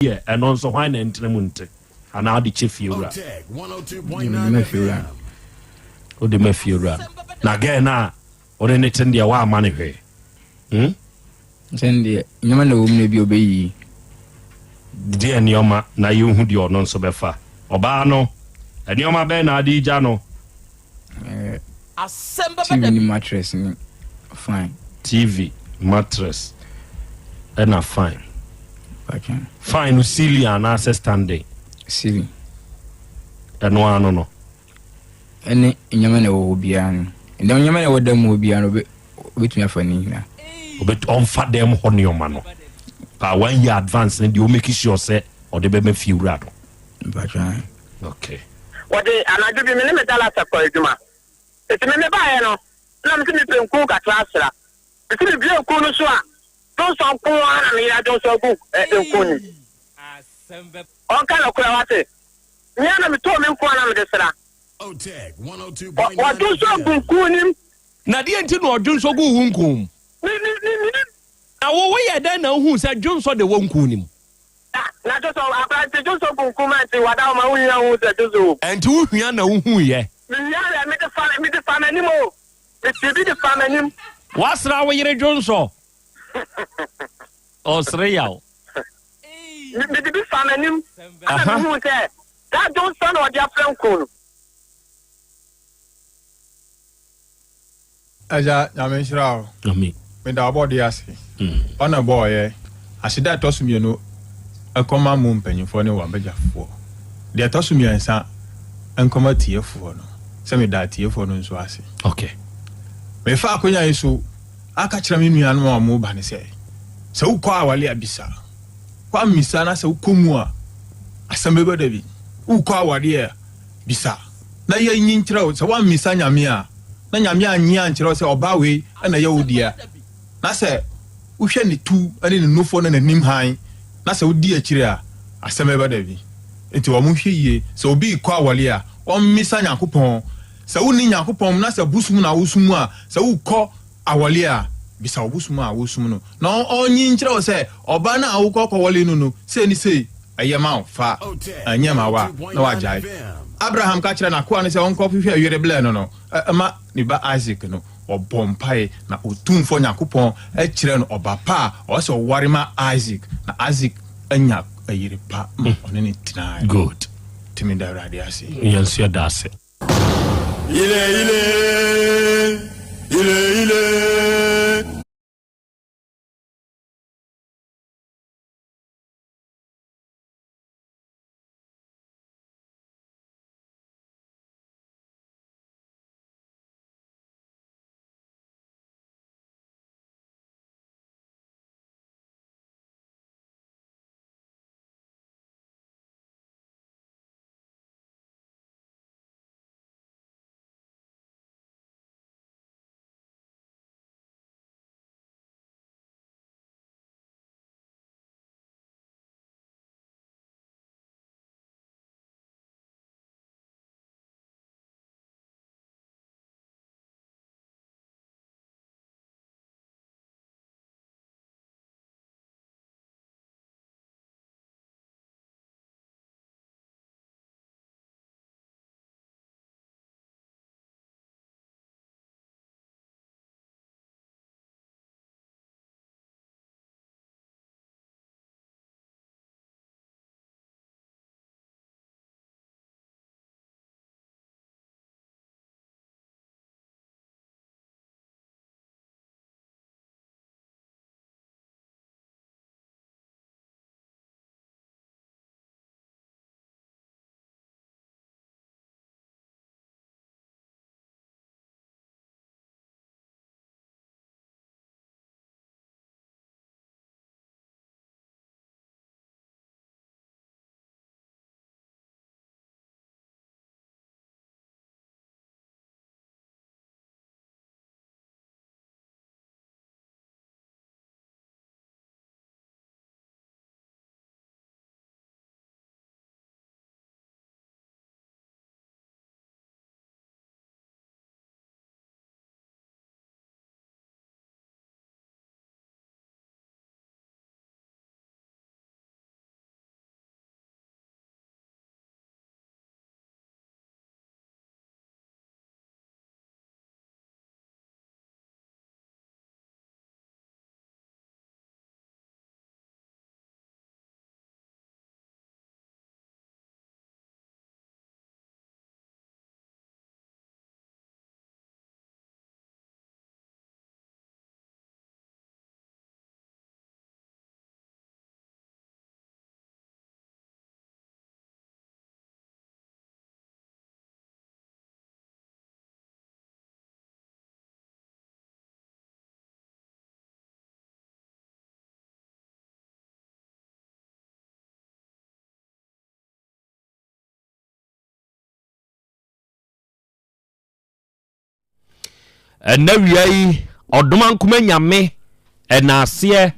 Yɛ ɛno nso hwan na ɛntena mu nte anaa wode kyɛ fie wura? Mede ma fie wura. Wode ma fie wura na gɛɛ no a wode ne ten deɛ woamma no hwee hmm? Sɛn deɛ nneɛma na ɛwɔ mu no bi ɔbɛyi. Deɛ nneɛma na yɛhu deɛ ɔno nso bɛfa ɔbaa no nneɛma bɛn na ade gya no? TV ne mattress ne fine. TV, mattress ɛna fine. Okay. Fine no ceiling anaasɛ standing? Ceiling. Ɛno ano no. Ɛne nneɛma na ɛwɔ hɔ biara no. Nneɛma na ɛwɔ dan mu hɔ biara no obetumi afa ne nyinaa. Obet ɔnfa dan mu hɔ nneɛma no. Pa one year advance ne deɛ o make sure sɛ ɔde bɛma fie wura no. Mpatwa. Okay. Wɔde anadwo bi me ne me dalasa kɔɔ adwuma. Enti me mebaeɛ no, na mese mepɛ nku kakra asra. Mese mebue nku no so a, dwonsɔ nko ara na me yere adwonsɔ agu nku no mu. Ɔnka nokorɛ, wate? Me ara na metɔɔ me nku a na mede sra. Wadwonsɔ agu nku no mu. Na deɛn nti na ɔdwonsɔ guu wo nku mu? Me, me, me, menim. Na wo, woyɛɛ dɛn na wohuu sɛ dwonsɔ na ɛwɔ nku no mu? Na dwonsɔ, akora nti dwonsɔ gu nku mu a nti wada hɔ ma wohia hu sɛ dwonsɔ wɔ mu. Ɛnti wohia na wohuiɛ? Mehia yɛ, mede fa, mede fa m'anim o. Metee bi de faa m'anim. Woasra wo yere dwonsɔ? Ɔsere yaw. Mede bi faa m'anim ɛna mehuu sɛ saa dwonsɔ na ɔde afra nku no. Agya Nyame nhyira wo. Amen. Meda ɔbɔdeɛ ase. Ɔna ɔbɔɔ yɛ. Aseda a ɛtɔ so mienu nkɔma mo mpanyinfoɔ ne w'abagyafoɔ. Deɛ ɛtɔ so miɛnsa nkɔma atiefoɔ no, sɛ meda atiefoɔ no nso ase. Okay. Mefa akonya yi so aka kyerɛ me nuanom a wɔn ba no sɛ, sɛ wokɔ awale a bisa. Woammisa na sɛ wokɔ mu a, asɛm bɛba da bi. Wokɔ awadeɛ a, bisa na yɛnyi nkyerɛ wo. Sɛ woammisa Nyame a, na Nyame annye ankyerɛ wo sɛ ɔbaa wei na ɛyɛ wo dea, na sɛ wohwɛ ne tu ne ne nufoɔ ne n'anim hann, na sɛ wodi akyire a, asɛm bɛba da bi. Enti wɔn nhwɛ yie, sɛ obi rekɔ awɔle a, ɔmmisa Nyankopɔn. Sɛ wonni Nyankopɔn mu na sɛ bosom na wosom a, sɛ wokɔ awɔle a, bisa wo bosom a wosom no, na ɔnyi nkyerɛ wo sɛ ɔbaa no a wokɔ kɔwɔle no no, sei ne sei. Ɛyɛ ma wo, fa, ɛnyɛ ma wo a, na woagyae. Abraham ka kyerɛɛ n'akoa no sɛ ɔnkɔhwehwɛ yere blɛ no no ma ne ba Isak no. Ɔbɔɔ mpae, na Otumfoɔ Nyankopɔn kyerɛɛ no ɔba pa a ɔwɔ sɛ ɔware ma Isak, na Isak anya yere pa ma ɔne no tenae. Good. Nti meda Awurade ase. Yɛn nso yɛda ase. Ile ile, ile ile. Ɛnnɛ awia yi, Ɔdomankoma Nyame ɛnaaseɛ,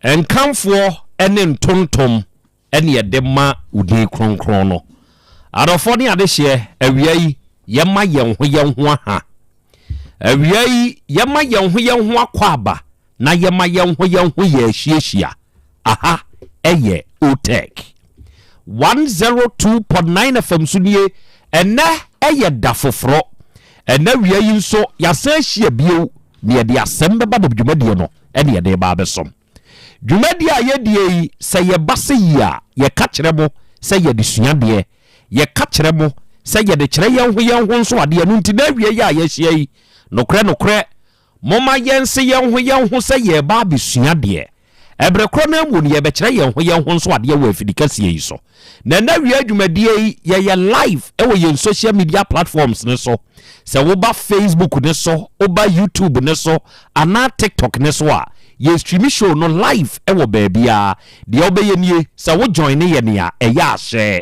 nkamfoɔ ne ntontom ne yɛde ma wo din kronkron no. Adɔfoɔ ne adehyeɛ, awia yi, yɛma yɛn ho yɛn ho aha. Awia yi, yɛma yɛn ho yɛn ho akwaaba na yɛma yɛn ho yɛn ho yɛ ahyiahyia. Aha yɛ OTEC 102.9 FM so nie. Ɛnnɛ yɛ da foforɔ. Ɛnnɛ awia yi nso, yɛasan ahyia bio na yɛde asɛm bɛba na dwumadie no ne yɛde reba abɛsom. Dwumadie a yɛdie yi, sɛ yɛba sɛ yie a, yɛka kyerɛ mo sɛ yɛde sua adeɛ. Yɛka kyerɛ mo sɛ yɛde kyerɛ yɛn ho yɛn ho nso adeɛ. Ɛno nti, na awia yi a yɛahyia yi, nokorɛ nokorɛ, Momma yɛnse yɛn ho yɛn ho sɛ yɛreba abɛsua adeɛ. Ɛberɛ korɔ no ara mu no, yɛrebɛkyerɛ yɛn ho yɛn ho nso adeɛ wɔ afidi kɛseɛ yi so. Na ɛnnɛ awia dwumadie yi, yɛyɛ live wɔ yɛn social media platforms no so. Sɛ woba Facebook no so, woba YouTube no so, anaa TikTok no so a, yɛ stream show no live wɔ baabiara. Deɛ wobɛyɛ nie, sɛ wo joine yɛn a, ɛyɛ a hyɛ.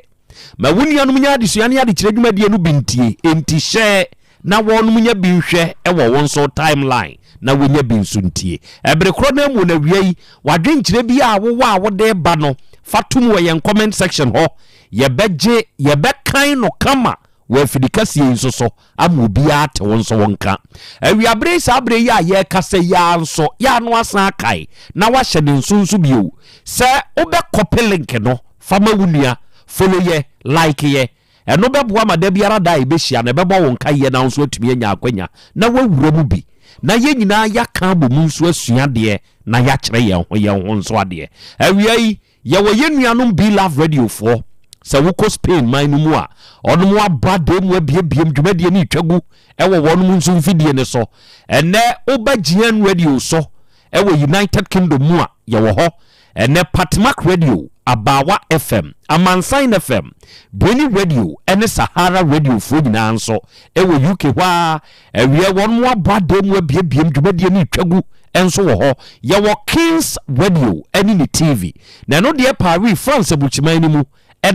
Ma wo nuanom nya adesua ne adekyerɛ dwumadie no bi ntie, enti hyɛ na wɔnom nya bi nhwɛ wɔ wo nso timeline na wonya bi nso ntie. Ɛbere korɔ no ara mu no awia yi, w'adwenkyerɛ biara a wowɔ a wode reba no, fa tom wɔ yɛn comment section hɔ. Yɛbɛgye, yɛbɛkan no kama wɔ afidikɛseɛ yi nso so ama obiara ate wo nso wo nka. Awiabere yi saa berɛ yi a yɛrekasa yi ara nso, yɛ a na wasan akae na wahyɛ ne nso nso bio sɛ wobɛ copy link no fa ma wo nua, follow yɛ, like yɛ. Ɛno bɛboa ma da biara da a yɛbɛhyia no ɛbɛbɔ wo nkaeɛ na wo nso atumi anya akwanya na woawura mu bi na yɛn nyinaa yɛaka abɔ mu nso asua adeɛ na yɛakyerɛ yɛn ho yɛn ho nso adeɛ. Awia yi, Yɛwɔ yɛn nuanom Be Love Radio foɔ, sɛ wokɔ Spain man no mu a, wɔnom abɔ adan mu abiebiem dwumadie no retwa gu wɔ wɔnom nso mfidie no so. Ɛnnɛ woba GN Radio so wɔ United Kingdom mu a, yɛwɔ hɔ. Ɛnnɛ Patmak Radio, Abaawa FM, Amansan FM, Breni Radio ne Sahara Radio foɔ nyinaa nso wɔ UK hɔ ara. Awiɛ wɔnom abɔ adan mu abiebiem dwumadie no retwa gu nso wɔ hɔ. Yɛwɔ Kings Radio ne ne TV, na ɛno deɛ Paris, France aburukyiman no mu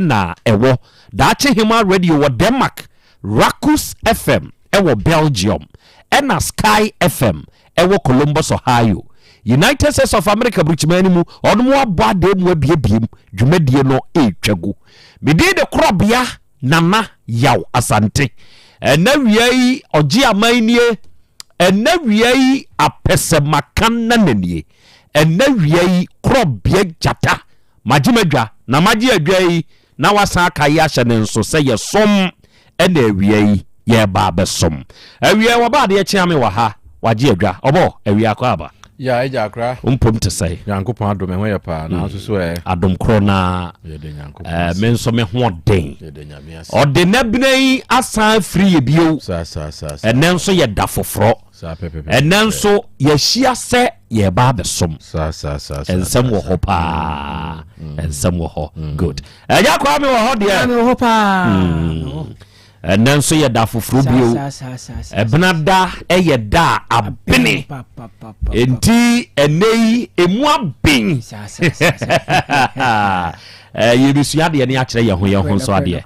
na ɛwɔ. Daakye Hemaa Radio wɔ Denmark, Rakus FM wɔ Belgium, ɛna Sky FM wɔ Columbus, Ohio, United States of America aburukyiman no mu. Wɔnom abɔ adan mu abiebiem dwumadie no retwa gu. Me din de Korɔbea Nana Yaw Asante. Ɛnɛ wia yi ɔgye aman nie. Ɛnɛ wia yi apɛsɛmakan nana nie. Ɛnɛ wia yi korɔbea gyata. Magye m'adwa na magye adwa yi na wasan aka yi ahyɛ ne nso sɛ yɛsom ɛna awia yi yɛreba abɛsom. Awia yi wɔba adeɛ kyea me wɔ ha wagye adwa ɔbɔ awia akɔ aba. Ya agya akora. Wo mpom te sɛn? Nyankopɔn adom ɛho yɛ paa na nso so ɛ. Adom korɔ na Yɛda Nyankopɔn eh, ase. me nso me ho ɔden. Yɛda Nyame ase. Ɔde n'abena yi asan afiri yɛ bio. Saa saa saa saa. Ɛnɛ nso yɛ da foforɔ. Saa pɛpɛpɛ. Ɛnɛ nso yɛahyia sɛ yɛreba abɛsom. Saa saa saa saa. Nsɛm wɔ hɔ paa. Nsɛm wɔ hɔ. Good. Ɛgya Kwame wɔ hɔ deɛ. Kwame wɔ hɔ paa. Mm. Ɛnnɛ nso yɛ da foforɔ bio. Ɛbena da yɛ da a abene. Enti ɛnnɛ yi emu aben. Yɛbɛsua adeɛ ne akyerɛ yɛn ho yɛn ho nso adeɛ.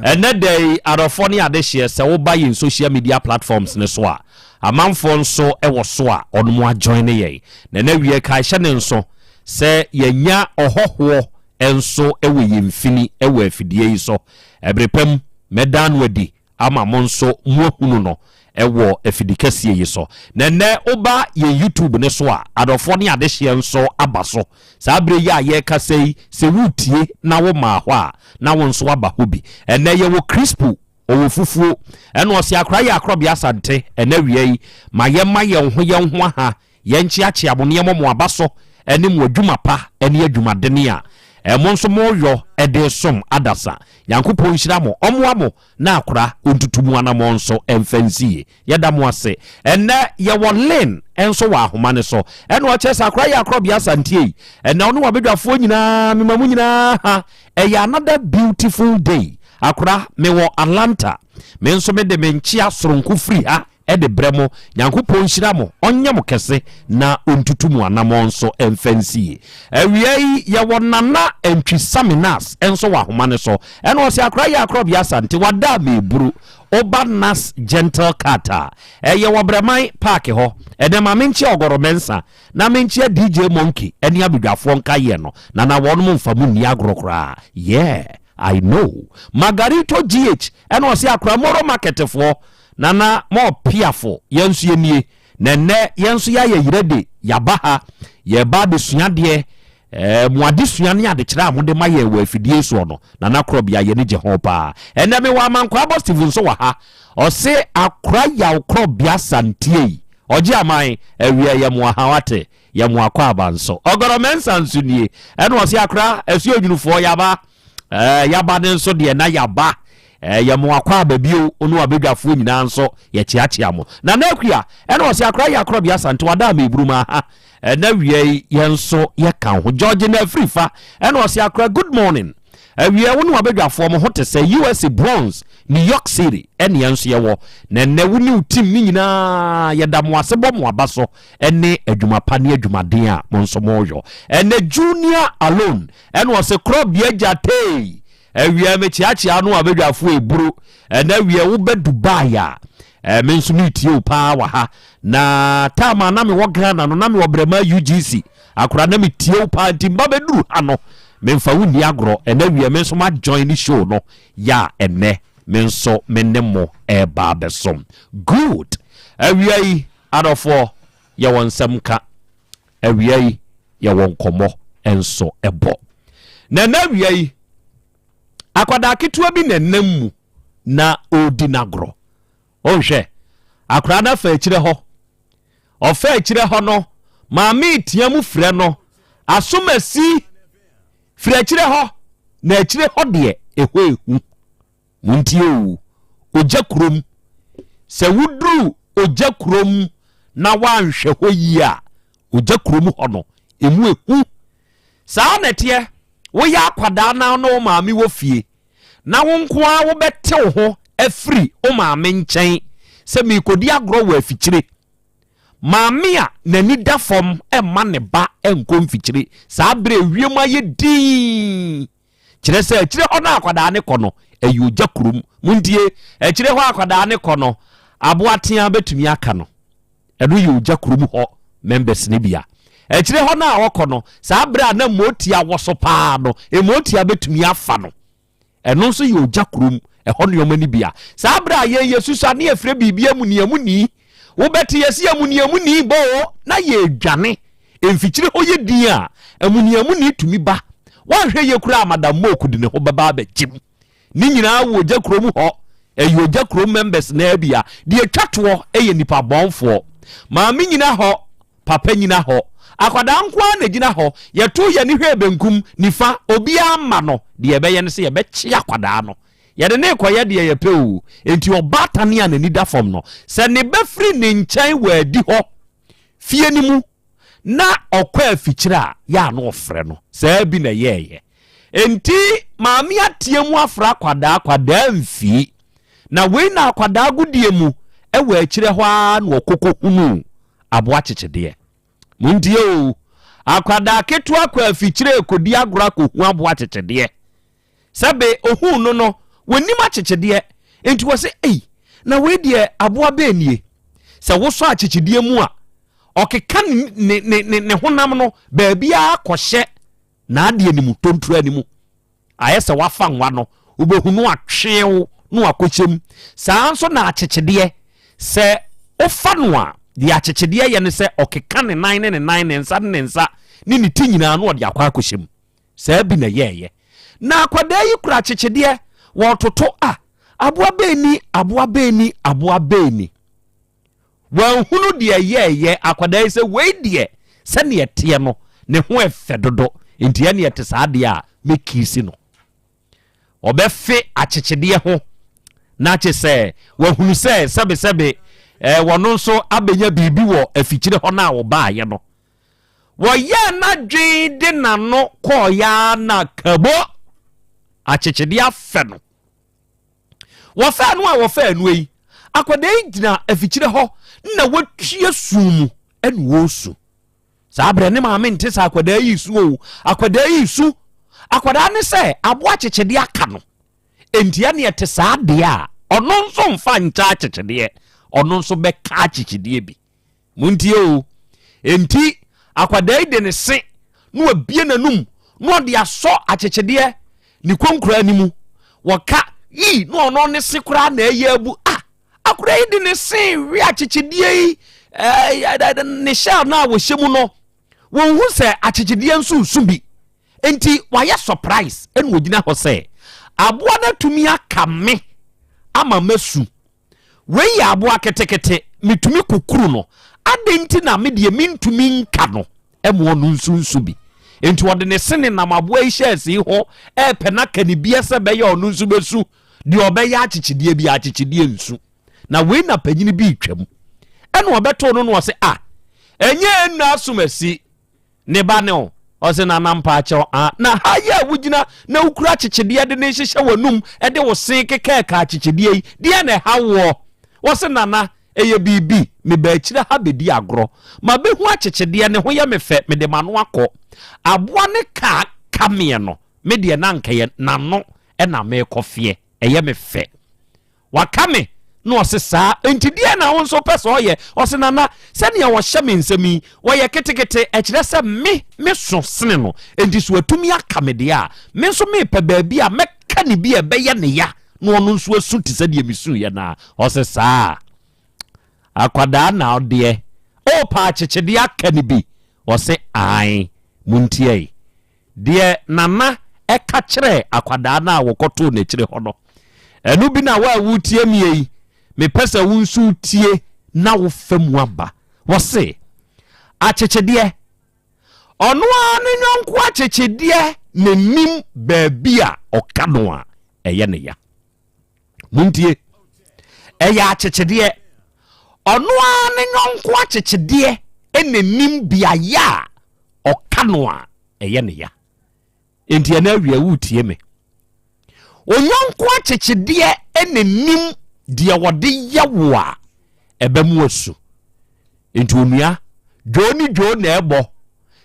Ɛnnɛ da yi adɔfoɔ ne adehyeɛ sɛ woba yɛn social media platforms no so a, amanfoɔ nso wɔ so a wɔnom ajoin ne yɛn. Na ɛnɛ wie kae hyɛ ne nso sɛ yɛanya ɔhɔhoɔ nso wɔ yɛn mfini wɔ afidie yi so. Ɛbere pa mu, mɛda no adi ama mo nso moahunu no wɔ afidikɛseɛ yi so. Na ɛnnɛ woba yɛn YouTube no so a, adɔfoɔ ne adehyeɛ nso aba so. Saa berɛ yi a yɛrekasa yi, sɛ woretie na womaa hɔ a, na wo nso aba hɔ bi. Ɛnnɛ yɛwɔ Crispo, ɔwɔ fufuo, ɛna ɔse akora yɛ akorɔbea Asante, ɛnnɛ awia yi, ma yɛmma yɛn ho yɛn ho aha Yɛnkyeakyea mo ne yɛmmɔ mo aba so ne mo adwuma pa ne adwumadene a mo nso moyɔ de resom adasa. Nyankopɔn nhyira mo, ɔmmoa mo na akora ɔntutu mo anamɔn nso mfa nsi yie. Yɛda mo ase. Ɛnnɛ yɛwɔ Lynn nso wɔ ahoma no so. Ɛna ɔkyerɛ sɛ akora yɛ akorɔbea Asante ei. Ɛnnɛ ɔne wabadwafoɔ nyinaa mema mo nyinaa ha. Ɛyɛ another beautiful day. Akora mewɔ Atlanta. Me nso mede me nkyea soronko firi ha. de brɛ mo. Nyankopɔn nhyira mo, ɔnyɛ mo kɛse na ɔntutu mo anamɔn nso mfa nsie. Awia yi yɛwɔ Nana Antwi Saminas nso wɔ ahoma no so. Ɛna ɔse akora yɛ akorɔbea Asante wada a meburu. Woba Nas Gentle Cat a, ɛyɛ wɔ Brɛman Park hɔ. Ɛnɛ ma menkyea Ɔgɔrɔ Mensah na menkyea DJ Monkey ne abadwafoɔ nkaeɛ no. Nana wɔnom mfa mo nni agorɔ koraa. Yeah! I know. Margarito GH ɛna ɔse akora Moro market foɔ Nana mo piafo yɛn nso yɛnie na ɛnɛ yɛn nso yɛayɛ yerɛ de yɛaba ha yɛreba abɛsua adeɛ eh, mo adesua ne adekyerɛ a mode ma yɛn wɔ afidie soɔ no Nana Korɔbea yɛni gye ho paa. Ɛnɛ mewɔ Amankwaa Bɔ Steve nso wɔ ha ɔse akora Yaw Korɔbea Santiei ɔgye aman awia yɛ mo aha wate Yɛ mo akwaaba nso. Ɔgɔrɔ Mensah nso nie. Ɛna ɔse akora asuo nwunufoɔ yaba. Ɛɛ yaba ne nso deɛ na yaba. Ɛɛ yɛ mo akwaaba bio ono abadwafoɔ nyinaa nso yɛkyeakyea mo. Nana Akua ɛna ɔse akora yɛ akorɔbea Asante wada ama eburu ma aha. Ɛna wia yi yɛn nso yɛka ho. George na afirifa ɛna ɔse akora good morning. Awia wo ne w'abadwafoɔ mo ho te sɛ USA Bronx, New York City ɛne yɛn nso yɛwɔ. Na ɛnɛ wo ne wo team ne nyinaa yɛda mo ase bɔ mo aba so ɛne adwuma pa ne adwumaden a mo nso moyɔ. Ɛnɛ Junior Alone ɛna ɔse korɔbea gya tei awia mekyeakyea no abadwafoɔ eburu ɛnɛ awia wobɛ Dubai a eh, me nso meretie wo paa wɔ ha na time a na mewɔ Ghana no na mewɔ Brɛma UGC akora na metie wo paa nti mba bɛduru ha no memfa wo nni agorɔ ɛnɛ awia me nso ma join ne show no yɛ a ɛnɛ me nso me ne mo ɛreba abɛsom good awia yi Adɔfoɔ, yɛwɔ nsɛm ka. Awia yi, yɛwɔ nkɔmmɔ nso bɔ. Na ɛnɛ awia yi, akwadaa ketewa bi na ɛnam mu na ɔredi n'agorɔ. Ɔnhwɛ, akwadaa no afa akyire hɔ. Ɔfa akyire hɔ no, maame retea mu frɛ no, asomasi, firi akyire hɔ. Na akyire hɔ deɛ, ɛhɔ ehu. Montie oo, ogya kurom. Sɛ woduru ogya kurom na woanhwɛ hɔ yie a, ogya kurom hɔ no, emu ehu. Saa na ɛteɛ, woyɛ akwadaa na ne wo maame wɔ fie, na wo nko ara wobɛte wo ho afiri wo maame nkyɛn sɛ merekɔdi agorɔ wɔ afikyire. Maame a n'ani da fam mma ne ba nkɔ mfikyire saa berɛ a ewiem ayɛ dinn. Kyerɛ sɛ akyire hɔ no a akwadaa no kɔ no, ɛyɛ ogya kurom. Montie, akyire hɔ a akwadaa no kɔ no, aboa tea bɛtumi aka no. Ɛno yɛ ogya kurom hɔ members no bia. Akyire hɔ no a ɔkɔ no, saa berɛ a na mmootia wɔ so paa no, mmootia bɛtumi afa no. Ɛno nso yɛ ogya kurom ɛhɔ nneɛma no bia. Saa berɛ a yɛn yɛsusua ne yɛfrɛ biribi amuniamuni, Wobɛte yɛse amuniamuni bɔ o na yɛredwane. Mfikyire hɔ yɛ din a, amuniamuni tumi ba. Woanhwɛ yie koraa a Madam Mook de ne ho bɛba abɛgyem. Ne nyinaa wɔ ogya kurom hɔ. Ɛyɛ ogya kurom members naa bi a. Deɛ ɛtwa toɔ yɛ nnipa bɔnfoɔ. Maame nyina hɔ, papa nyina hɔ. Akwadaa nko ara na ɛgyina hɔ. Yɛto yɛn ani hwɛ benkum, nifa, obiara mma no. Deɛ yɛbɛyɛ ne sɛ yɛbɛkye akwadaa no. Yɛde no rekɔyɛ deɛ yɛpɛ o. Enti ɔbaatan a n'ani da fam no, sɛ ne ba firi ne nkyɛn wɔ adihɔ fie no mu na ɔkɔ afikyire a, yɛ a na ɔfrɛ no. Saa bi na ɛyɛeɛ. Enti maame ateɛ mu afrɛ akwadaa, akwadaa mfii. Na wei na akwadaa agodie mu wɔ akyire hɔ ara na ɔkɔ kɔhunuu aboa kyekyedeɛ. Montie o, akwadaa ketewa kɔ afikyire rekɔdi agorɔ akɔhu aboa kyekyedeɛ. Sɛ be ohuu no no, wɔnnim akyekyedeɛ, enti wɔse, Ei, na wei deɛ aboa bɛn nie? Sɛ wosɔ akyekyedeɛ mu a, ɔkeka ne, ne, ne, ne honam no baabiara kɔhyɛ n'adeɛ no mu, tontura no mu. Ayɛ sɛ wafa nwa no, wobɛhu no atweew na wakɔhyɛ mu. Saa nso na akyekyedeɛ, sɛ wofa no a, deɛ akyekyedeɛ yɛ ne sɛ ɔkeka ne nan ne ne nan, ne nsa ne ne nsa, ne ne ti nyinaa na ɔde akɔ akɔhyɛ mu. Saa bi na ɛyɛɛyɛ. Na akwadaa yi kura akyekyedeɛ, wɔretoto a, aboa bɛn ni, aboa bɛn ni, aboa bɛn ni. Wɔanhunu deɛ ɛyɛɛyɛ akwadaa yi sɛ wei deɛ sɛdeɛ ɛteɛ no, ne ho ɛfɛ dodo, nti ɛne ɛte saa deɛ a mɛkiisi no. Ɔbɛfe akyekyedeɛ ho na kye sɛ wahunu sɛ sɛbesɛbe eh, wɔno nso abɛnya biribi wɔ afikyire hɔ no a wɔbaayɛ no. Wɔyɛɛ n'adwene de n'ano kɔeɛ ara na kabo akyekyedeɛ afɛ no. Wɔfɛɛ no a wɔfɛɛ no yi, Akwadaa yi gyina afikyire hɔ na watua su mu ɛna wɔresu. Saa berɛ ne maame nte sɛ akwadaa yi su o. Akwadaa yi su. Akwadaa ne sɛ aboa kyekyedeɛ aka no. Enti ɛne ɛte saa deɛ a, ɔno nso mfa nkyɛ akyekyedeɛ. Ɔno nso bɛka akyekyedeɛ bi. Montie o. Enti akwadaa yi de ne se na wabie n'anum na ɔde asɔ akyekyedeɛ ne konkoraa no mu. Wɔka yi na ɔno ne se koraa na ɛyɛ abu. Ah, akwadaa yi de ne se we akyekyedeɛ yi ɛɛ ne shell no a wɔhyɛ mu no. Wɔnhu sɛ akyekyedeɛ nso resu bi. Enti wayɛ surprise ɛna ɔgyina hɔ sɛ aboa no atumi aka me ama masu. Wei yɛ aboa ketekete, metumi kukuru no, adɛn nti na me deɛ mentumi nka no ma ɔno nso nsu bi? Enti ɔde ne se nenam aboa yi hyɛɛse yi ho repɛ no aka ne bia sɛ ɛbɛyɛ a ɔno nso bɛsu. Deɛ ɔbɛyɛ akyekyedeɛ bi akyekyedeɛ nsu. Na wei na panyini bi retwam. Ɛna ɔbɛtoo no na ɔse, ah, ɛnyɛ ɛnna asom asi. Ne ba ne wo. Ɔse nana mpaakyɛw ah na ha yi a wogyina na wokura akyekyedeɛ de ne hyehyɛ w'anum de wo se kekɛɛka akyekyedeɛ yi deɛ na ɛha woɔ? Wɔse nana ɛyɛ biribi meba akyire ha bɛdi agorɔ mabɛhu akyekyedeɛ ne ho yɛ me fɛ mede m'ano akɔ aboa ne ka ka meɛ no me deɛ na anka yɛ n'ano na mekɔfeɛ ɛyɛ me fɛ. Waka me na ɔse saa enti deɛn na wo nso wopɛ sɛ ɔyɛ? Ɔse Nana sɛdeɛ ɔhyɛ me nsɛm yi ɔyɛ ketekete ɛkyerɛ sɛ me me so sene no enti sɛ watumi aka me deɛ a me nso mepɛ baabi a mɛka ne bi a ɛbɛyɛ ne ya na ɔno nso asu te sɛ deɛ mesuiɛ no a. Ɔse saa akwadaa na ɔdeɛ ɔɔpɛ akyekyedeɛ aka ne bi? Ɔse ae montiae Deɛ Nana ka kyerɛɛ akwadaa no a wɔkɔtoo no akyire hɔ no, ɛno bi na wo a woretie me yi, mepɛ sɛ wo nso wotie na wofa mu aba. Wɔse, akyekyedeɛ, ɔno ara ne yɔnko akyekyedeɛ na nim baabi a ɔka no a ɛyɛ ne ya. Montie, ɛyɛ akyekyedeɛ, ɔno ara ne yɔnko akyekyedeɛ na nim beaeɛ a ɔka no a ɛyɛ ne ya. Enti ɛna awia woretie me. Onyɔnko akyekyedeɛ na nim deɛ wɔde yɛ wo a ɛbɛmo asu. Enti onua, dwoo ne dwoo na ɛbɔ.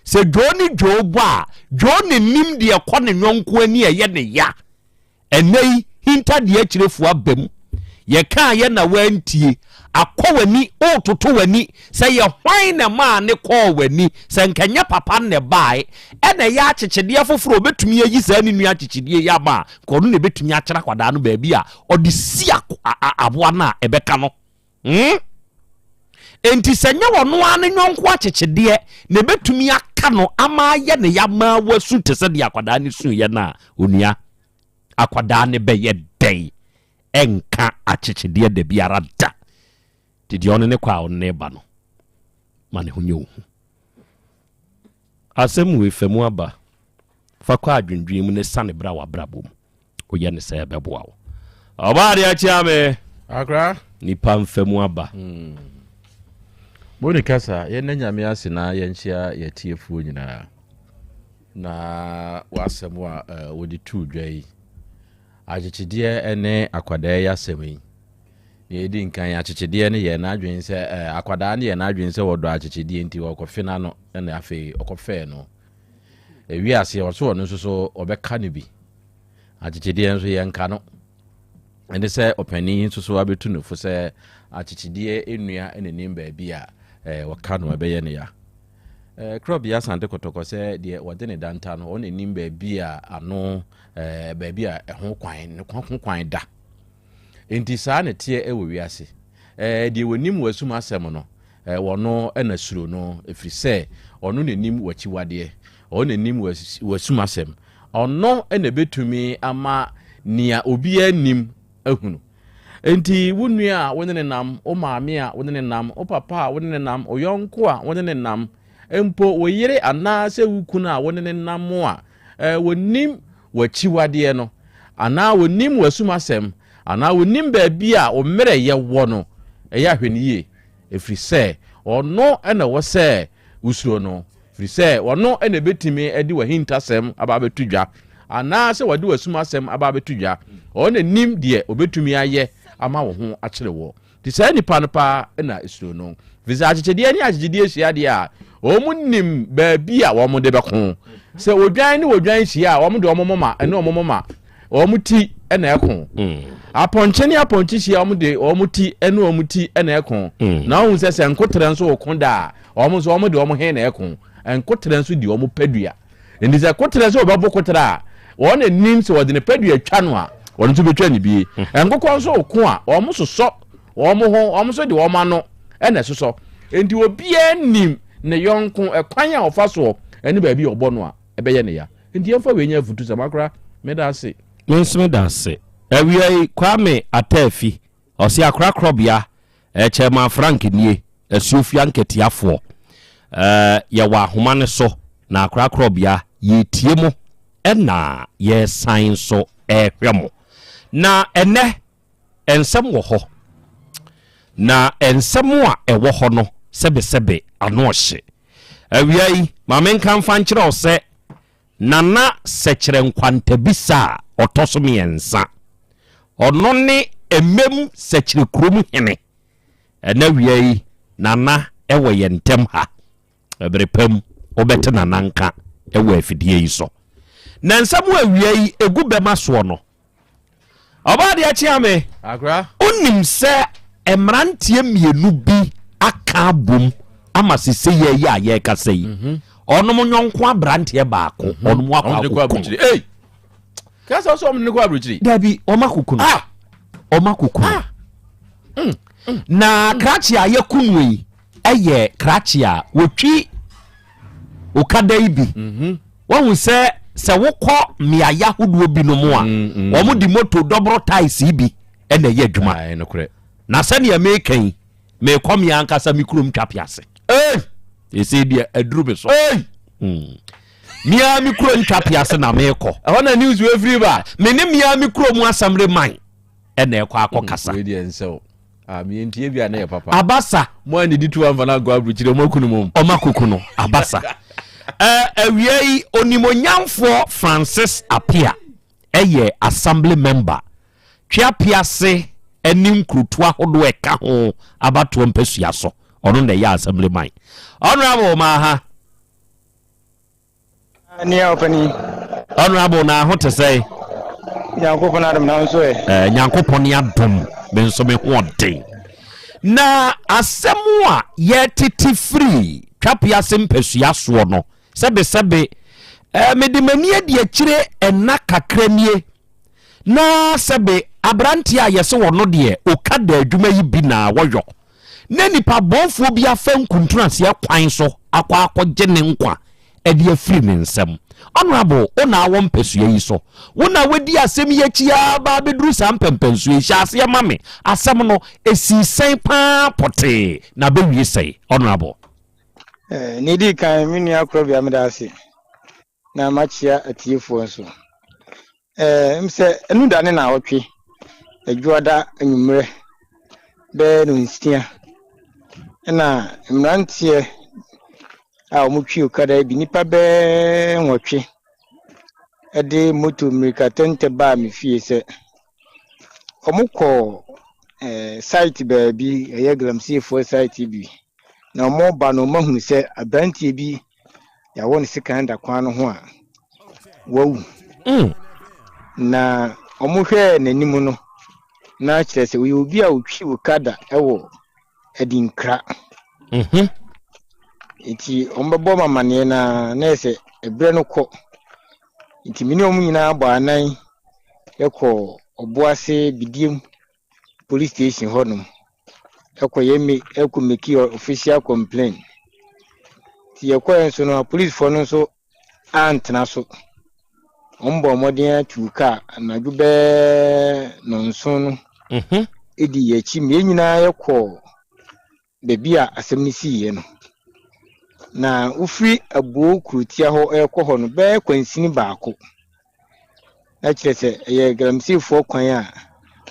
Sɛ dwoo ne dwoo bɔ a, dwoo na nim deɛ ɛkɔ ne yɔnko ani a ɛyɛ ne ya. Ɛnnɛ yi, hinta deɛ akyirefo aba mu. Yɛkaeɛ na woantie. Akɔ w'ani, wototo w'ani sɛ yɛ hwan na ɛmaa ne kɔɔ w'ani, sɛ nka ɛnyɛ papa no na ɛbaae, ɛna ɛyɛ akyekyedeɛ foforɔ a ɔbɛtumi ayi saa ne nua akyekyedeɛ yi ama a, nka ɔno na ɛbɛtumi akyerɛ akwadaa no baabi a ɔde si aboa no a ɛbɛka no. Hmm? Enti sɛ nyɛ ɔno ara ne yɔnko akyekyedeɛ na ɛbɛtumi aka no ama ayɛ ne ya ma wasu te sɛ deɛ akwadaa no suiɛ no a, onua, akwadaa no bɛyɛ dɛn ɛnka akyekyedeɛ da biara da? Nti deɛ ɔne ne kɔ a ɔne ne ba no, ma ne ho nyɛ wo hu. Asɛm wei fa mu aba. Fa kɔ adwendwen mu ne sane bra w'abrabɔ mu. Woyɛ ne sɛ ɛbɛboa wo. Ɔbaa adeɛ akyea me. Akra. Nipa mfa mu aba. Hmm. Boni kasa, yɛnna Nyame ase na yɛnkyea yɛtiefoɔ nyinaa. Na w'asɛm a eh, wode too dwa yi, akyekyedeɛ ne akwadaa yi asɛm yi. Nea ɛdi nkan, akyekyedeɛ no yɛ n'adwene sɛ eh, akwadaa no yɛ n'adwene sɛ wɔdɔ akyekyedeɛ nti ɔkɔfe n'ano na afei ɔkɔfɛɛ no. Ewie aseɛ ɔso ɔno nso so ɔbɛka no bi. Akyekyedeɛ nso yɛnka no. Ɛne sɛ ɔpanin yi nso so abɛtu no fo sɛ akyekyedeɛ nnua n'anim baabi a eh, wɔka no ɛbɛyɛ no ya. Eh, Krɔbea Asante Kɔtɔkɔ sɛ deɛ wɔde ne danta no ɔno anim baabi a ano eh, baabi a ɛho kwan ne ho kwan da. Enti saa na ɛteɛ wɔ wiase. Ɛɛ, deɛ wɔnim w'asum asɛm no, ɛɛ, wɔno na suro no, ɛfiri sɛ ɔno na nim w'akyiwadeɛ, ɔno na nim w'asum asɛm, ɔno na ɛbɛtumi ama nea obiara nnim ahunu. Enti wo nua a wo ne ne nam, wo maame a wo ne ne nam, wo papa a wo ne ne nam, wo yɔnko a wo ne ne nam, mpo wo yere anaasɛ wo kunu a wo ne ne nam a, ɛɛ, wɔnim w'akyiwadeɛ no, anaa wɔnim w'asumasɛm, anaa wɔnim baabi a wo mmerɛyɛ wɔ no, ɛyɛ a hwɛ no yie, ɛfiri sɛ ɔno na ɛwɔ sɛ wosuro no, ɛfiri sɛ ɔno na ɛbɛtumi de w'ahintasɛm aba abɛto dwa, anaasɛ wɔde w'asumasɛm aba abɛto dwa. Ɔno na nim deɛ ɔbɛtumi ayɛ ama wo ho akyere woɔ. Nti saa nipa no paa na suro no. Firi sɛ akyekyedeɛ ne akyekyedeɛ hyia deɛ a, wɔn nim baabi a wɔn de bɛko. Sɛ odwan ne odwan hyia a, wɔn de wɔn moma ne wɔn moma, wɔn ti na ɛko. Apɔnkye ne apɔnkye hyia, wɔn de wɔn ti ne wɔn ti na ɛko. Na wɔn sɛ sɛ nkoterɛ nso reko da a, wɔn nso wɔn de wɔn he na ɛko. Nkoterɛ nso di wɔn padua. Nti sɛ koterɛ sɛ wɔbɛbo koterɛ a, wɔn na nim sɛ wɔde ne padua twa no a, wɔn nso bɛtwa ne bie. Nkokɔ nso reko a, wɔn sosɔ wɔn ho, wɔn nso de wɔn ano na ɛsosɔ. Nti obiara nim ne yɔnko ɛkwan a ɔfa soɔ ne baabi a ɔbɔ no a, ɛbɛyɛ ne ya. Nti yɛmfa wei nyɛ afutusɛm. Akora, meda ase. Me nso meda ase. Awia yi, Kwame Ataafi, Ɔse akorakorɔbea eh, Chairman Frank nie, Asuofua nkatiafoɔ eh, yɛwɔ ahoma no so na akorakorɔbea yɛretie mo ɛna yɛresan nso ɛrehwɛ mo. Na ɛnɛ nsɛm wɔ hɔ, na nsɛm a ɛwɔ hɔ no sɛbesɛbe ano ɔhye. Awia yi, ma menka mfa nkyerɛ wo sɛ Nana Sɛkyerɛ Nkwantabisa a ɔtɔ so mmiɛnsa. Ɔno ne Emem Sɛkyerɛ kurom hene. Ɛnɛ awia yi, Nana wɔ yɛn ntam ha. Ɛbere pa mu, wobɛte Nana nka wɔ afidie yi so. Na nsɛm awia yi ɛgu bɛma soɔ no, Ɔbaa deɛ kyea me. Akora. Wonim sɛ mmeranteɛ mmienu bi aka abom ama sese yɛ yi a yɛrekasa yi. Ɔnom nyɔnko aberanteɛ baako. Ɔnom akɔ Ɔmo de kɔ akoko no. aburukyiri. Ei! Kasa ɔsɛ ɔmo de kɔ aburukyiri. Dabi, ɔmo akoko no. Ah! Ɔmo akoko no. Ah! Na krakye a yɛko no yi ɛyɛ krakye a wɔtwi okada yi bi. Wahu sɛ sɛ wokɔ mmeaeɛ ahodoɔ binom a, wɔn de moto dɔboro taes yi bi na ɛyɛ adwuma. Ae, nokorɛ. Na sɛdeɛ meka yi, mekɔ me ankasa me kurom Twape ase. Ei! Ɛsei deɛ aduru me so. Ei! Me ara me kurom Twape ase na mekɔ. Ɛhɔ na news wei firi ba. Me ne me ara me kurom assemblyman ɛna ɛkɔ akɔ kasa. Wei deɛ nsɛ o. Ah, me ntie bi a na yɛ papa. Abasa. Mo a nidi tu amfa na ankɔ aburukyire mo akunu mo. Ɔma kuku no abasa. Awia yi onimonyamfoɔ Francis Apia ɛyɛ assembly member Tweapease ɛne nkurotoɔ ahodoɔ ɛka ho abatoɔ mpasua so. Ɔno na ɛyɛ assembly man. Honorable Maha. Nea ɔpanin. Honorable na ho te sɛ. Nyankopɔn adom na nso ɛ. Eh, Nyankopɔn adom me nso me ho ɔden. Na asɛm a yɛtete firi Twapease mpasua soɔ no, sɛbesɛbe, eh, mede m'ani adi akyire ɛna kakra nie na sɛbe aberanteɛ a yɛse wɔno deɛ ɔka da adwuma yi bi na wɔyɔ na nipa bɔnfoɔ bi afa nkuntunaseɛ kwan so akɔ akɔgye ne nkwa de afiri ne nsam. Honourable, wo na awɔ mpasua yi so. Wo na wadi asɛm yi akyi ara ba abɛduru saa mpɛmpɛnsoɔ yi. Hyɛ aseɛ ma me. Asɛm no, ɛsii sɛn pa ara pɔtee na abɛwie sɛn? Honourable. Eh, nea ɛdi kan, me nua Korɔbea meda ase. Na makyea atiefoɔ nso. Ɛɛ m sɛ ɛnu da ne naawɔtwe, Adwuada anwummerɛ bɛyɛ nonsia ɛna mmeranteɛ a wɔtwi okada yi bi nnipa bɛyɛ nwɔtwe ɛde moto mmirika tɛntɛ baa me fie sɛ wɔkɔ ɛɛ site baabi ɛyɛ galamseyfoɔ site bi na wɔreba no wɔahunu sɛ aberanteɛ bi yɛawɔ no sekan da kwan no ho a, wawu. Na wɔhwɛɛ n'anim no, na kyerɛ sɛ ɔyɛ obi a ɔtwi okada wɔ Adinkra. Nti wɔbɛbɔ me amanneɛ no ara, na yɛ sɛ ɛberɛ no kɔ. Nti me ne wɔn nyinaa bɔ anan kɔɔ Ɔboase Bidiem police station hɔnom ɛkɔ yɛ me ɛkɔ make official complaint nti yɛkɔɛ nso no apolicefoɔ no nso antena so wɔn bɔ mmɔden atuu kaa anadwo bɛɛ nɔnson no ɛdi yɛn akyi ma yɛn nyinaa yɛkɔɔ baabi a asɛm no siiɛ no. Na wofiri Abuo kurotia hɔ rekɔ hɔ no, bɛyɛ kwansini baako. Na kyerɛ sɛ ɛyɛ galamseyfoɔ kwan a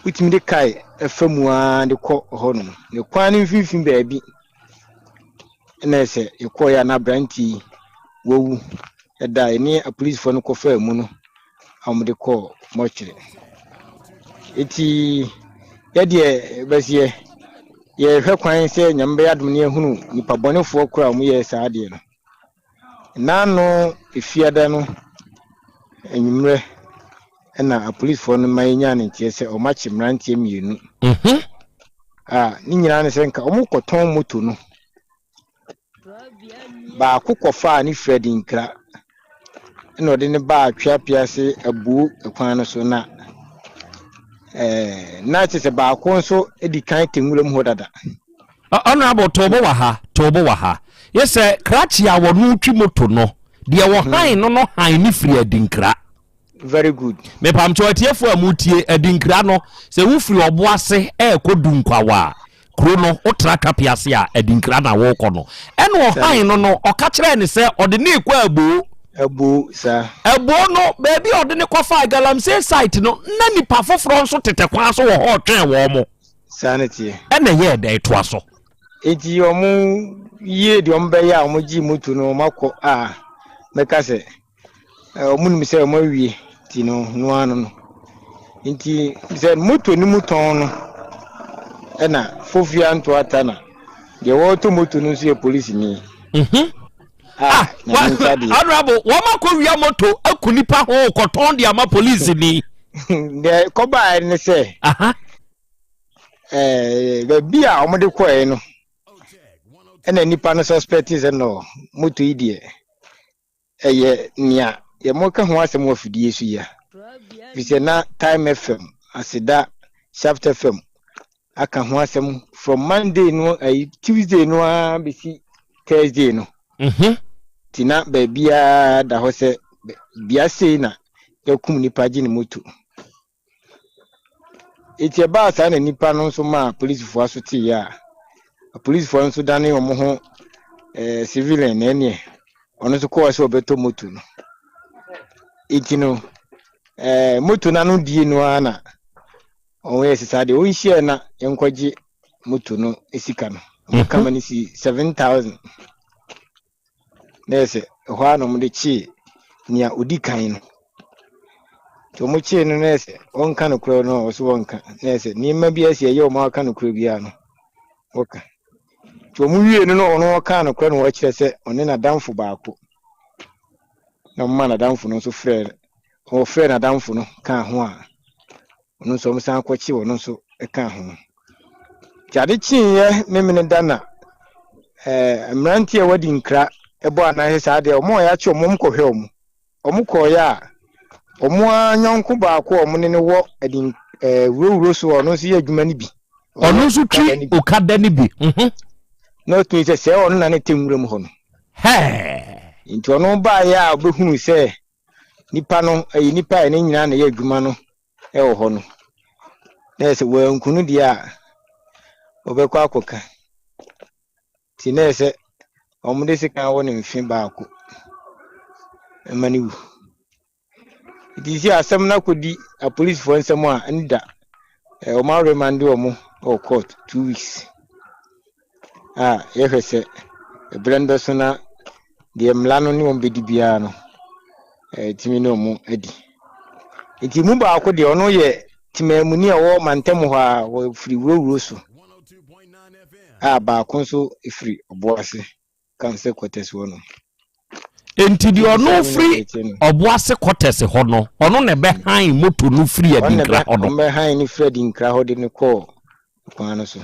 wotumi de kae fa mu ara de kɔ hɔnom. Ne kwan no mfimfini baabi na sɛ yɛkɔeɛ a na aberanteɛ yi wawu. Ɛda a yɛne apolisifoɔ no kɔfaa mu no a wɔde kɔɔ mɔkyere. Eti yɛdeɛ bɛseɛ. Yɛrehwɛ kwan sɛ Nyame bɛyɛ adom na yɛahunu nnipa bɔnefoɔ korɔ a wɔyɛɛ saa adeɛ no. Nnaano Efiada no anwummerɛ na apolisifoɔ no ma yɛnyaa ne nteɛ sɛ wɔakye mmeranteɛ mmienu a ne nyinaa ne sɛ nka wɔkɔtɔn moto no. Baako kɔfaa ne firi Adinkra ɛna ɔde no baa Tweapease Abuo kwan no so na ɛɛ na kyerɛ sɛ baako nso di kan te nwura mu hɔ dada. Honourable Toobo wɔ ha, Toobo wɔ ha. Yɛ sɛ krakye a wɔno twi moto no, deɛ wɔhan no no han ne firi Adinkra. Very good. Mepamkyɛw atiefoɔ a motie, Adinkra no, sɛ wofiri Ɔboase ɛrekɔ Dunkwawa a, kuro no, wotra Twapease a, Adinkra na worekɔ no. Ɛna ɔhan no no, ɔka kyerɛɛ no sɛ ɔde no rekɔ Aboo. Aboo, saa. Aboo no, baabi a ɔde no kɔfaa Galamsey site no, na nipa foforɔ nso tete kwan so wɔ hɔ retwɛn wɔn. Saa na ɛteɛ. Ɛna ɛyɛɛ dɛn toa so? Enti wɔn yie deɛ wɔn bɛyɛ a wɔn gye moto no wɔn akɔ a mɛka sɛ wɔn nim sɛ wɔn awie nti no no ano no nti sɛ moto no mu tɔn no ɛna fofia ntoata na deɛ wɔretɔ moto no nso yɛ polisini. Mhm. Ah, honorable wɔn akɔ wia moto aku nipa ho kɔtɔn de ama polisini. Deɛ kɔbaeɛ ne sɛ ɛɛ baabi a wɔde kɔɛ no ɛna nipa no suspect sɛ no moto yi deɛ ɛyɛ nea yɛmɔka ho asɛm wɔ afidie so yi a fi sɛ na Time FM aseda Shaft FM aka ho asɛm from Monday no ayi Tuesday no ara bɛsi Thursday no. Nti na baabiara da hɔ sɛ bea sei na yɛkum nipa gye ne moto. Nti ɛbaa saa na nipa no nso maa polisifoɔ aso teeɛ a apolisifoɔ nso dane wɔn ho eh, civilian na ɛneɛ ɔno nso kɔɔ sɛ ɔbɛtɔ moto no. Nti no eh, moto no ano die no ara na Wɔn yɛ sesa deɛ wɔnhyia na yɛnkɔgye moto no sika no. Wɔn kama no si 7,000. Na yɛ sɛ ɛhɔ ara na wɔde kyee nea odi kan no. Nti wɔn kyee no na yɛ sɛ wɔnka nokorɛ no a wɔso wɔnka. Na yɛ sɛ nneɛma bi asi ɛyɛ wɔn aka nokorɛ biara no wɔka. Nti wɔn wie no na ɔno ɔkaa nokorɛ no wɔkyerɛ sɛ ɔne n'adamfo baako. Na wɔn ma n'adamfo no nso frɛ wɔfrɛ n'adamfo no kaa ho a ɔno nso wɔsan kɔkye ɔno nso ka ho. Nti ade kyeeɛ Memeneda na eh, mmeranteɛ a wɔadi nkra bɔ anaasɛ saa deɛ wɔn a yɛakye wɔn wɔn kɔhwɛ wɔn. Wɔn kɔɔeɛ a wɔn ara nyɔnko baako a wɔn ne no wɔ adi eh, wurawuro so a ɔno nso yɛ adwuma no bi. Ɔno nso twi okada no bi. Mhm. Na ɔtumi sɛ sɛ ɔno na ne te nwuram hɔ no. Hɛɛ. Nti ɔno baeɛ a ɔbɛhunu sɛ nipa no ɛyɛ nipa a ɛne nyinaa na ɛyɛ adwuma no wɔ hɔ no, na ɛyɛ sɛ wanku no deɛ a, ɔbɛkɔ akɔka. Nti na ɛyɛ sɛ wɔde sekan wɔ ne mfe baako ma no wu. Nti sɛ asɛm no akɔdi apolisifoɔ nsɛm a, ɛne da wɔn aremande wɔn wɔ court 2 weeks a yɛhwɛ sɛ ɛberɛ no bɛso na deɛ mmara no ne wɔn bɛdi biara no ɛtumi ne wɔn adi. Nti mu baako deɛ ɔno yɛ temaamuni a ɔwɔ mantam hɔ a wɔfiri Wurawuro so a baako nso firi Ɔboase Council quarters hɔ no. Nti deɛ ɔno firi Ɔboase quarters hɔ no, ɔno na ɛbɛhan moto no firi Adinkra hɔ no. Ɔbɛhan no firi Adinkra hɔ de no kɔɔ kwan no so.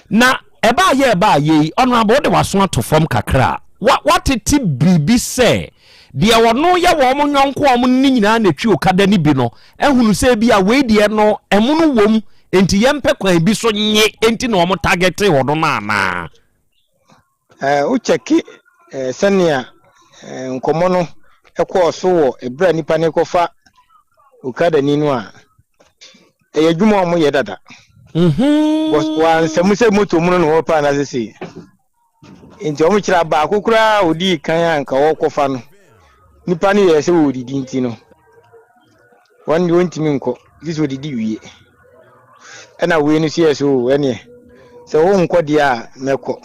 Na ɛbaa yɛ ɛbaa yɛ yi, Honourable wode w'aso ato fam kakra a, wa watete biribi sɛ deɛ ɔno yɛ wɔn yɔnko a wɔn ne nyinaa na ɛtwi okada no bi no ahunu sɛ ebi a wei deɛ no ɛmono wom enti yɛmpɛ kwan bi so nye enti na wɔn targete ɔno no anaa? Wo kyɛke sɛnea nkɔmmɔ no kɔɔ so wɔ ɛberɛ a nipa no rekɔfa okadani no a, ɛyɛ adwuma a wɔyɛ dada. Wɔansa mu sɛ moto mu no na wɔrepɛ anaasɛ sei. Nti wɔn kyerɛ baako koraa a odii kan a nka wɔrekɔfa no, nipa no yɛɛ sɛ wɔredidi nti no, wɔn deɛ wɔntumi nkɔ gye sɛ wɔdidi wie. Ɛna wei no nso yɛɛ sɛ o ɛneɛ sɛ wonkɔ deɛ a mɛkɔ.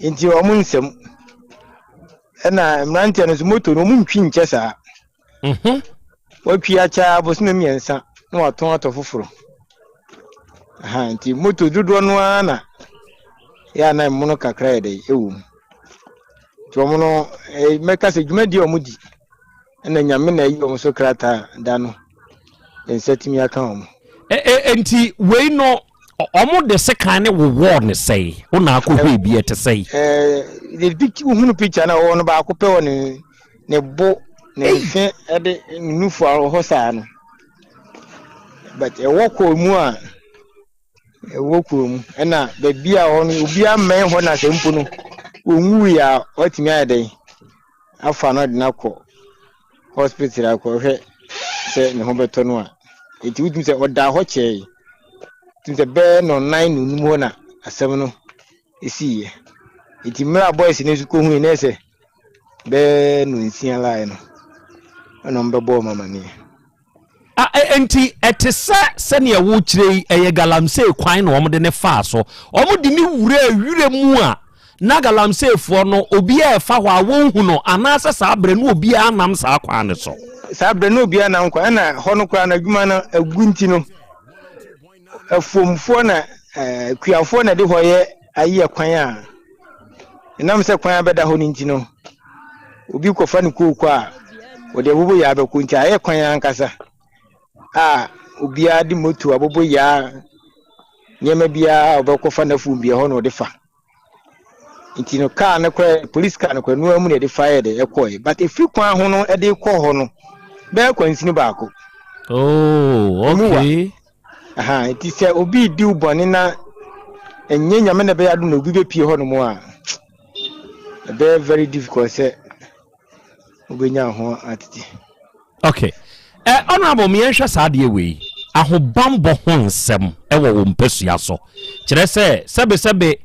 Nti wɔn nsam. Ɛna mmeranteɛ no nso moto no wɔn ntwi nkyɛ saa. Watwi akyɛ ara bosome mmiɛnsa na watɔn atɔ foforɔ. Aha, nti moto dodoɔ no ara na yɛ a na ɛmono kakra yɛ dɛ ɛwɔ mu. Nti wɔn no eh, mɛka sɛ dwumadie a wɔn di ɛna nyame na ayi wɔn so krataa da no yɛn nsa tumi aka wɔn. Nti wei no wɔn de sekan ne wowɔɔ ne sɛe wo na akɔ hwɛ bi ɛte sɛe. Ɛɛ de wohunu picture na wɔwɔ no baako pɛ wɔ ne ne bo ne mfe ɛde ne nufu wɔ hɔ saa no but ɛwɔ kɔɔ mu a ɛwɔ kuro mu ɛna baabi a hɔ no obiara mmɛn hɔ na sɛ mpo no ɔnwui a watumi ayɛ dɛn afa no de no akɔ hospital akɔhwɛ sɛ ne ho bɛtɔ no a ɛti wotumi sɛ ɔdaa hɔ kyɛe tumi sɛ bɛɛ nɔnan na onum hɔ na asɛm no ɛsiiɛ ɛti mmerɛ a boys no nso kɔhui na ɛsɛ bɛɛ nonsia lae no ɛna ɔmbɛbɔɔ mamaneɛ. A Enti ɛte sɛ sɛnea wokyerɛ yi, ɛyɛ galamsey kwan na wɔde no faa so. Wɔde no wuraa wira mu a na galamseyfoɔ no, obiara ɛfa hɔ a wɔnhu no, anaasɛ saa berɛ no obiara nam saa kwan no so. Saa berɛ no obiara nam kwan, ɛna hɔ no koraa no adwuma no agu nti no, afuomfoɔ na eh, kuafoɔ na ɛde hɔ yɛ ayɛ kwan a ɛnam sɛ kwan abɛda hɔ no nti no, obi kɔfa ne kooko a ɔde aboboyaa bɛkɔ nti ayɛ kwan ankasa a obiara de moto aboboyaa nneɛma biara a ɔbɛkɔfa n'afuom biara hɔ na ɔde fa nti no kaa no kora polisi kaa no kora noa mu na ɛde fa yɛ de ɛkɔɛ but efiri kwan ho no ɛde kɔ hɔ no bɛyɛ kwansini baako. Oh, okay. Aha, nti sɛ obi redi wo bɔne na ɛnyɛ nyame na ɛbɛyɛ adom na obi bɛpie hɔ nom a, ɛbɛyɛ very difficult sɛ wobɛnya ho atete. Okay. Eh, honorable, meyɛnhwɛ saa adeɛ wei ahobammɔ ho nsɛm ɛwɔ wo mpasua so kyerɛ sɛ sɛbesɛbe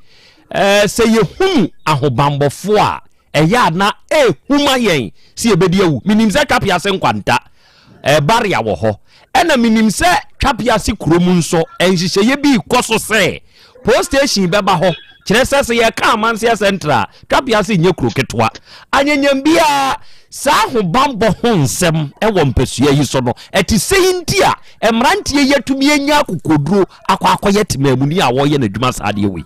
eh, sɛ yɛhunu ahobammɔfoɔ a Ɛyɛ a na ehu ma yɛn sɛ yɛbɛdi awu. Menim sɛ Twapease nkwanta eh, barrier wɔ hɔ. Ɛna menim sɛ Twapease kurom nso nhyehyɛeɛ bi rekɔ so sɛ post station bɛba hɔ. Kyerɛ sɛ sɛ yɛka Amanseɛ Central a, Twapease nyɛ kuro ketewa. Anyanyam biara, saa ahobammɔ ho nsɛm wɔ mpasua yi so no, ɛte sɛi nti a mmeranteɛ yi atumi anya akokoɔduro akɔ akɔyɛ temaamuni a wɔreyɛ n'adwuma saa adeɛ wei.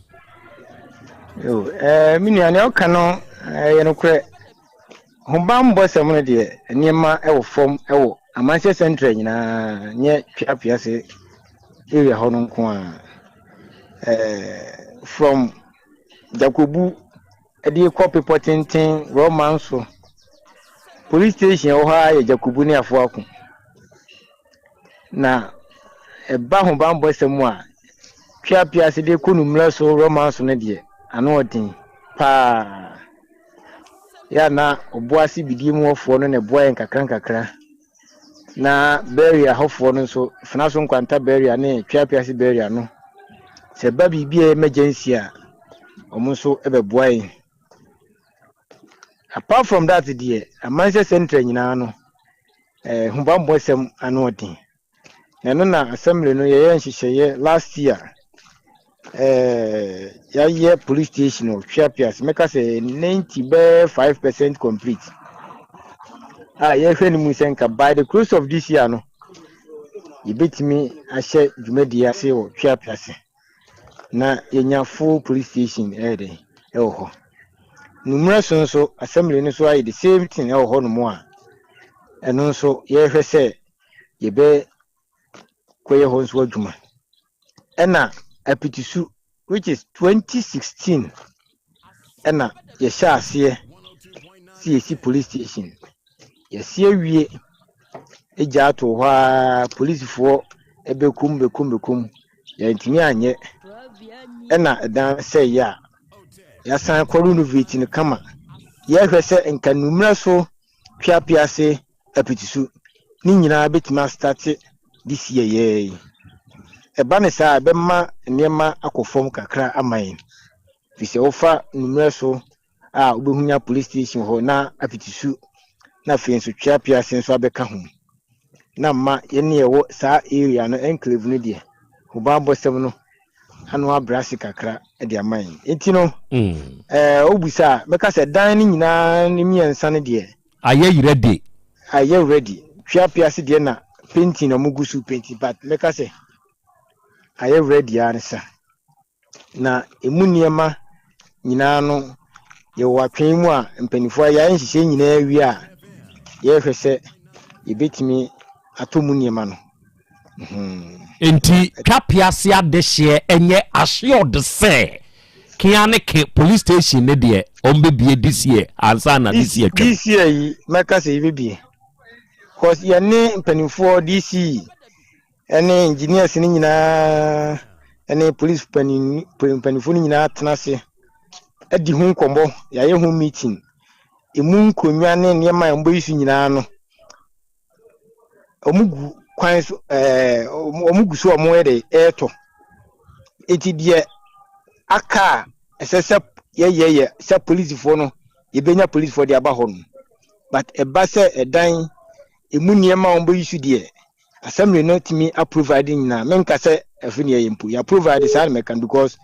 Yo, eh, me nua, nea ɔka no ɛyɛ eh, nokorɛ. Hobammɔsɛm no deɛ, nneɛma wɔ fam wɔ Amanhyɛ Central nyinaa, nyɛ Tweapease area hɔ no nko a. Eh, from Jakobu de kɔ Bepɔ Tenten, Roman so, police station ɛwɔ hɔ ara yɛ Jakobu ne Afoako. Na ɛba hobammɔsɛm mu a, tweapea ase de kɔ nummerɛ so Roma so no deɛ, ano ɔden paa. Yɛ a na ɔboase bidie mu hɔfoɔ no na ɛboa yɛn kakra nkakra. Na Beria hɔfoɔ no nso, Fena so Nkwanta Beria ne tweapea ase Beria no, sɛ ɛba biribi a ɛyɛ emergency a, wɔn nso bɛboa yɛn. Apart from that deɛ, Amanhyɛ Central nyinaa no, eh, hobammɔsɛm ano ɔden. Na ɛno na assembly no yɛyɛ nhyehyɛeɛ last year. Eh, yɛayɛ police station wɔ Tweapease, mɛka sɛ 90 bɛyɛ 5% complete. A yɛhwɛ no mu sɛ nka by the close of this year no, yɛbɛtumi ahyɛ dwumadie ase wɔ Tweapease. Na yɛnya full police station ɛyɛ dɛn ɛwɔ hɔ. Nummerɛ so nso assembly no nso ayɛ the same thing ɛwɔ hɔ nom a ɛno nso yɛhwɛ sɛ yɛbɛ kɔyɛ hɔ nso adwuma. Ɛna apitisu which is 2016 ɛna yɛhyɛ aseɛ sɛ yɛsi police station. Yɛsi awie gya ato hɔ ara polisifoɔ bɛkum bɛkum bɛkum yɛntumi anyɛ ɛna ɛdan sɛeɛ a yɛasan kɔ renovate no kama yɛhwɛ sɛ nka nummerɛ so tweapease apitisu ne nyinaa bɛtumi astate this year yɛɛ yi ɛba ne saa a ɛbɛma nneɛma akɔ fam kakra ama yɛn fi sɛ wofa nummerɛ so a wobɛhunya police station hɔ na apitisu na afei nso tweapease nso abɛka ho na mma yɛne ɛwɔ saa area no enclave no deɛ hobammɔsɛm no ano abrɛ ase kakra de ama yɛn nti no mm. ɛɛ wobusa a mɛka sɛ dan no nyinaa ne mmiɛnsa no deɛ ayɛ ready ayɛ ready tweapease deɛ na painting na wɔn gu so painting but mɛka sɛ. Ayɛ ready ara ne sa. Na emu nneɛma nyinaa no, yɛwɔ atwɛn mu a mpanimfoɔ ayɛ nhyehyɛe nyinaa awie a, yɛrehwɛ sɛ yɛbɛtumi atɔ mu nneɛma no. Enti Twapease adehyeɛ ɛnyɛ assured sɛ kea ne ke police station ne deɛ ɔmbɛbie this year ansa na this year twam. This year yi mɛka sɛ yɛbɛbie cause yɛne mpanimfoɔ DC ɛne engineers no nyinaa ɛne police panin mpanimfoɔ no nyinaa tena ase adi ho nkɔmmɔ, yɛayɛ ho meeting, emu nkonnwa ne nneɛma a wɔbɛyi so nyinaa no wɔn gu kwan so, wɔn gu so a wɔyɛ de ɛretɔ. Eti deɛ aka a ɛsɛ sɛ yɛyɛ yɛ sɛ polisifoɔ no, yɛbɛnya polisifoɔ de aba hɔ no, but ɛba sɛ ɛdan emu nneɛma a wɔbɛyi so deɛ, assembly no tumi aprovide nyinaa. Menka sɛ ɛfo ne yɛyɛ mpo, yɛaprovide saa na mɛka, because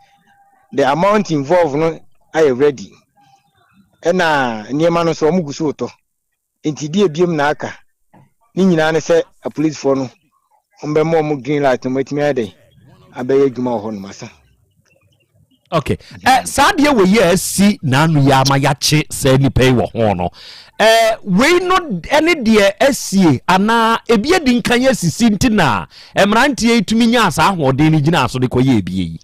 the amount involved no ayɛ ready, ɛna nneɛma no nso wɔn gu so retɔ. Nti deɛ ebiem na aka ne nyinaa ne sɛ apolisifoɔ no wɔn bɛma wɔn green light na wɔn atumi ayɛ dɛ abɛyɛ adwuma wɔ hɔ nom asa. Okay, saa deɛ wei yɛ asi n'ano yi ama yɛakye saa nipa yi wɔ ho no, wei no ɛne deɛ asie anaa ebi adi nkan asisi nti na mmeranteɛ yi tumi nyaa saa ahoɔden no gyina so de kɔyɛ ebie yi?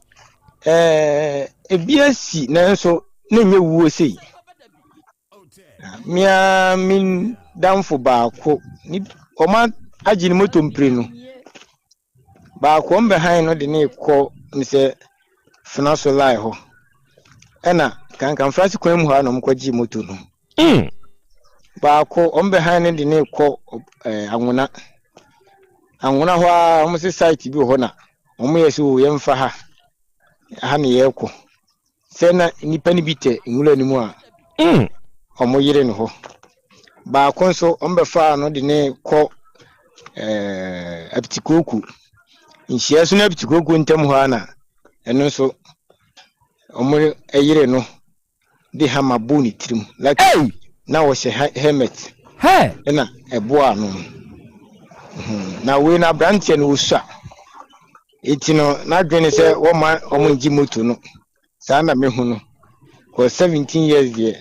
Ebi asi, nanso ne nyɛ wuo sei. Mmea me damfo baako ni wɔn agye ne moto mprenu. Baako wɔn bɛhan no de ne kɔ sɛ fena so line hɔ, ɛna kankanfrase kwan mu hɔ a na wɔn kɔgye moto no. Baako wɔn bɛhan no de ne kɔ Anwona Anwona hɔ a, wɔn sɛ site bi wɔ hɔ na wɔn yɛ sɛ o yɛmfa ha ha ne yɛrekɔ sɛ na nnipa no bi tɛ nwura no mu a wɔn yere no hɔ. Baako nso wɔn bɛfaa no de ne kɔ Apitikooko nhyia so no, Apitikooko ntam hɔ a na ɛno nso wɔn yere no de hama bɔ ne tirim like Hey! na wɔhyɛ helmet Hey! ɛna ɛboa no. Na wei na aberanteɛ no osua, eti no n'adwene sɛ wɔma wɔn ngye moto no saa na mehu no, for 17 years deɛ,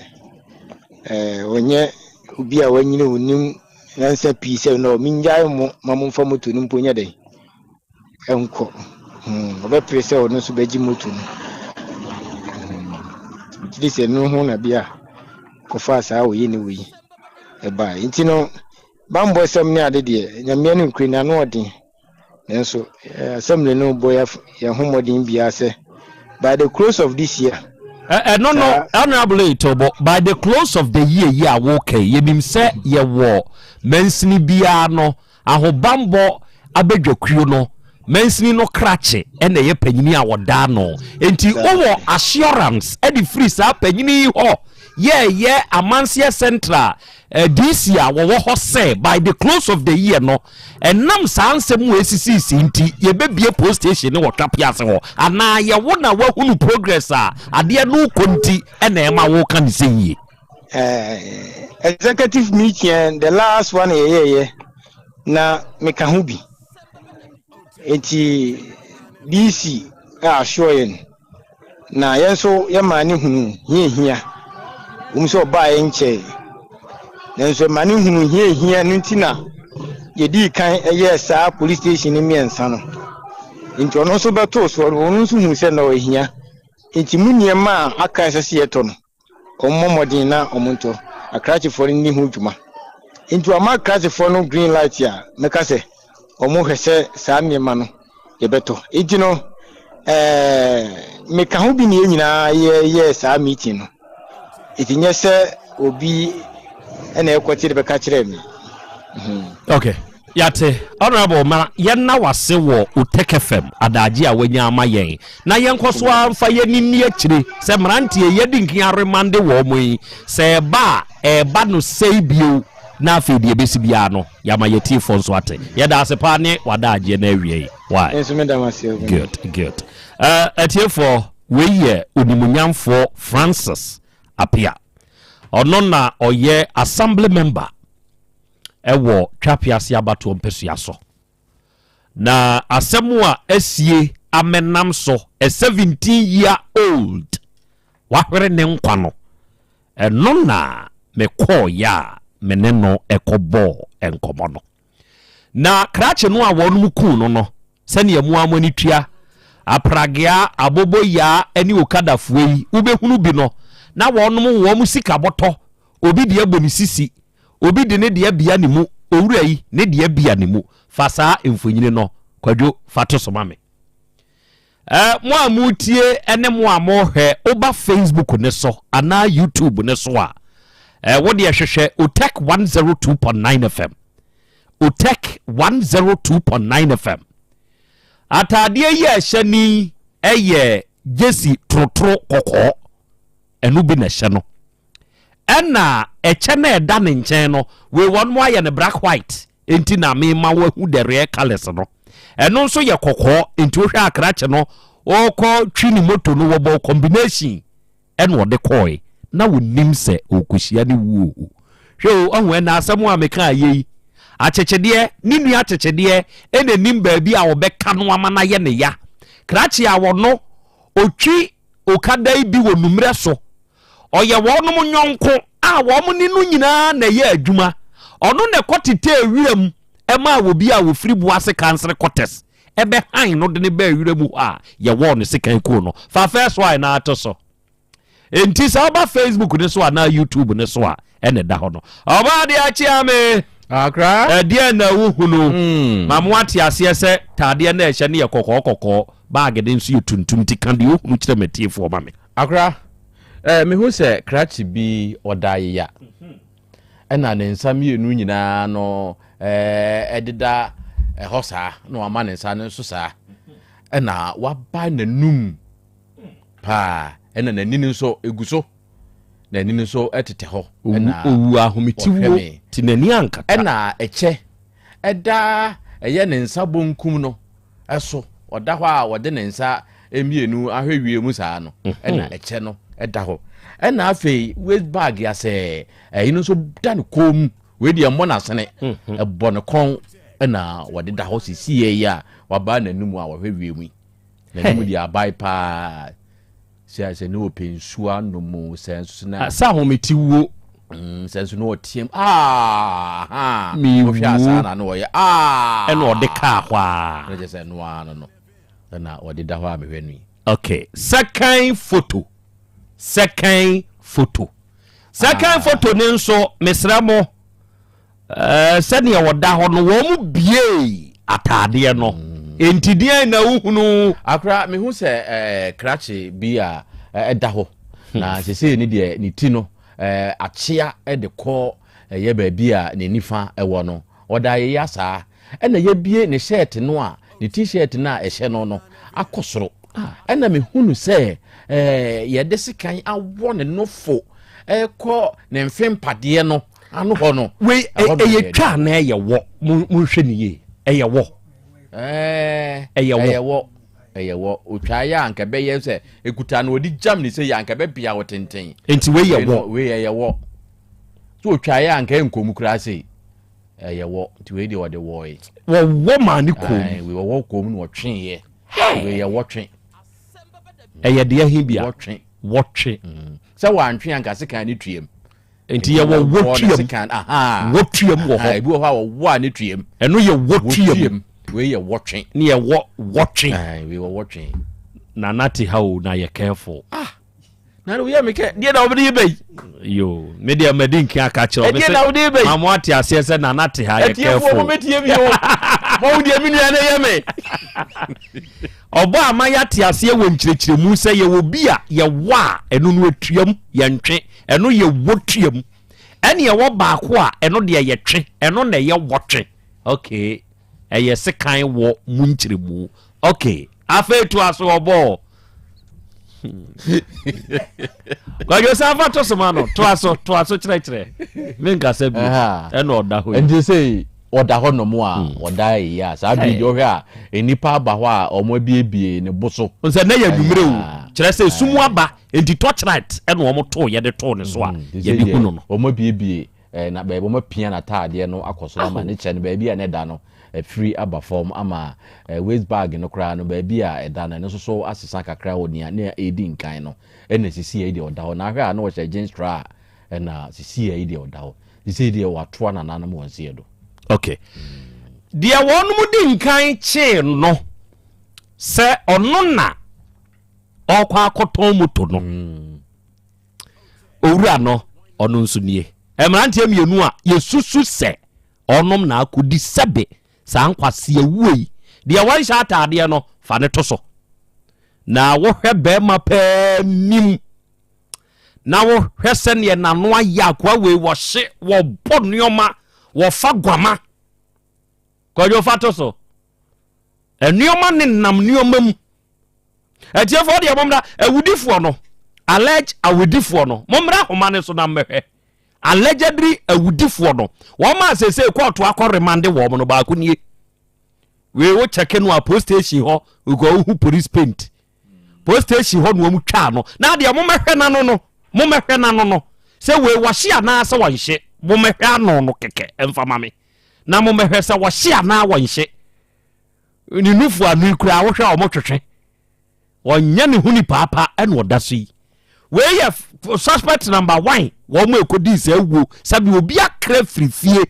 ɔnyɛ obi a wanyini onim nyansa pii sɛ no mengyae mo ma momfa moto no mpo nyɛ dɛn ɛnkɔ. Ɔbɛpere sɛ ɔno nso bɛgye moto no. Nti sɛ no ho na bi a kɔfaa saa wɔyɛ ne wei ɛbaa. Nti no bambɔ sɛm ne ade deɛ, Nyamea no nkure n'ano ɔden, nanso assembly no bɔ yɛn ho mmɔden biara sɛ by the close of this year. Ɛno no, Honorable Etobo, by the close of the year yi a woka yi, yɛnim sɛ yɛwɔ mansini biara no ahobambɔ abadwakuo no, mansini no krakye ɛna ɛyɛ panyini a wɔda no. Nti wowɔ assurance ɛde firi saa panyini yi hɔ yɛɛyɛ Amanseɛ Central DC a wɔwɔ hɔ sɛ by the close of the year no, ɛnam saa nsɛm a ɛsisiisi nti, yɛbɛbie police station ne wɔ Twapease hɔ, anaa yɛwo na woahunu progress a adeɛ no kɔ nti ɛna ɛma woka ne sɛ yie? Executive meeting, the last one yɛyɛyɛ na meka ho bi, nti DC a assure yɛn na yɛn nso yɛmaa ne hunu hiahia wɔn sɛ ɔbaa yɛn nkyɛn, nanso ɛma ne hunu hiahia no nti na yɛdii kan ɛyɛɛ saa police station no mmiɛnsa no. Nti ɔno nso bɛtoo so, ɔno nso hu sɛ na ɔhia, nti mu nneɛma a aka ɛsɛ sɛ yɛtɔ no, ɔmmɔ mmɔden na ɔmo ntɔ. Akrakyefoɔ no nni ho dwuma, nti ɔma akrakyefoɔ no green light a mɛka sɛ ɔmo hwɛ sɛ saa nneɛma no yɛbɛtɔ. Nti no meka ho bi ne yɛn nyinaa yɛyɛ saa meeting no, nti nyɛ sɛ obi ɛna ɛkɔte de bɛka kyerɛ me. Okay, yɛate. Honorable, ma yɛnna wase wɔ Otec FM adagye a wanya ama yɛn na yɛnkɔ so amfa yɛni nni akyire sɛ mmeranteɛ yɛdi nkan aremande wɔ mo yi sɛ ɛba a ɛba no sɛe bio, na afei deɛ ɛbɛsi biara no yɛama yɛtiefoɔ nso ate. Yɛda ase paa ne wadaagyeɛ no awie yi. Why? Nso meda mo ase. Good, good. Atiefoɔ, wei yɛ onimunyamfoɔ Francis Apia. Ɔno na ɔyɛ assembly member ɛwɔ Twapease abatoɔ mpɛsua so, na asɛm a asie. amɛnam so a 17 year old wahwere ne nkwa no, ɛno na mekɔɔeɛ a me ne no kɔbɔɔ nkɔmmɔ no. Na krakye no a wɔnom kuu no no, sɛdeɛ mo ara mo ani tua, apragea, aboboyaa ne okadafoɔ yi, wobɛhunu bi no, na wɔnom wɔn sika bɔtɔ, obi deɛ bɔ ne sisi, obi de ne deɛ bea ne mu, owura yi, ne deɛ bea ne mu. Fa saa mfonini no, Kwadwo, fa to so ma me. Eh, mo a motie ne mo a mohwɛ, woba Facebook ne so anaa YouTube ne so a, eh, wo deɛ hwehwɛ Otec 102.9 FM. Otec 102.9 FM. Ataadeɛ yi a ɛhyɛ ni ɛyɛ gyesi torotoro kɔkɔɔ. Ɛno bi na ɛhyɛ no. Ɛna ɛkyɛ na ɛda ne nkyɛn no, wei wɔn mo ayɛ no black white. Enti na mema woahu the real colours no. Ɛno nso yɛ kɔkɔɔ, enti wohwɛ akrakye no, ɔrekɔ twi ne moto no, wɔbɔɔ combination ɛna ɔde kɔɔe. Na ɔnim sɛ ɔrekɔhyia ne wuo o. Hwɛ o, ɔhu ɛna asɛm a meka ayɛ yi. Akyekyedeɛ, ne nua akyekyedeɛ ɛna nim baabi a ɔbɛka no ama no ayɛ ne ya. Krakye a ɔno, ɔtwi okada yi bi wɔ nummerɛ so. Ɔyɛ wɔnom yɔnko a wɔn ne no nyinaa na ɛyɛ adwuma. Ɔno na ɛkɔtetɛɛ wiram maa obi a ɔfiri Boase Kansere Kɔtɛs bɛhan no de no baa wiram hɔ a yɛwɔɔ no sekan kuu no. Fa first one no ara to so. Enti sɛ woba Facebook no so anaa YouTube no so a, ɛna ɛda hɔ no. Ɔbaa deɛ akyea me. Akra. Ɛdeɛn na wohunu? Mm. Ma mo ate aseɛ sɛ taadeɛ no a ɛhyɛ no yɛ kɔkɔɔ kɔkɔɔ, baage no nso yɛ tuntum nti ka deɛ wohunu kyerɛ m'atiefoɔ ma me. Akora, eh, mehu sɛ krakye bi ɔda ayeya, ɛna ne nsa mmienu nyinaa no eh, ɛdeda ɛhɔ saa, na wama ne nsa no nso saa, ɛna waba n'anum paa, ɛna n'ani no nso egu so, n'ani no nso ɛtetɛ hɔ, ɛna owu ahometiwuo ti n'ani ankata, ɛna ɛkyɛ ɛda ɛyɛ ne nsa bonkum no so. Ɔda hɔ a ɔde ne nsa mmienu ahwɛ wiem saa no, mhm. ɛna ɛkyɛ no ɛda hɔ. Ɛna afei waste bag asɛ ɛyi no nso da ne kɔn mu. Wei deɛ mmɔ n'asene, mhm. ɛbɔ ne kɔn ɛna wɔde da hɔ sisi yɛ yi a wabaa n'anim a wɔhwɛ wiem yi. N'anim deɛ abae paa. Sɛ sɛ ne ɔpɛ nsuo anom o, sɛ nso so na. Sɛ ahomete wuo. Mm, sɛ nso na ɔteam ah ha. Wohwɛ a saa na na ɔyɛ ah. Ɛna ɔde kaa hɔ a. Na kyerɛ sɛ ɛno ara no no ɛna ɔde da hɔ a mehwɛ no yi. Okay, second photo, second photo, second ah. photo ne nso mesrɛ mo. Ɛɛ, sɛdeɛ wɔda hɔ no, wɔn biee ataadeɛ no. Enti deɛn na wohunu? Akora, mehu sɛ ɛɛ krakye bi a ɛda hɔ, na sesei ne deɛ ne ti no ɛɛ akyea de kɔ ɛyɛ baabi a ne nifa ɛwɔ no. Ɔda ayeyea saa. Ɛna yɛabue ne hyɛɛte no a ne t-shirt no a ɛhyɛ no no akɔ soro. Ɛna mehunu sɛ ɛɛ yɛde sekan awɔ ne nofo ɛkɔ ne mfe mpadeɛ no ano hɔ no. Wei ɛyɛ twa anaa ɛyɛ wɔ? Monhwɛ ne yie. Ɛyɛ wɔ. Ɛyɛ wɔ. Ɛyɛ wɔ. Ɛyɛ wɔ. Otwa yɛ a anka ɛbɛyɛ sɛ ekuta no ɔde gyam ne sɛ yɛ anka ɛbɛbea wɔ tenten. Nti wei yɛ wɔ. Wei ɛyɛ wɔ. So otwa yɛ a anka ɛnkɔ mu koraa sei. Ɛyɛ wɔ. Nti wei deɛ ɔde wɔe. Wɔwɔ maa ne kɔn mu. Wei wɔwɔ kɔn mu na ɔtweeɛ. Wei yɛ wɔtwe. Ɛyɛ deɛ he bia? Wɔtwe. Wɔtwe. Sɛ wantwe anka sekan ne tuam. Nti yɛwɔ wɔtuam. Wɔtuam wɔ hɔ. Ebi wɔ hɔ a wɔwɔ a ne tuam. Ɛno yɛ wɔtuam. Wei yɛ wɔtwe. Ne yɛwɔ wɔtwe. Wei wɔ wɔtwe. Nana te ha o na yɛ careful. Ah. Na woyɛ me kɛ deɛ na wode bɛ yi. Yo, me deɛ madi nka aka kyerɛ wo. Ɛdeɛ na wode bɛ yi. Ma mo ate aseɛ sɛ Nana te ha yɛ careful. Atiefoɔ mo bɛtie mi o. Ma wo deɛ me nua no yɛ me. Ɔbɔ ama yɛate aseɛ wɔ nkyerɛkyerɛmu sɛ yɛwɔ bi a yɛwɔ a ɛno no atuam yɛntwe ɛno yɛ wɔtuam ɛne ɛwɔ baako a ɛno deɛ yɛtwe ɛno na ɛyɛ wɔtwe okay ɛyɛ sekan wɔ mu nkyerɛmu okay afei to aso ɔbɔ kwadwo san fa to soma no toa so toa so kyerɛkyerɛ menkasa bi ɛna ɔda hɔ yi nti sɛ ɔda hɔ nom a hmm. ɔda yi a saa bi deɛ ɔhwɛ a nnipa aba hɔ a wɔn abiebie ne bo so. nsɛ ne yɛ anwummerɛ o kyerɛ sɛ sum aba nti torchlight ɛna wɔn too yɛde too ne so a hmm, yɛde hu no no. Wɔn abiebie eh, na baabi wɔn apia n'ataadeɛ no akɔ soro ama ne kyɛ no baabi a ne da no. Afiri aba fam ama waste bag no koraa no baabi a ɛda no, ɛno nso so asesa kakra wɔ nea na ɛredi nkan no. Ɛna sisi yi deɛ ɔda hɔ. Na ahwɛ a na ɔhyɛ jeans tra a, ɛna sisi yi deɛ ɔda hɔ. Sisi yi deɛ watoa nananom wɔn seɛ do. Okay. Deɛ wɔnom di nkan kyee no sɛ ɔno na ɔrekɔ akɔtɔn moto no. Owura no, ɔno nso nie. Mmeranteɛ mmienu a yɛsusu sɛ ɔnom na akɔdi sɛbe saa nkwaseawuo yi. Deɛ wɔnhyɛ ataadeɛ no, fa ne to so. Na wohwɛ bɛrima pɛɛ nim na wohwɛ sɛdeɛ n'ano ayɛ akoa wei, wɔhye, wɔbɔ nneɛma, wɔfa guama. Kwadwo, fa to so. Nneɛma ne nam nneɛma mu. Atiefoɔ deɛ mommra, awudifoɔ no, allege awudifoɔ no, mommra ahoma no so na mmɛhwɛ. Allegedly awudifoɔ no, wɔn a seesei kɔɔto akɔ remande wɔn no, baako nie. Wei wo kyɛke no a, police station hɔ, because wohu police paint. Police station hɔ na wɔn twaa no. Na deɛ mommɛhwɛ n'ano no, mommɛhwɛ n'ano no. Sɛ wei wɔhye anaasɛ wɔnhye, mommɛhwɛ ano no kɛkɛ mfa ma me. Na mommɛhwɛ sɛ wɔhye anaa wɔnhye. Ne nufu ano yi koraa wohwɛ a wɔn twetwe. Ɔnyɛ ne ho nipa pa ɛna ɔda so yi. Wei yɛ suspect number one wɔn mu ekodi sɛ awuo sɛbi obi akra firi fie.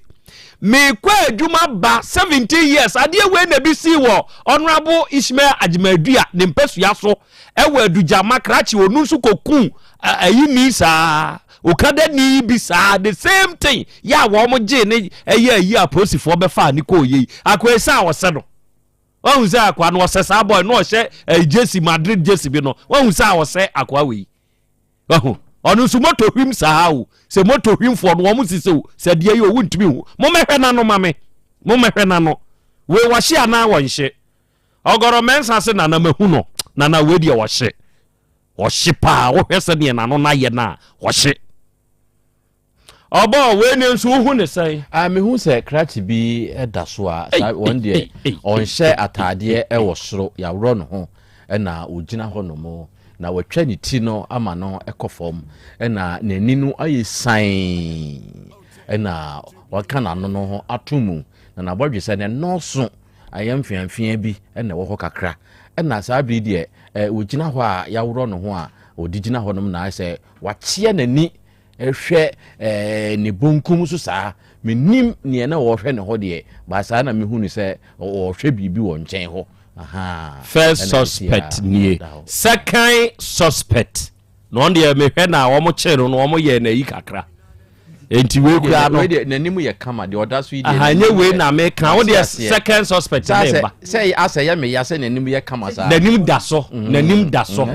Meekɔ adwuma ba 17 years adeɛ wei na ebi si wɔ Honourable Ishmael Agyemadua ne mpasua so ɛwɔ Adugyama krakye. Onu nso kokun ayi ni saa okada ni bi saa, the same thing yɛ a wɔn gye ne ɛyɛ ayi a polisifoɔ bɛfa ne kɔɔ yɛ yi. Akɔyɛ sɛ a ɔsɛ no, wahu sɛ akoa no ɔsɛ saa boy no, ɔhyɛ jersey, Madrid jersey bi no. Wahu sɛ a ɔsɛ akoa wei, wahu ɔno nso moto hwim saa o, sɛ moto hwimfoɔ no wɔn sisi o, sɛ deɛ yi owu ntumi hu. Mommɛhwɛ n'ano ma me, mommɛhwɛ n'ano. Wei wɔhye anaa wɔnhye? Ɔgɔrɔ mɛnsa se nana mahu no nana. Wei deɛ wɔhye, wɔhye paa. Wohwɛ sɛdeɛ n'ano n'ayɛ no a, wɔhye. Ɔbɔ wei ne nso wohu ne sɛn? Ah, mehu sɛ krakye bi da so a saa wɔn deɛ ɔnhyɛ ataadeɛ wɔ soro, yɛaworɔ ne ho ɛna ɔgyina hɔ nom na watwa ne ti no ama no kɔ fam ɛna n'ani no ayɛ san ɛna waka n'ano no ho ato mu na n'abɔdwe sɛ ne nɔɔso ayɛ mfeamfea bi ɛna ɛwɔ hɔ kakra. Ɛna saa bere deɛ ɔgyina hɔ a yɛaworɔ ne ho a ɔde gyina hɔ nom na ayɛ sɛ wakyea n'ani hwɛ ne bonkum so saa. Menim neɛ na wɔhwɛ ne hɔ deɛ ba saa na mehu no sɛ ɔhwɛ biribi wɔ nkyɛn hɔ. First suspect nie. Second suspect na ɔno deɛ mehwɛ na wɔn kyee no no, wɔn yɛ n'ayi kakra nti wei kura no. Wei deɛ n'anim yɛ kama deɛ ɔda so yi deɛ. Aha nye wei na meka wo deɛ, second suspect ne ba. Sɛ asɛ yɛ meya sɛ n'anim yɛ kama saa. N'anim da so, n'anim da so.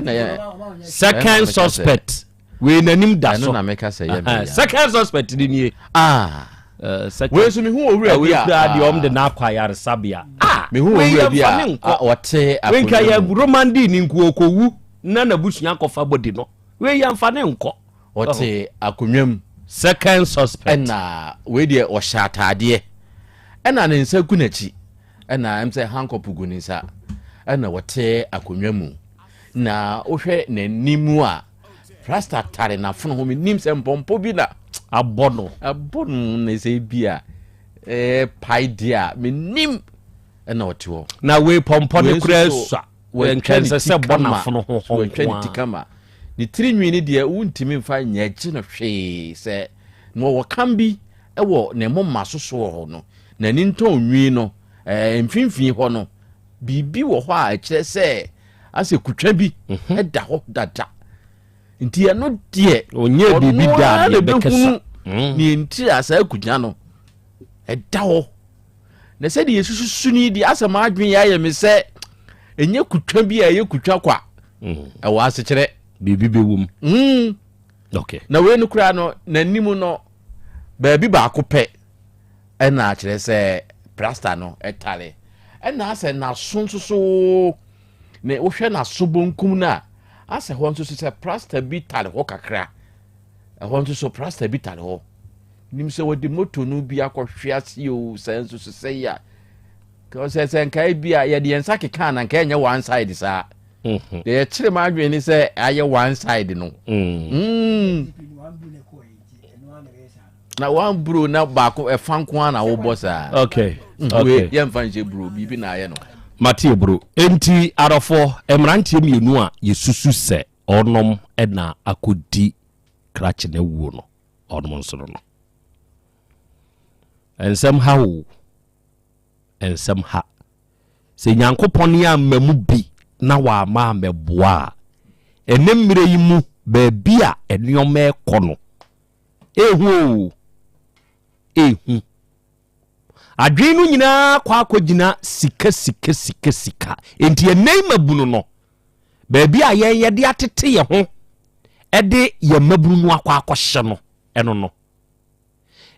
Second suspect wei n'anim da so. Ɛno na meka sɛ yɛ meya. Second suspect ni nie. Ah, wei nso mehu owura bi a wei kura deɛ ɔmo de n'akɔ ayaresabea. Ah, mehu owura bi a ɔte akonnwa mu. Wei nka yɛ romandi ni nko okowu na n'abusua akɔfa body no. Wei yɛ nfa ne nkɔ. Ɔte akonnwa mu. Second suspect. Ɛna wei deɛ ɔhyɛ ataadeɛ ɛna ne nsa gu n'akyi ɛna ɛm sɛ handcuff gu ne nsa ɛna ɔte akonnwa mu na wohwɛ n'anim a, plasta tare n'afono ho. Menim sɛ mpɔmpɔ bi na abɔ no. Abɔ no na sɛ bi a pae deɛ a menim ɛna ɔte hɔ. Na wei pɔmpɔ ne kura sua nkɛnsɛ sɛ bɔ n'afono ho hɔ. Wɔatwa ne ti kama. Ne tiri nwi ne deɛ wontumi mfa nyɛ gye no hwee sɛ na ɔwɔ kam bi wɔ ne moma so soɔ hɔ no, n'ani ntɔn nwi no mfimfini hɔ no, biribi wɔ hɔ a ɛkyerɛ sɛ asɛ kutwa bi ɛda hɔ dada. Nti ɛno deɛ ɔnyɛ biribi da na ɛbɛhunu ne nti a saa kutwa no ɛda hɔ. Na sɛdeɛ yɛsususu no yi deɛ, asɛ m'adwene yɛ ayɛ me sɛ ɛnyɛ kutwa bi a ɛyɛ kutwa kwa, ɛwɔ asekyerɛ. Biribi bɛwɔ mu. Na wei no koraa no, n'anim no baabi baako pɛ ɛna akyerɛ sɛ plasta no ɛtare. Ɛna asɛ n'aso nso so ne wohwɛ n'aso bonkum no a, asɛ hɔ nso so sɛ plasta bi tare hɔ kakra. Ɛhɔ nso so plasta bi tare hɔ. Nim sɛ wɔde moto no bi akɔhwe ase o, sɛ nso so sɛ yi a sɛ nkae bi a yɛde yɛn nsa keka na nka ɛnyɛ one side saa. Deɛ yɛkyerɛ mu adwene ne sɛ ayɛ one side no. Na one bro na baako ɛfa nko ara na wobɔ saa. Okay. Okay. Yɛmfa nhyɛ bro biribi na ayɛ no. Mate bro. Enti adɔfoɔ, mmeranteɛ mmienu a yɛsusu sɛ ɔnom na akɔdi krakye no awuo no, ɔnom nso no no. Nsɛm ha o. Nsɛm ha. Sɛ Nyankopɔn amma mu bi na wamma ammɛboa a, ɛnɛ mmerɛ yi mu baabi a nneɛma ɛkɔ no, ehu o, ehu. Adwene no nyinaa kɔ akɔgyina sika sika sika sika. Enti ɛnɛ yi mmabunu no, baabi a yɛn yɛde atete yɛn ho ɛde yɛn mmabunu no akɔ akɔhyɛ no, ɛno no.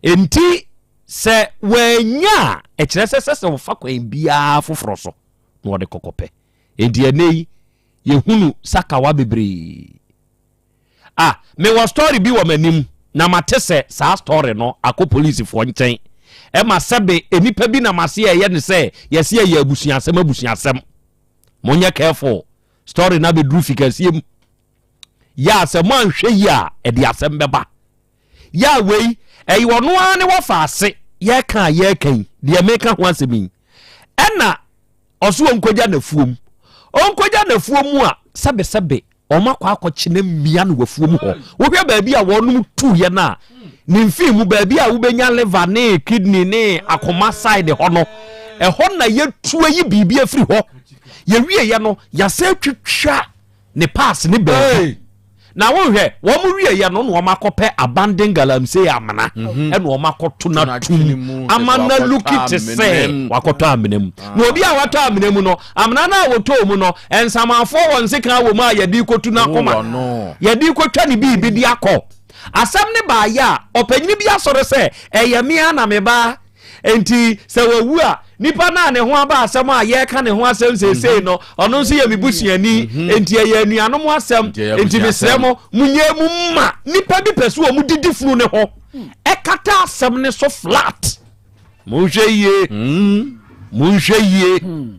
Enti sɛ wannya a, ɛkyerɛ sɛ sɛ sɛ wɔfa kwan biara foforɔ so na wɔde kɔkɔpɛ. Enti ɛnɛ yi, yɛhunu sakawa bebree. Ah, mewɔ story bi wɔ m'anim na mate sɛ saa story no akɔ polisifoɔ nkyɛn. Ɛma sɛbe nnipa bi nam ase ɛyɛ ne sɛ yɛse ɛyɛ abusuasɛm abusuasɛm. Monyɛ careful, story no abɛduru fikasie mu. Yɛ a sɛ moanhwɛ yi a, ɛde asɛm bɛba. Yɛ a wei, ɛyɛ ɔno ara ne wɔfa ase yɛka a yɛreka yi, deɛ meka ho asɛm yi. Ɛna ɔso ɔnkɔgya n'afuom. Ɔnkɔgya n'afuom mu a, sɛbesɛbe wɔn akɔ akɔkye no mmia no wɔ afuom hɔ. Wohwɛ baabi a wɔnom tuiɛ no a, ne mfii mu baabi a wobɛnya liver ne kidney ne akoma side hɔ no, ɛhɔ na yɛtu ayi biribi afiri hɔ. Yɛwieɛ no, yɛasɛ twitwa ne pass ne baabi na wohwɛ wɔn wieɛ no na wɔn akɔpɛ abandon galamsey amena mhm. ɛna wɔn akɔto no atum ama na luki te sɛ wakɔtɔ amena mu ah. Na obi a watɔ amena mu no, amena no a wɔtɔɔ mu no, nsamanfoɔ wɔ nsekan wɔ mu a yɛde kɔtu no akoma, yɛde kɔtwa ne biribi de akɔ. Asɛm ne baayɛ a ɔpanyini bi asɔre sɛ ɛyɛ mea na mebaa. Enti sɛ wawu a, nipa no a ne ho aba asɛm a yɛreka ne ho asɛm seesei mhm. no, ɔno nso yɛ me busuani. Mhm. Enti ɛyɛ anuanom asɛm. Enti mesrɛ mo, monyɛ mu ma nipa bi pɛ so wɔn didi funu ne ho. Ɛkata asɛm ne so flat. Monhwɛ yie. Hmm. Monhwɛ yie. Hmm.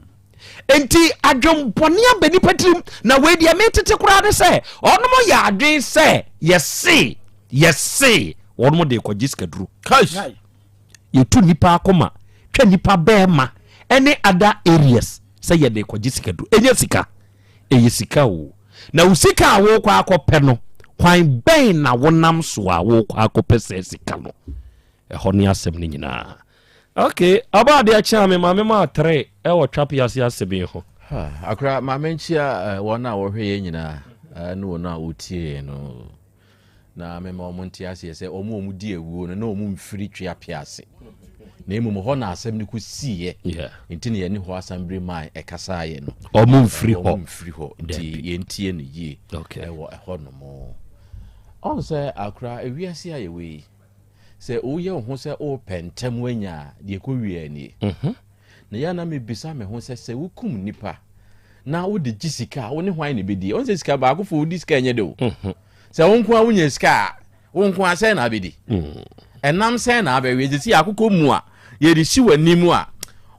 Enti adwembɔne aba nipa tirim na wei deɛ metete koraa ne sɛ ɔnom yɛ adwen sɛ yɛse yɛse wɔnom de kɔgye sikaduro. Yɛtu nnipa akoma, twa nnipa bɛɛma ɛne other areas sɛ yɛde kɔgye sika duro. Ɛnyɛ sika, ɛyɛ sika o. Na wo sika a wokɔ akɔpɛ no, kwan bɛn na wonam so a wokɔ akɔpɛ saa sika no? Ɛhɔ ne asɛm no nyinaa. Ok, ɔba adeɛ kye a me maame maa tere ɛwɔ twape ase asɛm yi ho. Akora, maame nkyia wɔn a wɔhwɛ yɛn nyinaa ne wɔn a wɔtie yɛn no. Na mema wɔn nte aseɛ sɛ wɔn a wɔdi awuo no na wɔn mfiri tweape ase, na mmom hɔ na asɛm no kɔsiiɛ. Nti na yɛne hɔ asambere man ɛkasaeɛ no. Wɔn mfiri hɔ. Wɔn mfiri hɔ. Nti yɛntie no yie ɛwɔ ɛhɔ nom. Ɔn sɛ akora ewiase a yɛwɔ yi, sɛ woyɛ wo ho sɛ wopɛ ntɛm anya a, deɛ ɛkɔwie nie. Mhm. Na yɛ na mebisa me ho sɛ sɛ wokum nipa na wode gye sika a, wo ne hwan na ɛbɛdi? Ɔn sɛ sika baakofo wodi sika ɛnyɛ de o. Mhm. Sɛ wo nko a wonya sika a, wo nko a sɛn na abɛdi? Mm. Ɛnam sɛn na abɛwe? Sɛ si akokɔ mu a, yɛde si w'anim a,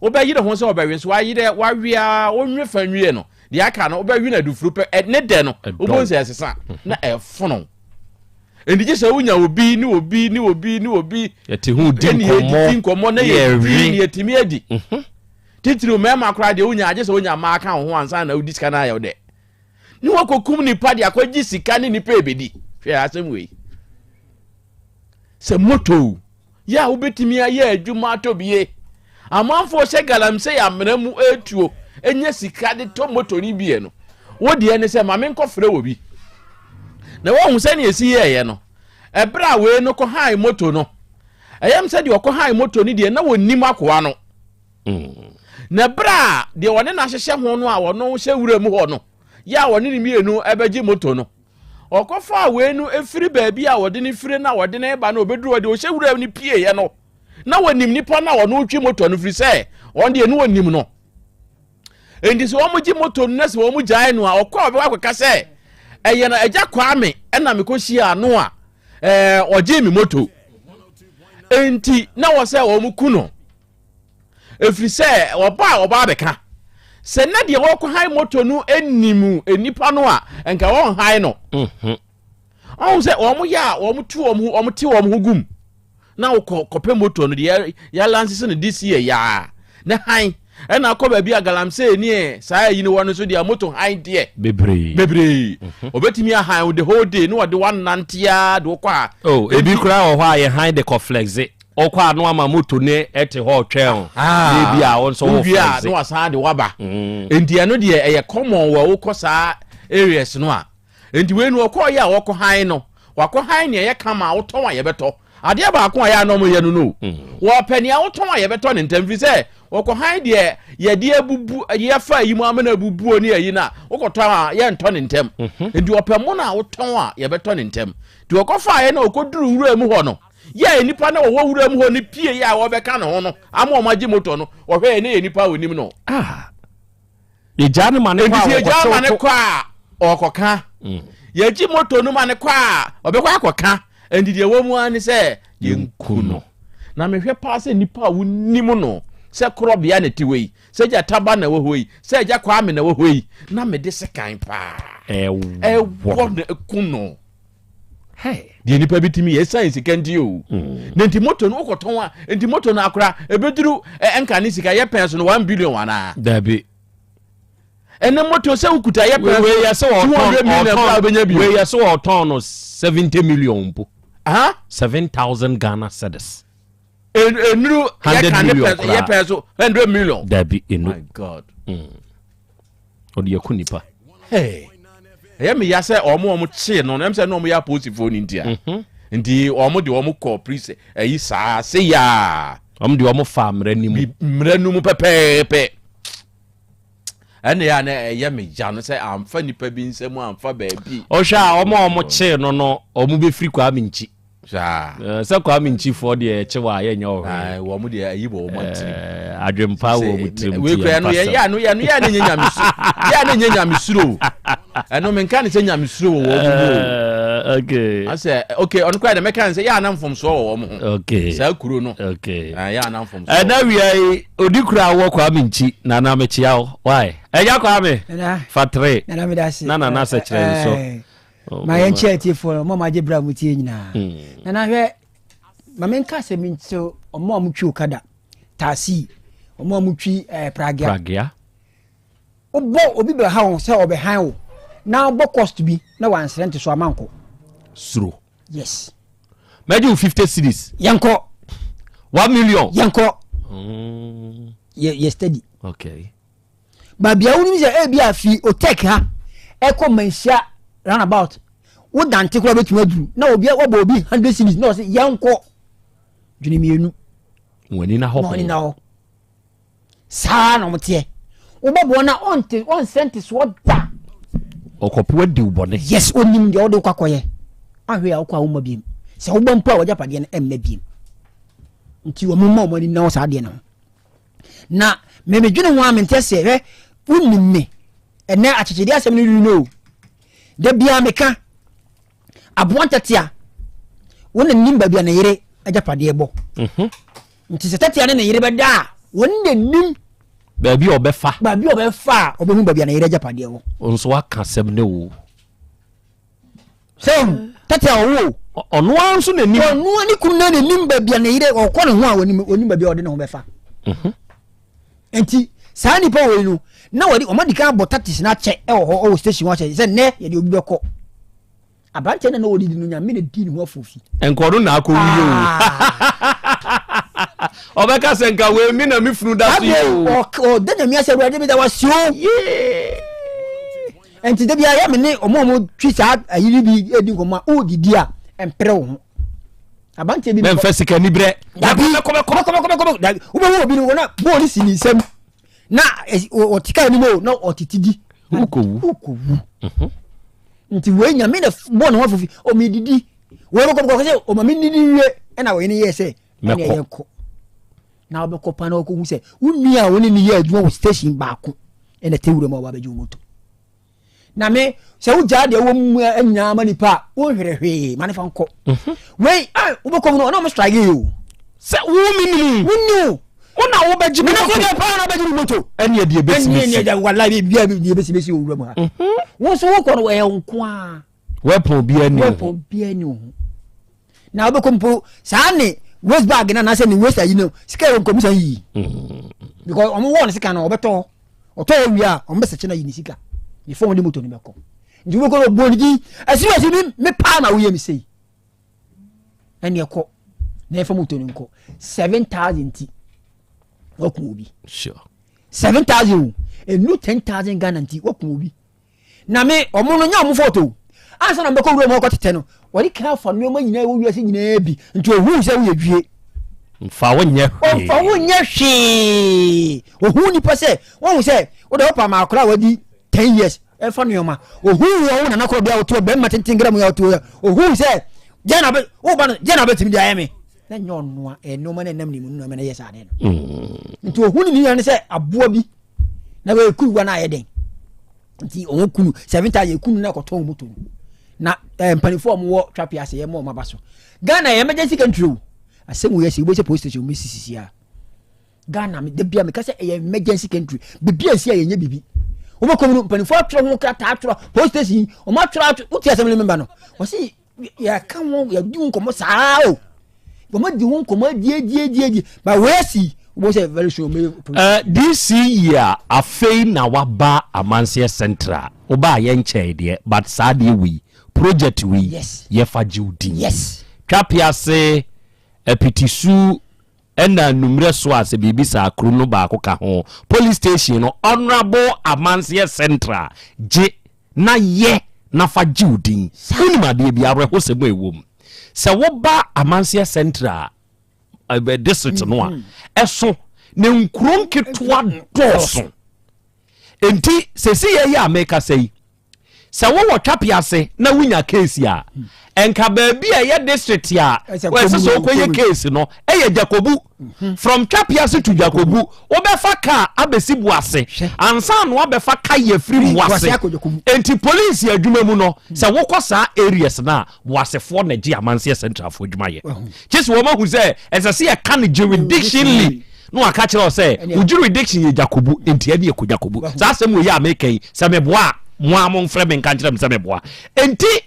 wobɛyere ho sɛ wɔbɛwe nso wayerɛ wawe a wonwe fa nwie no, deɛ aka no wobɛwe no adufuru pɛ, ne dɛ no, wobɛhu sɛ ɛsesa na ɛfono. Enti gye sɛ wonya obi ne obi ne obi ne obi yɛte ho di nkɔmmɔ nkɔmmɔ na yɛdi ne yɛtumi adi. Mhm. Titiriw mmarima koraa deɛ wonya agye sɛ wonya mmaa ka wo ho ansa na wodi sika no ayɛ wo dɛ. Ne wakɔkum nipa de akɔgye sika ne nipa ebedi. Hwɛ asɛm wei. Sɛ moto yɛ a wobɛtumi ayɛ adwuma atɔ bie. Amanfoɔ hyɛ galamsey amena mu etuo enya sika de tɔ moto no bie no. Wo deɛ ne sɛ ma menkɔfrɛ wɔ bi. Na woahu sɛnea esi yɛɛyɛ no. Ɛberɛ a wei no kɔhae moto no, ɛyɛ m sɛ deɛ ɔkɔhae moto no deɛ na wɔnnim akoa no. Na berɛ a deɛ ɔne no ahyehyɛ ho no a ɔno hyɛ wura mu hɔ no yɛ a ɔne ne mmienu bɛgye moto no, ɔkɔfaa wei no firi baabi a ɔde no fire na ɔde no ba no ɔbɛduru hɔ deɛ ɔhyɛ wura no pieeɛ no, na wɔnim nipa no a ɔno retwi moto no firi sɛ ɔno deɛ ne wɔnim no. Enti sɛ wɔgye moto no na sɛ wɔgyae no a, ɔkɔ a ɔbɛkɔ akɔka sɛ ɛyɛ no agya Kwame ɛna mekɔhyiaa no a ɛɛ ɔgyee me moto. Enti na wɔ sɛ wɔn ku no. Ɛfiri sɛ ɔba a ɔba abɛka sɛ na deɛ wɔkɔhan moto no nim nnipa no a nka wɔnhan no. Mhm. Ɔhu sɛ wɔn yɛ a wɔn tu wɔn ho wɔn te wɔn ho gum. na wokɔ kɔpɛ moto no deɛ yɛalansese no this year yaa ne han ɛna akɔ baabi a galamsey ne saa ayi no wɔ no nso deɛ moto han deɛ bebree bebree obetumi ahan wo the whole day ne wɔde wanantea de wokɔ a oh ebi koraa wɔ hɔ a yɛ han de kɔ flexe ɔkɔ a no ama moto ne ɛte hɔ ɔtwɛn o Ah. ebi a wɔn nso wɔ wowie a flexe na wasan de waba nti ɛno deɛ ɛyɛ common wɔ wokɔ saa areas no a nti wei no ɔkɔɔ yɛ a wɔkɔ han no wakɔ han nea ɛyɛ kama a wotɔn a yɛbɛtɔ adeɛ baako a yɛ a na ɔmo yɛ no no wɔpɛ nea wotɔn a yɛbɛtɔ ne ntɛm firi sɛ wɔkɔ han deɛ yɛde abubu yɛfa ayi mu ama no abubuo ne ayi no a wokɔtɔ a yɛntɔ ne ntɛm nti wɔpɛ mo no a wotɔn a yɛbɛtɔ ne ntɛm nti wɔkɔfaeɛ na wɔkɔduru wura mu hɔ no yɛ nipa na wɔwɔ wura mu hɔ no pie yɛ a wɔbɛka ne ho no ama ɔmo agye moto no wɔhwɛ yɛ ne yɛ nipa a onim no ah yɛgyaa ne ma ne kɔ nti a sɛ yɛgyaa ma ne wɔkɔkyɛw kɔ a ɔkɔka yɛgye moto no ma ne kɔ a ɔbɛkɔ akɔka nti deɛ ɛwɔ mu ara ne sɛ yɛnku no na mehwɛ paa sɛ nipa a wonim no sɛ korɔbea na ti hɔ yi sɛ gya taba na ɛwɔ hɔ yi sɛ agya kwame na ɛwɔ hɔ yi na mede sekan paa ɛwɔ ɛwɔ no ɛku no deɛ nipa bi tumi yɛ ɛsan sika nti o na nti moto no wokɔtɔn a nti moto no akora ɛbɛduru ɛnka ne sika yɛ pɛn so no 1 billion anaa dabi ɛnɛ moto sɛ wokuta yɛ pɛn wei yɛ sɛ so 200 million koraa wobɛnya bi wei yɛ sɛ wɔtɔn no 70 million mpo aha 7,000 Ghana cedis. Enuru 100 yɛ ka ne million pɛn so yɛ koraa. pɛn so 100 million. Dabi enu. My God. Ɔde yɛ ku nipa. Hey. Ɛyɛ mi ya sɛ ɔmo kyee no no ɛm sɛ na ɔmo yɛ apolisifoɔ no ntia nti ɔmo de ɔmo kɔ prison ɛyi saa se yaa. Ɔmo de ɔmo fa mmerɛ ni mu. Mmerɛ no mu pɛpɛɛpɛ ɛne yɛ a na ɛyɛ me gya no sɛ amfa nipa bi nsɛm amfa baabi. Ɔhwɛ a ɔmo a ɔmo kyee no, ɔmo bɛfiri Kwame Nkyi. Saa. Sɛ Kwame Nkyifoɔ deɛ ɛkye wɔ a yɛnyɛ ɔhwɛ. Ae, wɔn mo deɛ ayi wɔ wɔn tirim. Adwempa wɔ ɔmo tirim. Wei kura no yɛ yɛ ano yɛ ano yɛ ano nye nyamesuro, yɛ ano nye nyamesuro o. Ɛno menka ne sɛ nyamesuro wɔ wɔn mu o. Okay. Asɛ okay, ɔno kura deɛ mɛka ne sɛ yɛ ana mfomsoɔ wɔ wɔn ho. Okay. Saa kuro no. Okay. Ah, yɛ ana mfomsoɔ. Ɛna wia yi odi kura wɔ Kwame Nkyi nana mekyia wo why ɛgya Kwame Nana. fa tere Nana meda ase. na nana sɛ kyerɛ nso. Ma yɛnkyɛ atiefoɔ no, mo a magye berɛ a motie nyinaa. Nana hwɛ, ma menka sɛ menkyerɛ ɔmo a motwi okada, taxi, ɔmo a motwi pragea. Pragea. Wobɔ obi bɛha wo sɛ ɔbɛhan wo na wobɔ cost bi na wansrɛ nte so ama nkɔ. Suro. Yes. Mɛgye wo 50 cedis. Yɛnkɔ. 1 million. Yɛnkɔ. Yɛ steady. Okay. Baabi a wonim sɛ ebi a fi otek ha ɛkɔ Manhyia roundabout, wo dante koraa bɛtumi aduru na obi wabɔ obi 100 cedis na ɔsɛ yɛnkɔ, dwene mmienu. Wɔn ani na hɔ. Na ɔne na hɔ saa na ɔmo teɛ wobɛboɔ na ɔnte ɔnsɛ nte soɔ da. Ɔkɔpo adi wo bɔne. Yes, onim deɛ ɔde wokɔ akɔyɛ ahwɛ a wokɔ a womma biem sɛ wobɔ mpo a wɔgyapadeɛ no ɛmma biem nti wɔn mma wɔn ani na wɔ saa adeɛ no ho na mɛmɛdwene ho a mente aseɛ. Hwɛ, wonim me ɛnɛ akyekyedeɛ asɛm no duru no o, da biara meka aboa ntatea wɔn na nim baabi a ne yere agyapadeɛ bɔ nti sɛ tatea ne ne yere bɛda a, wɔn na nim baabi a ɔbɛfa. Baabi a ɔbɛfa a ɔbɛhu baabi a ne yere agyapadeɛ wɔ. Nso waka asɛm ne wo. Sɛ tatea ɔwo o, ɔno ara nso n'anim. Ɔno ne kunu na n'anim baabi a ne yere ɔkɔ ne ho a ɔnim, ɔnim baabi a ɔde ne ho bɛfa. Nti saa nipa wɔ yi no na wɔde wɔn adi kan abɔ tactics n'akyɛ ɛwɔ hɔ, ɛwɔ station hɔ akyɛ sɛ nnɛ yɛde obi bɛkɔ. Aberanteɛ na na wɔdidi no, Nyame na di ne ho afofi. Nkɔdo na akɔ wuye o, ɔbɛka sɛ nka wei mi na mi funu da so yi o. Ɔda Nyame asɛ, Awurade meda wase o. Nti da biara yɛ me ne ɔmo a ɔmo twi saa ayiri bi edi nkɔmɔ a ɔredidi a mpere wo ho. Aberanteɛ bi mɛnfɛ sika ni brɛ. Dabi, bɛkɔ bɛkɔ bɛkɔ bɛkɔ dabi, wobɛhu obi no wɔna bɔɔl si ne nsam na ɔte kaa anim o na ɔtete di. Wokɔwu. Wokɔwu. Nti wei Nyame na bɔɔ ne ho afofi ɔmedidi wei bɛkɔ bɛkɔ sɛ ɔma me didi wie ɛna wɔyɛ ne yɛɛ sɛ ɛne Mɛkɔ. ɛyɛ kɔ na wobɛkɔ pa na wɔkɔhu sɛ wo nua a wɔne ne yɛ adwuma wɔ station baako ɛna ɛtɛ wura mu a wɔabɛgye wo moto. Na me sɛ wogyaa deɛ wɔ mu nyinaa ma nipa a wonhwere hwee ma ne fa nkɔ. Wei a wobɛkɔ mu no ɔne ɔmo strike yi o. Sɛ wo mi nim. Wo ni o. Wo na wobɛgye mi moto. moto. Mena paa na wobɛgye mi moto. Ɛne ɛdeɛ bɛsi ɛne bɛsi. ɛdeɛ wala bi bia deɛ bɛsi bɛsi wɔ wura mu ha. Wo nso wokɔ no ɛyɛ wo nko a. Weapon biara ni wo ho. Weapon biara ni wo ho. Na wobɛkɔ mpo saa ne. Waste bag na anaasɛ ne waste ayi no sika yɛ nkɔmu san yiyi because ɔmo wɔ ne sika no ɔbɛtɔ ɔtɔ yɛ wie a ɔmo bɛsɛkyɛ no ayi ne sika ne fɔn de moto no bɛkɔ nti wobɛkɔ no ɔbɔ ne din ɛsi ɛsi mi me paa na woyɛ mi sei ɛne ɛkɔ na ɛfa moto no nkɔ 7,000 ti waku obi. Sure. 7,000 o, enu 10,000 Ghana nti waku obi. Na me ɔmo no nyɛ ɔmo fɔɔto o. Ansa na ɔbɛkɔ wura mu akɔ tetɛ no, wɔde kan afa nneɛma nyinaa ɛwɔ wiase nyinaa bi. Nti ohuu sɛ woyɛ dwie. Nfa wo nyɛ hwee. Ɔnfa wo nyɛ hwee. Ohuu nipa sɛ, wɔn sɛ wode wopa ma akora a wadi 10 years ɛfa nneɛma. Ohuu wɔn wo nana korɔ bi a wotoɔ bɛrima tenten gra mu a wotoɔ. Ohuu sɛ gya na bɛ woba no gya na bɛtumi de ayɛ me. Na nyɛ ɔnoa ɛyɛ nneɛma na ɛnam ne mu nneɛma na ɛyɛ saa adeɛ no. Nti ohuu ne nua no sɛ aboa bi na wɔyɛ kuruwa no ayɛ dɛn. Nti wɔn kunu 7,000 kunu na kɔtɔn moto no na mpanimfoɔ a wɔwɔ twapia ase yɛ mɔ wɔn aba so. Ghana yɛ emergency country o. Asɛm wo yɛ sɛ wobɛsɛ police station wɔn sisi a Ghana me da bia meka sɛ ɛyɛ emergency country. Bibi a nsi a yɛnyɛ bibi wɔn kɔm no mpanimfoɔ atwerɛ ho krataa atwerɛ police station wɔn atwerɛ atwerɛ wote asɛm no memba no wɔsi yɛka ho yɛdi ho nkɔmmɔ saa o, wɔn adi ho nkɔmmɔ adiadiadiadi ba wei asi wɔn sɛ very soon wɔn bɛyɛ. DC yi a afei na waba Amanseɛ Central, wobaa yɛ nkyɛe deɛ, but saa deɛ wei, project wei, yɛfa gye wo din. Twapease, Apitisu ɛna Anummerɛ so a sɛ biribi saa kuro no baako ka ho. Police station no, Honourable Amanseɛ Central gye na yɛ na fa gye wo din. Wonim adeɛ bi, awerɛhosɛm a ɛwɔ mu. Sɛ woba Amanseɛ Central district no a, ɛso na nkuro nketewa dɔɔso. Enti sɛsi yɛ yi a mekasa yi, sɛ wowɔ Twape ase na wonya case a, ɛnka baabi a ɛyɛ district a ɛsɛ sɛ wokɔyɛ case no ɛyɛ Jakobu. From Twape ase to Jakobu, wobɛfa car abɛsi Boase ansa na wabɛfa ka yɛ firi Boase. Enti police adwuma mu no, sɛ wokɔ saa areas no a, Boasefoɔ na gye Amanseɛ Centralfoɔ adwuma yɛ. Kye sɛ wɔn ahu sɛ ɛsɛ sɛ yɛka no jurisdictionally na waka kyerɛ wo sɛ wo jurisdiction yɛ Jakobu, enti ɛne ɛkɔ Jakobu. Saa asɛm wei a meka yi, sɛ meboa a, mo ara momfrɛ me nka nkyerɛ me sɛ meboa. Enti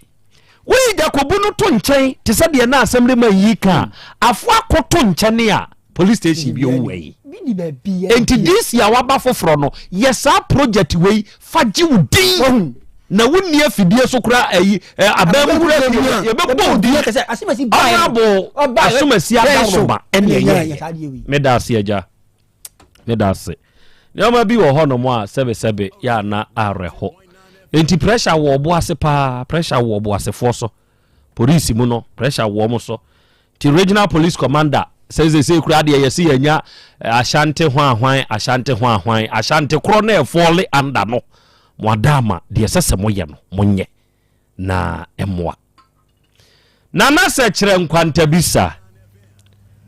woyi Jakobu no to nkyɛn te sɛ deɛ na asɛm rema yi ka a, afoa kɔto nkyɛne a police station bi owu ayi. Enti DC a waba foforɔ no, yɛ saa project wei fa gye wo din. Na wonni afidie so koraa ayi aban mu koraa fie yɛbɛbɔ wo din. Honorable Asomasi Adaworoma ɛne ɛyɛ. Meda ase agya. Meda ase. Nneɛma bi wɔ hɔnom a sɛbesɛbe yɛ ana awerɛho. Enti pressure wɔ ɔbo ase paa, pressure wɔ ɔbo asefoɔ so. Polisi mu no, pressure wɔ wɔn so. Nti regional police commander sɛ sesei koraa deɛ yɛse yɛanya Ashanti hwan hwan, Ashanti hwan hwan, Ashanti korɔ no ɛfɔle under no, mo adaama deɛ ɛsɛ sɛ moyɛ no monyɛ na ɛmmoa. Nana sɛ kyerɛ nkwantabisa,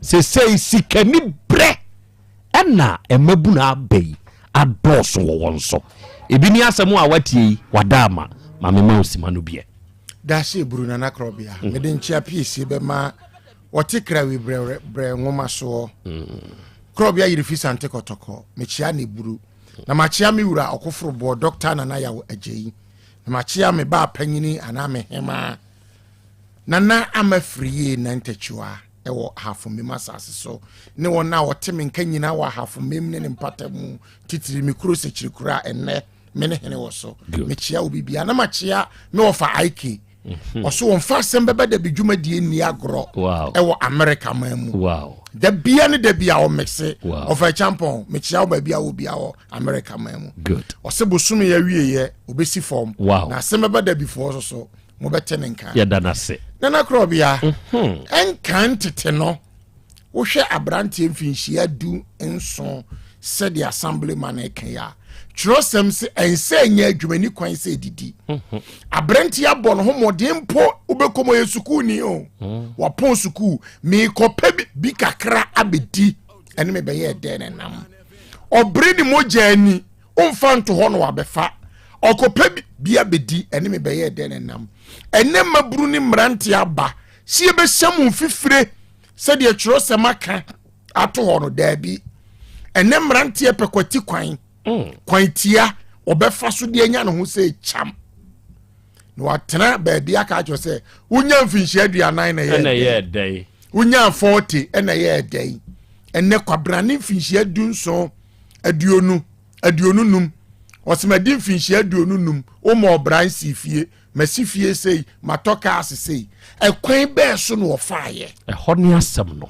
sesei sikani brɛ ɛna mmabunu aba yi adɔɔso wɔ wɔn so. Ebi ne asɛm a watie yi, wadaama, ma mema wo sima no biɛ. Daase Eburu Nana Krɔbea, mede nkyea piesie bɛma wɔte Krawi brɛ brɛ nwoma soɔ. Krɔbea yere fi Sante Kɔtɔkɔ, mekyea ne Eburu. Na makyea me wura ɔkoforoboɔ Dɔkta Nana Yaw Agyei. Na makyea me baa panyini anaa me hemaa Nana Ama Firiyie Nantakyiwa ɛwɔ Ahafo Mem asase so ne wɔn a wɔte me nka nyinaa wɔ Ahafo Mem ne ne mpata mu, titiri me kuro Sekyirikuro a ɛnnɛ me ne hene wɔ so. Mekyea obi bia na makyea me wɔfa Ike. Ɔso wɔmfa asɛm bɛba da bi dwumadie nni agorɔ ɛwɔ Amerika man mu. Da bia ne da bia ɔmekse. Ɔfa Kyampɔn, mekyea wo baabi a wɔ bia wɔ Amerika man mu. Ɔse bosome awieɛ obɛsi fam. Na asɛm bɛba da bifoɔ so so mobɛte ne nka. Yɛda no ase. Nana Korɔbea, ɛnka ntete no, wohwɛ aberanteɛ mfinhyia 17 sɛdeɛ assemblyman ɛka yi a, twerɛsɛm se ɛnsɛ nyɛ adwuma ni kwan sɛ ɛdidi. Aberanteɛ abɔ ne ho mmɔden mpo wobɛkɔm ɔyɛ sukuuni o, wapɔn sukuu, meekɔpɛ bi kakra abɛdi ɛne mebɛyɛ dɛn ne nam. Ɔbere ne mogya ani, womfa nto hɔ na wabɛfa. Ɔkɔpɛ bi abɛdi ɛne mebɛyɛ dɛn ne nam. Ɛnɛ mmabunu ne mmeranteɛ aba sɛ yɛbɛhyɛ mo mfifire sɛdeɛ twerɛsɛm aka ato hɔ no, daabi. Ɛnɛ mmeranteɛ pɛ kwati kwan, kwan tia ɔbɛfa so de anya ne ho sɛ kyam na watena baabi aka akyerɛ sɛ wonya mfinhyia 40 na ɛyɛ dɛn. Wonyaa 40 ɛna ɛyɛɛ dɛn? Ɛnɛ kwabrane mfinhyia 17, 20, 25. Ɔsɛ madi mfinhyia 25, woma ɔbra nsi fie, masi fie sei, matɔ cars sei. Ɛkwan bɛɛ so na ɔfaayɛ? Ɛhɔ ne asɛm no.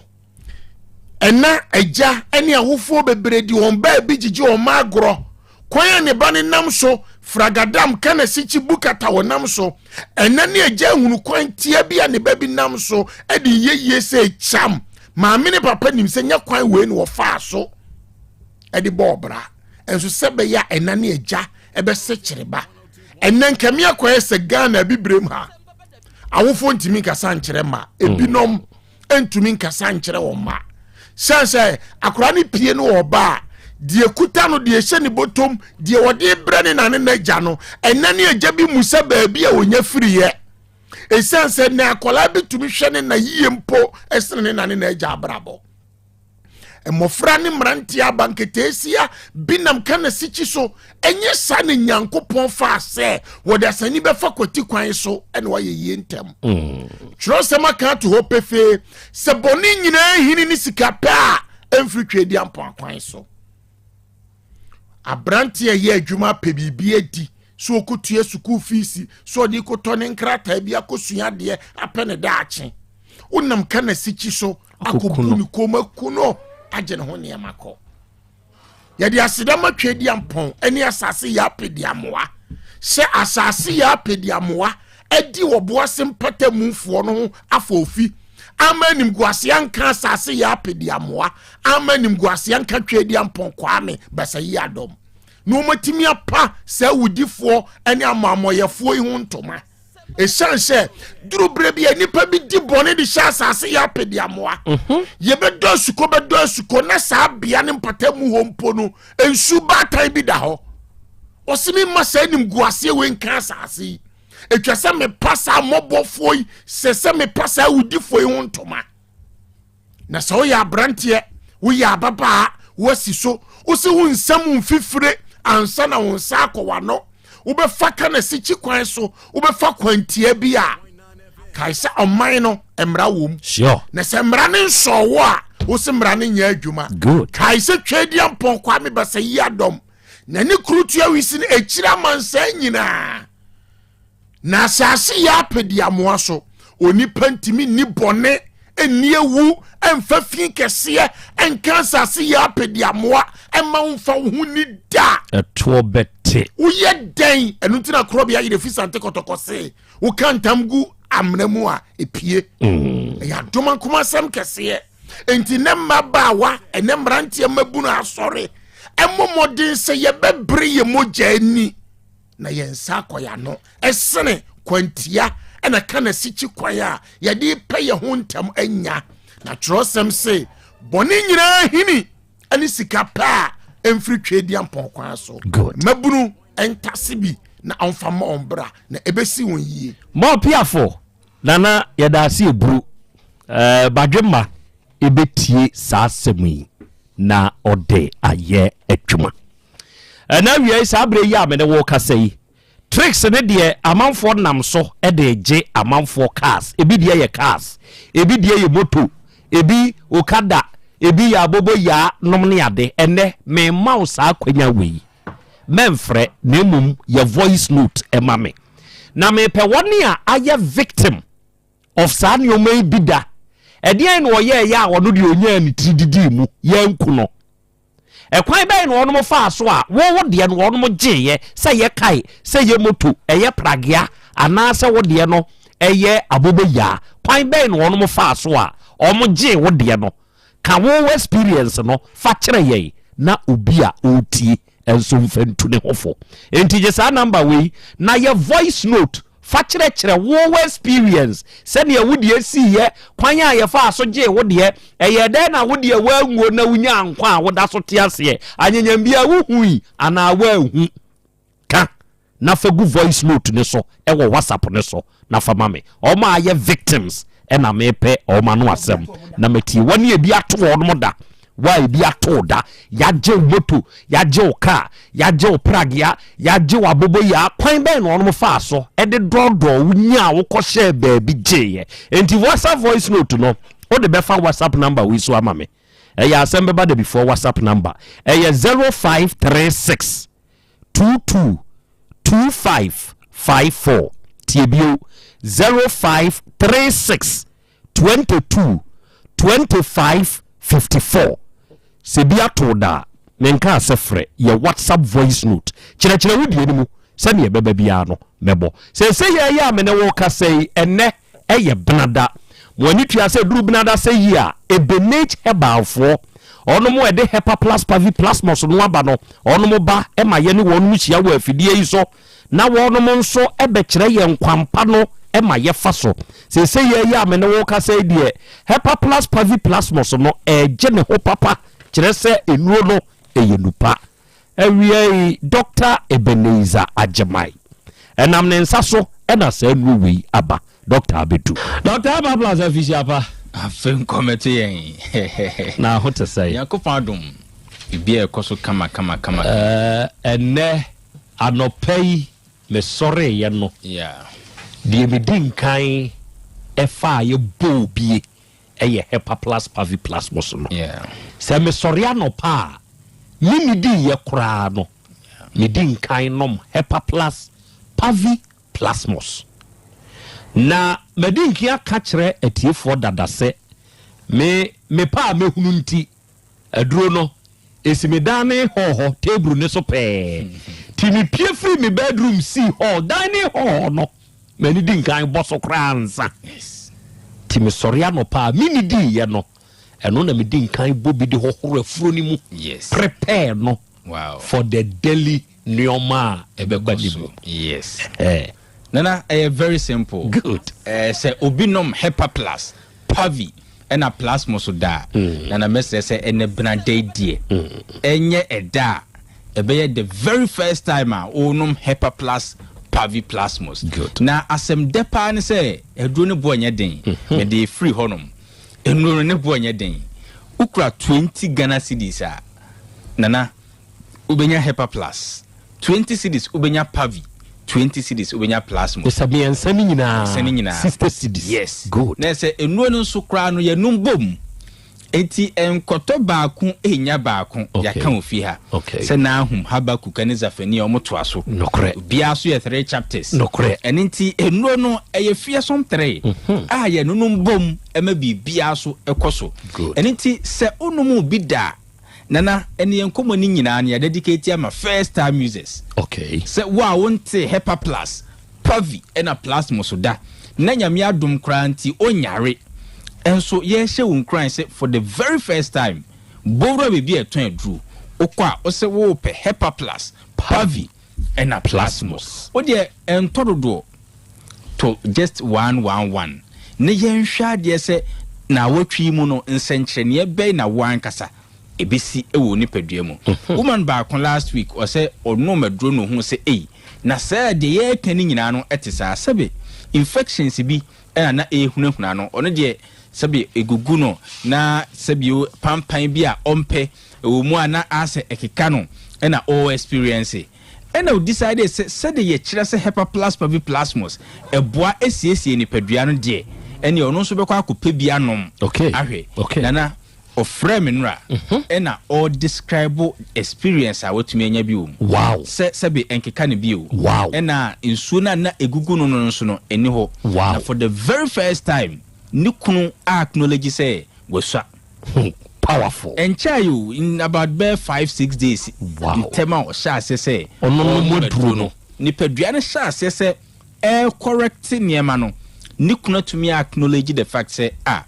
Ɛna agya ne awofoɔ bebree de wɔn baa bi gyegye wɔn ma agorɔ. Kwan a ne ba no nam so fragadam ka na sikyi bu kata wɔ nam so. Ɛna ne agya ahunu kwan tia bi a ne ba bi nam so de yɛ yie sɛ kyam. Maame ne papa nim sɛ nyɛ kwan wei na wɔfaa so de bɔɔ bra. Nso sɛ bɛyɛ a ɛna ne agya ɛbɛsekyere ba. Ɛnɛ nkame akɔyɛ sɛ Ghana abibirem ha. Awofoɔ ntumi nkasa nkyerɛ ma. Ebinom ntumi nkasa nkyerɛ wɔn mma. Sɛn sɛ akwadaa no pie no wɔ ɔba a, deɛ kuta no, deɛ ɛhyɛ ne bɔtɔm, deɛ wɔde brɛ ne na ne n'agya no, ɛnɛ ne agya bi mu sɛ baabi a wɔnya firiiɛ. Ɛsiane sɛ na akwadaa bi tumi hwɛ ne na yie mpo ɛsene ne na ne n'agya abrabɔ. Mmɔfra ne mmeranteɛ aba nketeesia bi nam ka na sikyi so. Ɛnyɛ saa na Nyankopɔn faa sɛ wɔde asani bɛfa kwati kwan so ɛna wayɛ yie ntɛm. Twerɛsɛm aka ato hɔ pefee sɛ bɔne nyinaa hini ne sika pɛ a ɛmfiri Tweaduampɔn akwan so. Aberanteɛ yɛ adwuma pɛ biribi adi, so ɔkɔtua sukuu fiisi, so ɔde kɔtɔ ne nkrataa bi akɔsua adeɛ apɛ ne daakye. Wonam ka na sikyi so akɔbu ne kɔn mu aku no agye ne ho nneɛma kɔ. Yɛde aseda ma Tweaduampɔn ne asase yɛ apɛdiamoa sɛ asase yɛ apɛdiamoa adi ɔboase mpata mufoɔ no ho afa ofi ama animguase anka asase yɛ apɛdiamoa ama animguase anka Tweaduampɔn Kwame Basayi Adɔm na wɔatumi apa saa awudifoɔ ne amammɔyɛfoɔ yi ho ntoma. Ɛsiane sɛ duru berɛ bi a nnipa bi di bɔne de hyɛ asase yɛ apɛdiamoa. Yɛbɛdɔ asukɔ bɛdɔ asukɔ na saa bea ne mpata mu hɔ mpo no nsu baatan bi da hɔ. Ɔse me mma saa animguaseɛ wei nka asase yi. Ɛtwa sɛ mepa saa mmɔbɔfoɔ yi, sɛ sɛ mepa saa awudifoɔ yi ho ntoma. Na sɛ woyɛ aberanteɛ, woyɛ ababaa, woasi so, wose wo nsam mfifire ansa na wo nsa akɔ w'ano, wobɛfa ka na sikyi kwan so, wobɛfa kwantia bi a, kae sɛ ɔman no mmara wom. Na sɛ mmara no nsɔɔ wo a, wose mmara no nyɛ adwuma. Kae sɛ Tweaduampɔn Kwame Basayi Adɔm na ne kuru tua wisi no akyiri amansan nyinaa. Na asase yɛ apɛdiamoa so. Onipa ntumi nni bɔne, nni awu, mfa fi kɛseɛ nka asase yɛ apɛdiamoa mma wo mfa wo ho nni da. Ɛtoɔ bɛte. Woyɛ dɛn? Ɛno nti na korɔbea yerɛ fi sante kɔtɔkɔ se woka ntam gu amena mu a epie. Ɛyɛ adom ankomasɛm kɛseɛ. Enti ne mmabaawa ɛne mmeranteɛ mmabunu asɔre ɛmmɔ mmɔden sɛ yɛbɛbere yɛ mogya ani na yɛn nsa akɔ yɛn ano ɛsene kwantia ɛna ka na sikyi kwan a yɛde pɛ yɛn ho ntɛm anya. Na twerɛsɛm se bɔne nyinaa hini ɛne sika pɛ a ɛmfiri Tweaduampɔn kwan so. Mmabunu ɛntase bi na ɔmfa ma wɔn bra na ɛbɛsi wɔn yie. Mɔɔpiafo Nana yɛda ase eburu ɛɛ badwemma ɛbɛtie saa asɛm yi na ɔde ayɛ adwuma. Ɛna awia yi saa berɛ yi a mene wo kasa yi, tricks ne deɛ amanfoɔ nam so de gye amanfoɔ cars. Ebi deɛ yɛ cars, ebi deɛ yɛ moto, ebi okada, ebi yɛ abobo yaa nom ne ade. Ɛnɛ mema wo saa akwanya wei, mɛmfrɛ na mmom yɛ voice note ɛma me, na mepɛ wɔne a ayɛ victim of saa nneɛma yi bi da. Ɛdeɛn na ɔyɛɛyɛ a ɔno deɛ ɔnyaa ne tiri didii mu yɛnku no? Ɛkwan bɛn na wɔnom faa so a wo wo deɛ no wɔnom gyeeɛ, sɛ ɛyɛ kae, sɛ ɛyɛ moto, ɛyɛ pragea, anaa sɛ wo deɛ no ɛyɛ aboboyaa? Kwan bɛn na wɔnom faa so a wɔn gyee wo deɛ no? Ka wo experience no fa kyerɛ yɛn na obi a ɔretie nso mfa ntu ne ho fo. Enti gye saa number wei na yɛ voice note fa kyerɛkyerɛ wo experience, sɛdeɛ wo deɛ siiɛ, kwan a yɛfaa so gyee wo deɛ, ɛyɛɛ dɛn na wo deɛ woanwuo na wonyaa nkwa a woda so te aseɛ, anyanyam biara wohui anaa woanhu. Ka na fa gu voice note no so wɔ WhatsApp no so na fa ma me. Wɔn a ayɛ victims na mepɛ wɔn ano asɛm na matie. Wɔn a ebi ato wɔn da, wo a ebi ato wo da, yɛagye wo moto, yɛagye wo kaa, yɛagye wo pragea, yɛagye wo aboboyaa, kwan bɛn na wɔn faa so de dɔɔdɔɔ wo nyaa wo kɔhyɛɛ baabi gyeeɛ? Enti WhatsApp voice note no, Wode bɛfa WhatsApp number wei so ama me. Ɛyɛ asɛm bɛba da before WhatsApp number. Ɛyɛ 0536 22 25 54. Tie bio 0536 22 25 54. Sɛ bi ato da a, menkaa sɛ frɛ, yɛ WhatsApp voice note. Kyerɛkyerɛ wo deɛ no mu sɛdeɛ ɛbɛba biara no mɛbɔ. Seesei yɛyɛ a me ne wo kasa yi, ɛnnɛ ɛyɛ Benada. Mo ani tua sɛ ɛduru Benada sɛ yi a, Ebenage Herbalfoɔ, ɔnom a ɛde Hepa Plus Pavi Plasmos no aba no, ɔnom ba ma yɛne wɔnom hyia wɔ afidie yi so na wɔnom nso bɛkyerɛ yɛn kwampa no ma yɛfa so. Seesei yɛyɛ a me ne wo kasa yi deɛ, Hepa Plus Pavi Plasmos no ɛregye ne ho papa, kyerɛ sɛ nnuro no ɛyɛ nupa. Awiei, Dɔkta Ebenezer Agyemang, ɛnam ne nsa so na saa nnuro wei aba. Dɔkta abɛdu. Dɔkta Aba Plus afihyia pa. Afe nkɔmɛto yɛn. Na ho te sɛn? Nyankopɔn adom, biribiara ɛkɔ so kama kama kama. Ɛnnɛ anɔpa yi mesɔreeɛ no, deɛ medi nkan faeɛ bɔɔ bie yɛ Hepa Plus Pavi Plasmos no. Sɛ mesɔre anɔpa a, mennidiiɛ koraa no, medi nkan nom Hepa Plus Pavi Plasmos. Na madi nkan aka kyerɛ atiefoɔ dada sɛ me mepɛ a mɛhunu nti, aduro no, ɛsi me dining hall hɔ table no so pɛɛ. Nti mepue firi me bedroom sii hall, dining hall hɔ no, m'ani di nkan bɔ so koraa ansa. Nti mesɔre anɔpa a mennidiiɛ no, ɛno na medi nkan bɔ bi de hohoro afuro no mu, prepare no for the daily nneɛma a ɛbɛba ne mu. Yes. Nana, ɛyɛ very simple. Good. Sɛ obi nom Hepa Plus, Pavi, ɛna Plasmos da a, Nana mɛsrɛ sɛ ɛnɛ benada yi deɛ, ɛnyɛ ɛda a ɛbɛyɛ the very first time a wonom Hepa Plus, Pavi, Plasmos. Good. Na asɛm dɛ paa ne sɛ aduro no boɔ nyɛ den. Mede firi hɔnom. Nnuro no ne boɔ nyɛ den. Wokura 20 Ghana cedis a, Nana, wobɛnya Hepa Plus. 20 cedis wobɛnya Pavi. 20 cedis wobɛnya Plasmos. Sɛ mmiɛnsa no nyinaa. Mmiɛnsa no nyinaa. 60 cedis. Yes. Good. Na sɛ nnuro no nso koraa no yɛnum bom. Enti nkɔtɔ baako enya baako. Okay. Yɛaka wɔ fie ha. Okay. Sɛ Nahum, Habakuk ne Zefania wɔn toa so. Nokorɛ. Obiara so yɛ 3 chapters. Nokorɛ. Ɛno nti nnuro no ɛyɛ fearsome 3 a yɛnonom bom ɛma biribiara so ɛkɔ so. Good. Ɛno nti sɛ wonom bi da a, Nana, ɛne yɛn nkɔmmɔ no nyinaa no yɛdedicate ama first time users. Okay. Sɛ wo a wonte Hepa Plus, Pavi ɛna Plasmos da, na Nyame adom koraa nti onyare, ɛnso yɛhyɛ wo nkuran sɛ for the very first time, bɔwura baabi a ɛtɔn aduro, wokɔ a wosɛ wopɛ Hepa Plus, Pavi ɛna Plasmos. Wo deɛ ɛntɔ dodoɔ, to just 111 na yɛnhwɛ adeɛ sɛ na awɔtwe mu no nsɛnkyerɛnneɛ bɛn na wo ankasa ebesi wɔ nipadua mu. Woman baako last week ɔsɛ ɔnom aduro no ho sɛ ei, na sɛ deɛ yɛreka ne nyinaa no ɛte saa, sɛbe infections bi ɛna na ɛhunahuna no, ɔno deɛ sɛbe egugu no na sɛbe pampan bi a ɔmpɛ ɛwɔ mu a na asɛ ɛkeka no ɛna ɔwɔ experience. Ɛna o decide sɛ sɛde yɛkyerɛ sɛ Hepa Plus Pavi Plasmos ɛboa esiesie nipadua no deɛ, ɛne ɔno nso bɛkɔ akɔpɛ bi anom. Okay. Ahwɛ. Okay. Nana ɔfrɛ me nora ɛna ɔdescribe experience a watumi anya bi wɔ mu. Wow. Sɛ sɛbe ɛnkeka ne bio. Wow. Ɛna nsuo no a na egugu no no nso no ɛni hɔ. Wow. Na for the very first time ne kunu acknowledge sɛ wasua. Powerful. Ɛnkyɛe o, in about bɛɛ 5-6 days. Wow. Ntɛm a ɔhyɛ aseɛ sɛ ɔno no mu ɔnom aduro no. Nipadua no hyɛ aseɛ sɛ ɛcorrect nneɛma no, ne kunu atumi acknowledge the fact sɛ a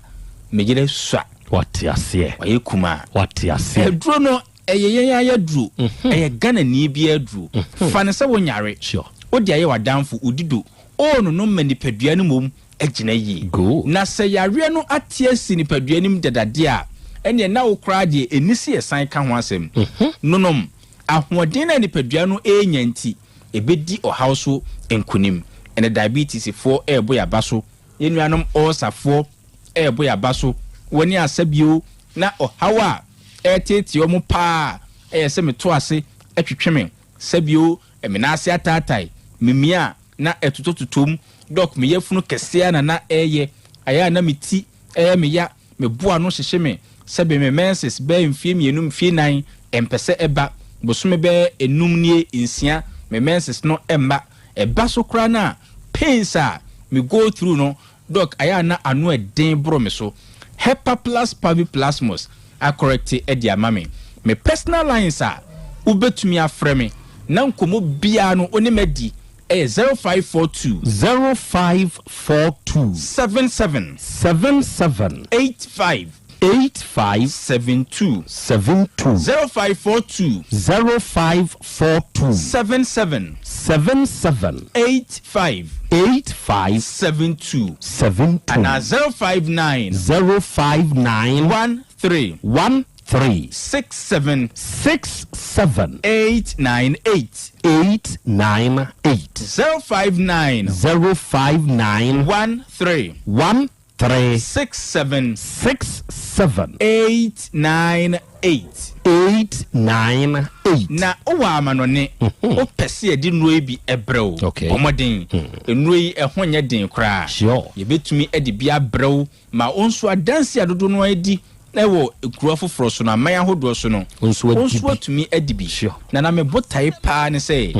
megyere sua. Wate aseɛ. Wayɛ kumaa. Wate aseɛ. Aduro no ɛyɛ yɛn ayɛ aduro. Ɛyɛ Ghana ni bi aduro. Fa ne sɛ wonyare. Sure. Wode ayɛ w'adamfo odido. O no no ma nipadua no mmom agyina yie. Good. Na sɛ yareɛ no ate asi nipadua no mu dadadeɛ a, ɛneɛ na wo koraa deɛ ɛni sɛ yɛsan ka ho asɛm. Nonom, ahoɔden no a nipadua no ɛrenya nti, ɛbɛdi ɔhaw so nkonim. Ɛnɛ diabetesfoɔ ɛrebɔ yɛaba so, yɛn nuanom ulcerfoɔ ɛrebɔ yɛaba so, wɔne asabio na ɔhaw a ɛreteetee wɔn paa ɛyɛ sɛ meto ase ɛtwetwe me, sɛbio me ase ataatae, memia a na ɛtotototom, dɔk me yafunu kɛseɛ na na ɛyɛ, ayɛ a na me ti ɛyɛ me ya. Me bo ano hyehye me sɛbe me menses bɛyɛ mfie mienu mfie nan ɛmpɛ sɛ ɛba, bosome bɛyɛ enum nie nsia me menses no ɛmma, ɛba so koraa no a pains a me go through no doc ayɛ a na ano ɛden boro me so. Hepaplus parviplasmus akɔrɛkte de ama me. Me personal lines a wobɛtumi afrɛ me na nkɔmmɔ biara no wo ne madi ɛyɛ 0542. 0542. 77. 77. 85. 85. 72. 72. 0542. 0542. 77. 77. 85. 85. 72. 72. Anaa 059. 059. 13. 13. 67. 67. 898. 898. 059. 059. 13. 13. 67. 67. 898. 898. Na wowɔ amanɔne, wopɛ sɛ yɛde nnuro yi bi brɛ wo. Okay. Bɔ mmɔden. Nnuro yi, ɛho nyɛ den koraa. Sure. Yɛbɛtumi de bi abrɛ wo ma wo nso adanse a dodoɔ no ara di wɔ nkuro afoforɔ so no, aman ahodoɔ so no, Wo nso wo adi nso bi. atumi adi bi. Sure. Na na me botae paa ne sɛ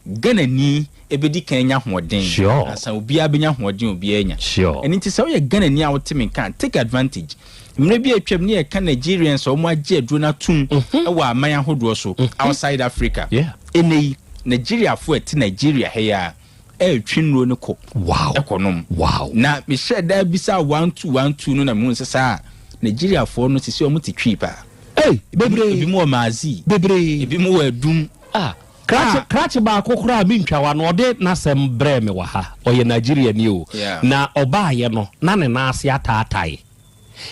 Ghanani bɛdi kan anya ahoɔden Sure. ansa obiara bɛnya ahoɔden a obiara anya. Sure. Ɛno nti sɛ woyɛ Ghanani a wote me nka a, take advantage. Mmerɛ bi a atwam ne yɛka Nigerians a wɔagye aduro no atom wɔ aman ahodoɔ so outside Africa. Yeah. Ɛnnɛ yi, Nigeriafoɔ a ɛte Nigeria ha yi ara ɛretwe nnuro no kɔ Wow. ɛkɔnom. Wow. Na mehyɛɛ da bisaa 1212 no na mehuu sɛ saa Nigeriafoɔ no sisi wɔn te Twi paa. Ei, bebree. Ebi mu wɔ Maazi. Bebree. Ebi mu wɔ Adum. Ah, krakye, Ah. krakye baako koraa mentwa wa no, ɔde n'asɛm brɛɛ me wɔ ha. Ɔyɛ Nigeriani o. Yeah. Na ɔbaayɛ no, na ne nan ase ataatae.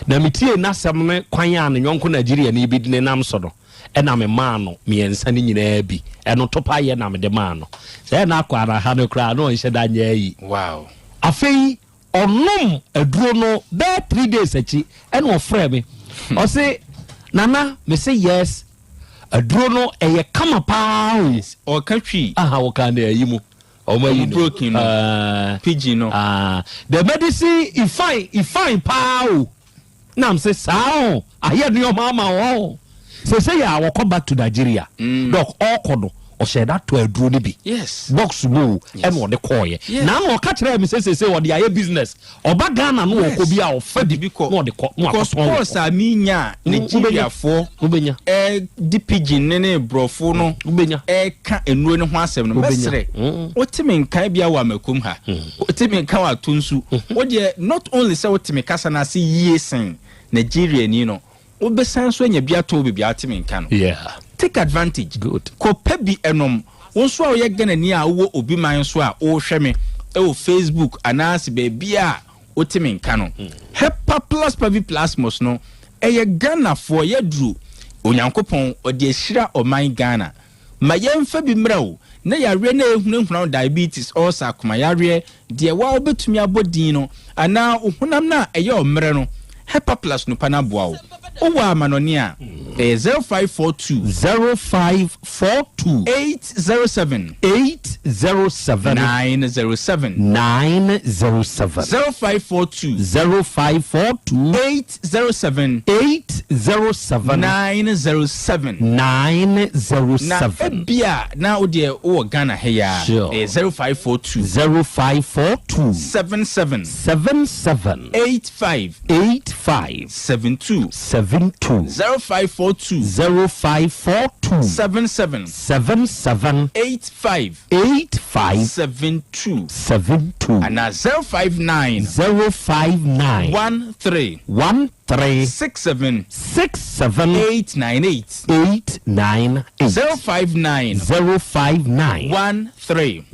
Na metiee n'asɛm ne kwan a ne yɔnko Nigeriani bi de ne nam so no, ɛna memaa no mmiɛnsa no nyinaa bi. Ɛno topa yɛ na mede maa no. Sɛ ɛna akɔ ara ha no koraa na ɔnhyɛ da nyɛ ayi. Wow. Afei ɔnom aduro no bɛyɛ 3 days akyi ɛna ɔfrɛ me. Ɔse, "Nana," mese, "Yes." Aduro no ɛyɛ kama paa o. Ɔka Twi. Aha, wɔka ne ayi mu. Ɔmo ayi no. Broken no. Pidgin no. Ah, the medicine e fine, e fine paa o. Nam sɛ saa o, ayɛ nneɛma ama o. Sɛ yɛ a wɔkɔ back to Nigeria. Doc, ɔkɔ no, ɔhyɛ da tɔ aduro no bi. Box mu o, ɛna ɔde kɔɔyɛ. Na na ɔka kyerɛ mi sɛ ɔde ayɛ business. Ɔba Ghana no ɔkɔ bi a ɔfa bi na ɔde kɔ na Because wakɔtɔn wɔ course a menya Nigeriafoɔ Wobɛnya. Di pidgin ne ne borɔfo no Wobɛnya. ɛka nnuro no ho asɛm no Wobɛnya. mɛsrɛ wote me nkan bia wɔ amakom ha, wote me nka wɔ ato nsu, wodeɛ not only sɛ wote me kasa no ase yie sen Nigeriani no, wobɛsan so anya bi atɔ wo baabi a wote me nka no. Take advantage. Good. Kɔpɛ bi ɛnom. Wo nso a woyɛ Ghanani a wowɔ obi man so a wohwɛ me ɛwɔ Facebook anaasɛ baabi a wote me nka no, Hepa Plus Paviplasmos no ɛyɛ Ghanafoɔ yɛduru. Onyankopɔn ɔde ahyira ɔman Ghana ma yɛmfa bi mmerɛ wo na yareɛ na ɛhunahuna wo, diabetes, ulcer, akomayareɛ deɛ wa wobɛtumi abɔ din no anaa wo honam no a ɛyɛ ɔmmerɛ no, Hepa Plus no pa no aboa wo. Wowɔ amanɔne a ɛyɛ 0542 0542 807 807 907. 907. 0542 0542 807 807 907. 907. Na ebia na wodeɛ wowɔ Ghana ha yi a, ɛyɛ 0542 0542 77 77 85 85 72. 72. 0542 0542 77 77 85 85 72. 72. Anaa 059 059 13 13 67 67 898. 898. 059 059 13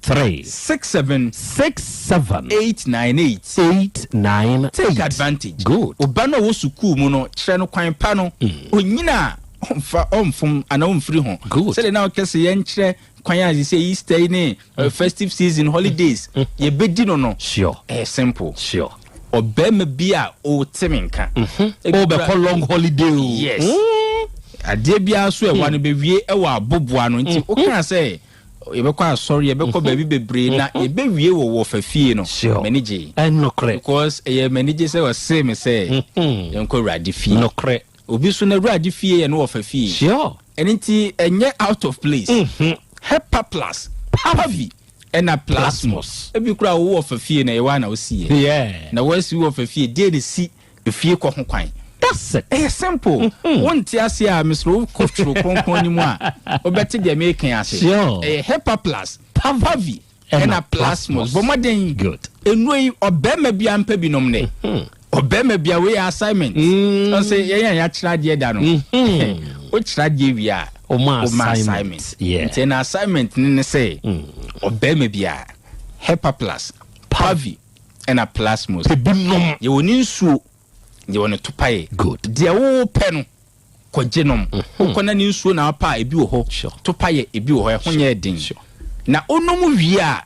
13 67 67 898. 898. Take advantage. Good. Ɔba no a ɔwɔ sukuu mu no, kyerɛ no kwan pa no, onyina a ɔmfa ɔmfom anaa ɔmfiri ho. Good. Sɛdeɛ na ɔkɛ sɛ yɛnkyerɛ kwan a sɛ Easter yi ne festive season holidays yɛbɛdi no. Ɛyɛ simple. Ɔbɛrima bi a ɔte me nka. Wobɛkɔ long holiday o. Yes. Adeɛ biara so ɛwa no bɛwie ɛwɔ aboboa no nti wokaa sɛ Yɛbɛkɔ asɔre, yɛbɛkɔ baabi bebree na yɛbɛwie wɔ wɔfa fie no. M'ani gye. Ɛnokorɛ. Because ɛyɛ m'ani gye sɛ ɔsee me sɛ yɛnkɔ Awurade fie. Nokorɛ. Obi so n'Awurade fie yɛ ne wɔfa fie. Ɛno nti ɛnyɛ out of place. Hepa plus, Pavi ɛna Plasmos. Ebi koraa wo wɔfa fie na ɛwɔ a na wosi yɛ. Na woasi wo wɔfa fie, deɛ na esi efie kɔ ho kwan. That's it. Ɛyɛ simple. Wonte ase a, mesrɛ wo kɔ Twerɛ Kronkron no mu a, wobɛte deɛ mereka yi ase. Ɛyɛ Hepa plus, Pavi ɛna Plasmos. Bɔ mmɔden. Good. Nnuro yi, ɔbarima biara mpɛ bi nom nnɛ. Ɔbarima biara, wei yɛ assignment. Ɔn sɛ yɛn a yɛakyerɛ adeɛ da no, wokyerɛ adeɛ wie a, woma woma assignment. Nti ɛna assignment no ne sɛ, ɔbarima biara, Hepa plus, Pavi ɛna Plasmos. Pɛ bi nom. Yɛwɔ ne nsuo, yɛwɔ ne topaeɛ. Good. Deɛ wopɛ no, kɔgye nom. Wokɔ na ne nsuo na wopɛ a, ebi wɔ hɔ. Topaeɛ, ebi wɔ hɔ, ɛho nyɛ den. Na wonom wie a,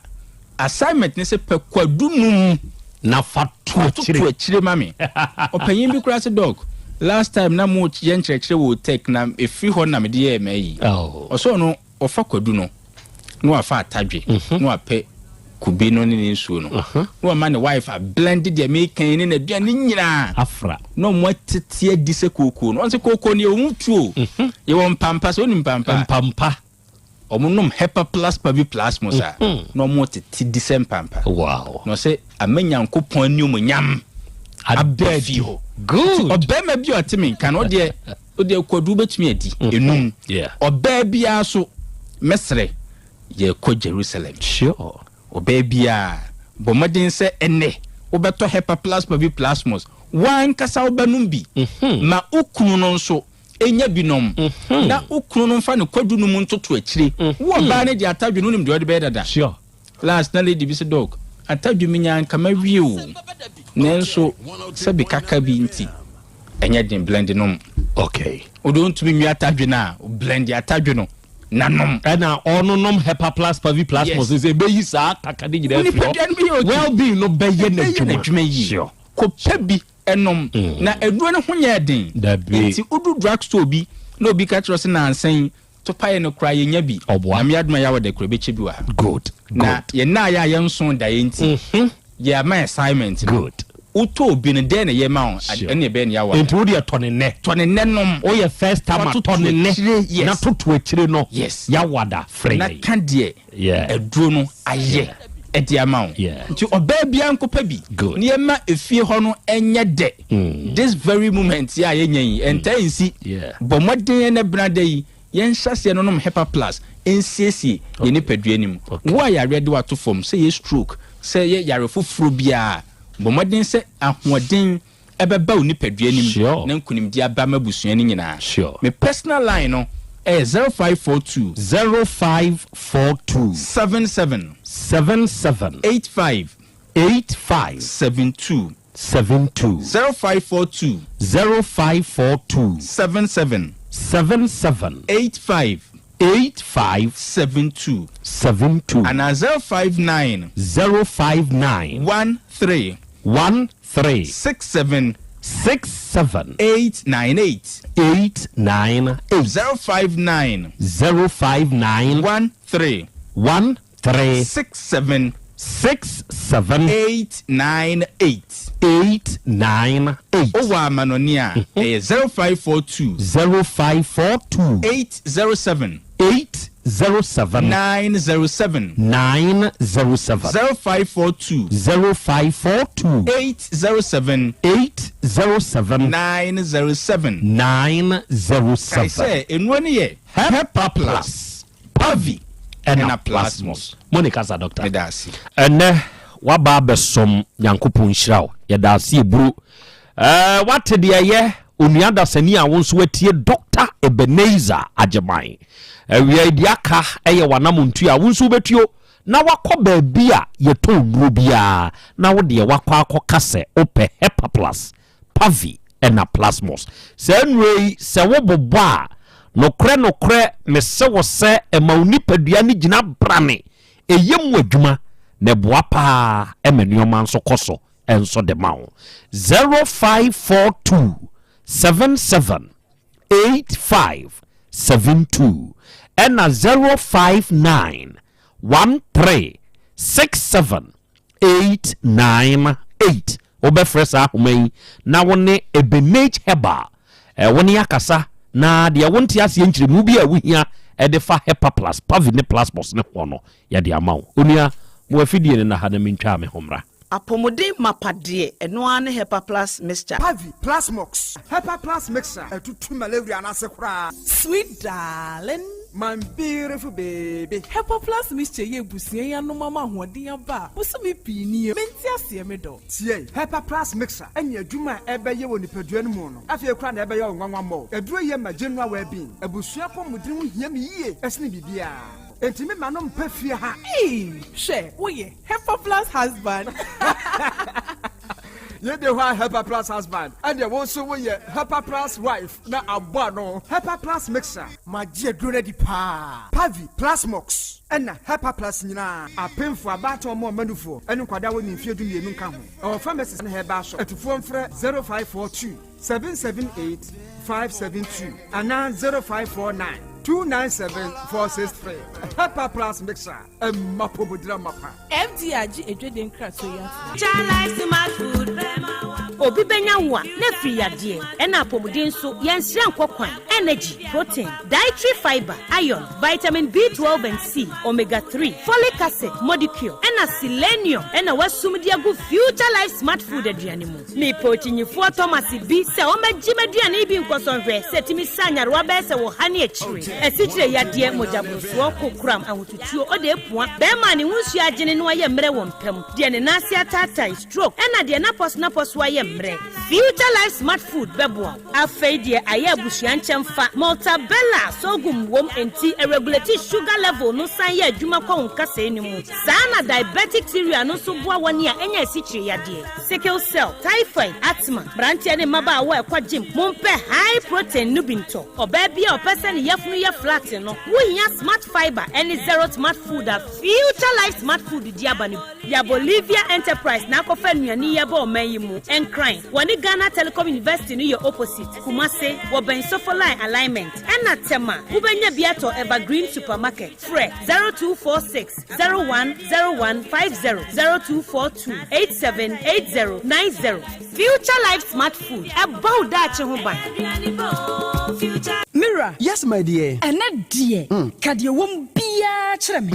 assignment ne sɛ pɛ kwadu num. Na fa to akyire. Fa to akyire ma me. Ɔpanyin bi koraa sɛ, Doc, last time na mo yɛ nkyerɛkyerɛ wɔ tech na ɛfiri hɔ na mede yɛɛ m'ayi. Ɔsɛ ɔno ɔfa kwadu no na wafa atadwe na wapɛ kube no ne ne nsuo no na wama ne wife a blend deɛ meka yi ne n'aduane nyinaa afra na ɔmo atete adi sɛ kookoo no. Ɔn sɛ kookoo no yɛwɔ mu tuo, yɛwɔ mpampa. Sɛ wonim mpampa? Mpampa. Ɔmo nom Hepa Plus Pavi Plasmos a na ɔmo tete di sɛ mpampa. Na ɔsɛ ama Nyankopɔn animuonyam aba fie hɔ. Good. Ɔbarima bi a ɔte me nka no, ɔdeɛ ɔdeɛ kwadu wobɛtumi adi enum. Ɔbaa biara so mɛsrɛ yɛkɔ Jerusalem. Ɔbaa biara bɔ mmɔden sɛ ɛnnɛ wobɛtɔ Hepa Plus Pavi Plasmos, w'ankasa wobɛnom bi ma wo kunu no nso nya bi nom, na wo kunu no mfa ne kwadu no mu ntoto akyire. Wo ɔbaa no deɛ atadwe no wonim deɛ ɔde bɛyɛ dada. Last na lady bi sɛ dɔk, atadwe menya anka mawie o, nanso sɛbe kaka bi nti ɛnyɛ den, blend nom. Wode wontumi nwie atadwe no a, blend atadwe no na nom. Ɛna ɔno nom Hepa Plus Pavi Plasmos sɛ ɛbɛyi saa kaka no nyinaa afiri hɔ. Well being no bɛyɛ n'adwuma yie. Kɔpɛ bi nom, na aduro no ho nyɛɛ den. Nti wodu drug store bi na obi ka kyerɛ wo sɛ nansa yi topaeɛ no koraa yɛnya bi. Nyame adom a yɛawɔ da koro yɛbɛkyɛ bi wɔ ha. Na yɛn nnaeɛ a yɛnso daeɛ nti yɛama assignment no. Wotɔ obi no dɛn na ɛyɛ ma wo? Ɛne ɛbɛyɛ ne yɛawɔ da. Nti wodeɛ tɔ ne nnɛ. Tɔ ne nnɛ nom. Woyɛ first timer tɔ ne nnɛ na toto akyire no yɛawɔ da frɛ yɛn. Na ka deɛ aduro no ayɛ de ama wo. Nti ɔbaa biara nkɔpɛ bi na yɛma efie hɔ no nyɛ dɛ. This very moment yi a yɛnya yi, ɛntaa nsi. Bɔ mmɔden ɛnɛ benada yi, yɛnhyɛ aseɛ nonom Hepa Plus nsiesie yɛn nipadua no mu. Wo a yareɛ de wo ato fam, sɛ ɛyɛ stroke, sɛ ɛyɛ yare foforɔ biara, bɔ mmɔden sɛ ahoɔden ɛbɛba wo nipadua no mu na nkunimdie aba ama abusua no nyinaa. Me personal line no ɛyɛ 0542. 0542. 77. 77. 85. 85. 72. 72. 0542. 0542. 77. 77. 85. 85. 72. 72. Anaa 059. 059. 13. 13. 67. 67. 898. 898. 059. 059. 13. 13. 67. 67. 898. 898. Wowɔ amanɔne a, ɛyɛ 0542. 0542. 807. 807. 907. 907. 0542. 0542. 807. 807. 907. 907. Kae sɛ, nnuro no yɛ Hepa Plus, Pavi, ɛna ɛna Plasmos. Mo ne kasa, Doctor. Meda ase. Ɛnɛ waba abɛsom, Nyankopɔn nhyira wo. Yɛda ase eburu. Ɛɛ wate deɛ ɛyɛ onua dasani a wo nso watie Dr. Ebenezer Agyeman. Awia yi deɛ aka ɛyɛ w'anamontuo a wo nso wobɛtuo na wakɔ baabi a yɛtɔn nnuro biara na wo deɛ wakɔ akɔka sɛ wopɛ Hepa Plus, Pavi ɛna Plasmos. Saa nnuro yi sɛ wobobɔ a, nokorɛ nokorɛ mese wo sɛ ɛma wo nipadua no gyina brane, ɛyɛ mu adwuma na ɛboa paa ɛma nneɛma nso kɔ so nso de ma wo. 0542 77 85 72 ɛna 059. 13 67 898. Wobɛfrɛ saa ahoma yi na wo ne Ebenage Herbal wo ne akasa, na deɛ wonte aseɛ, nkyerɛmu bi a wohia ɛde fa Hepa Plus, Pavi ne Plasmos ne hoɔ no, yɛde ama wo. Onua, mo afidie no na ha na mentwaa me ho mmra. Apɔmuden mapa deɛ, ɛno ara ne Hepa Plus mixture. Pavi, Plasmox, Hepa Plus mixture ɛtutu malaria n'ase koraa. Sweet darling. My beautiful baby. Hepa Plus mixture yɛ ebusua yi anom ama ahoɔden aba a bosome pii nie. Mente aseɛ, me dɔ. Tie, Hepa Plus mixture ɛne adwuma a ɛbɛyɛ wɔ nipadua no mu no, afei koraa na ɛbɛyɛ wo nwanwa mmɔ. Aduro yɛ ma general well-being. Abusua pɔmuden ho hia me yie ɛsene biribiara. Enti me ma no mpa fie ha. Ee, hwɛ, woyɛ Hepa Plus husband. Yɛde hɔ a Hepa Plus husband, ɛdeɛ wo nso woyɛ Hepa Plus wife na abɔ ano. Hepa Plus mixture. Magye aduro no adi paa. Pavi, Plasmox ɛna Hepa Plus nyinaa. Apemfo, abaatan, ɔmo ɔmanufoɔ ɛne nkwadaa wɔ ne mfeɛ 12 nka ho. Ɛwɔ pharmacies ne herbal shop. Atufoɔ mfrɛ 0542 778 572 anaa 0549 297 463. Hepa Plus mixture, ɛma pomodira mapa. FDA agye edwede nkratoɔ yi ato. Obi bɛnya wo a na afiri yadeɛ ɛna apɔmuden nso yɛnsrɛ nkɔ kwan. Energy, protein, dietary fiber, iron, vitamin B12 and C, omega 3, folic acid, modicure ɛna selenium ɛna wasum de agu Future Life Smart Food aduane mu. Mepɛ okyinyifoɔ Thomas bi sɛ ɔmmɛgye m'aduane bi nkɔsɔnhwɛ sɛ tumi sa nyarewa bɛyɛ sɛ wɔ ha ne akyire, asikyire yadeɛ, mogyaborosoɔ, kokoram, ahotutuo, ɔde epua bɛrima a ne ho nsuo agyene no ayɛ mmerɛ wɔ mpam, deɛ ne nan ase ataatae, stroke, ɛna deɛ napɔso napɔso ayɛ mmerɛ. Future Life Smart Food bɛboa wo. Afei deɛ ayɛ abusua nkyɛn fa Maltabella sorghum wom, nti ɛregulate sugar level no, san yɛ adwuma kɔ wo nkasɛɛ no mu saa, na diabetic cereal no nso boa wɔne a ɛnya asikyire yadeɛ, sickle cell, typhoid, asthma. Mmeranteɛ ne mmabaawa a ɛkɔ gym, mompɛ high protein no bi ntɔ. Ɔbaa bi a ɔpɛ sɛ ne yafunu yɛ flat no, wohia Smart Fiber ɛne Zero Smart Food a Future Life Smart Food di aba no. Yɛ Bolivia Enterprise na akɔfa nnuane yi aba ɔman yi mu. Nkran, wɔne Ghana Telecom University no yɛ opposite. Kumase, wɔbɛn Sofoline alignment, ɛna Tema, wobɛnya bi atɔ Evergreen Supermarket. Frɛ 0246 010150, 0242 878090. Future Life Smart Food, ɛbɔ wo daakye ho ban. Mira. Yes, my dear. Ɛnɛ deɛ, ka deɛ wɔm biara kyerɛ me.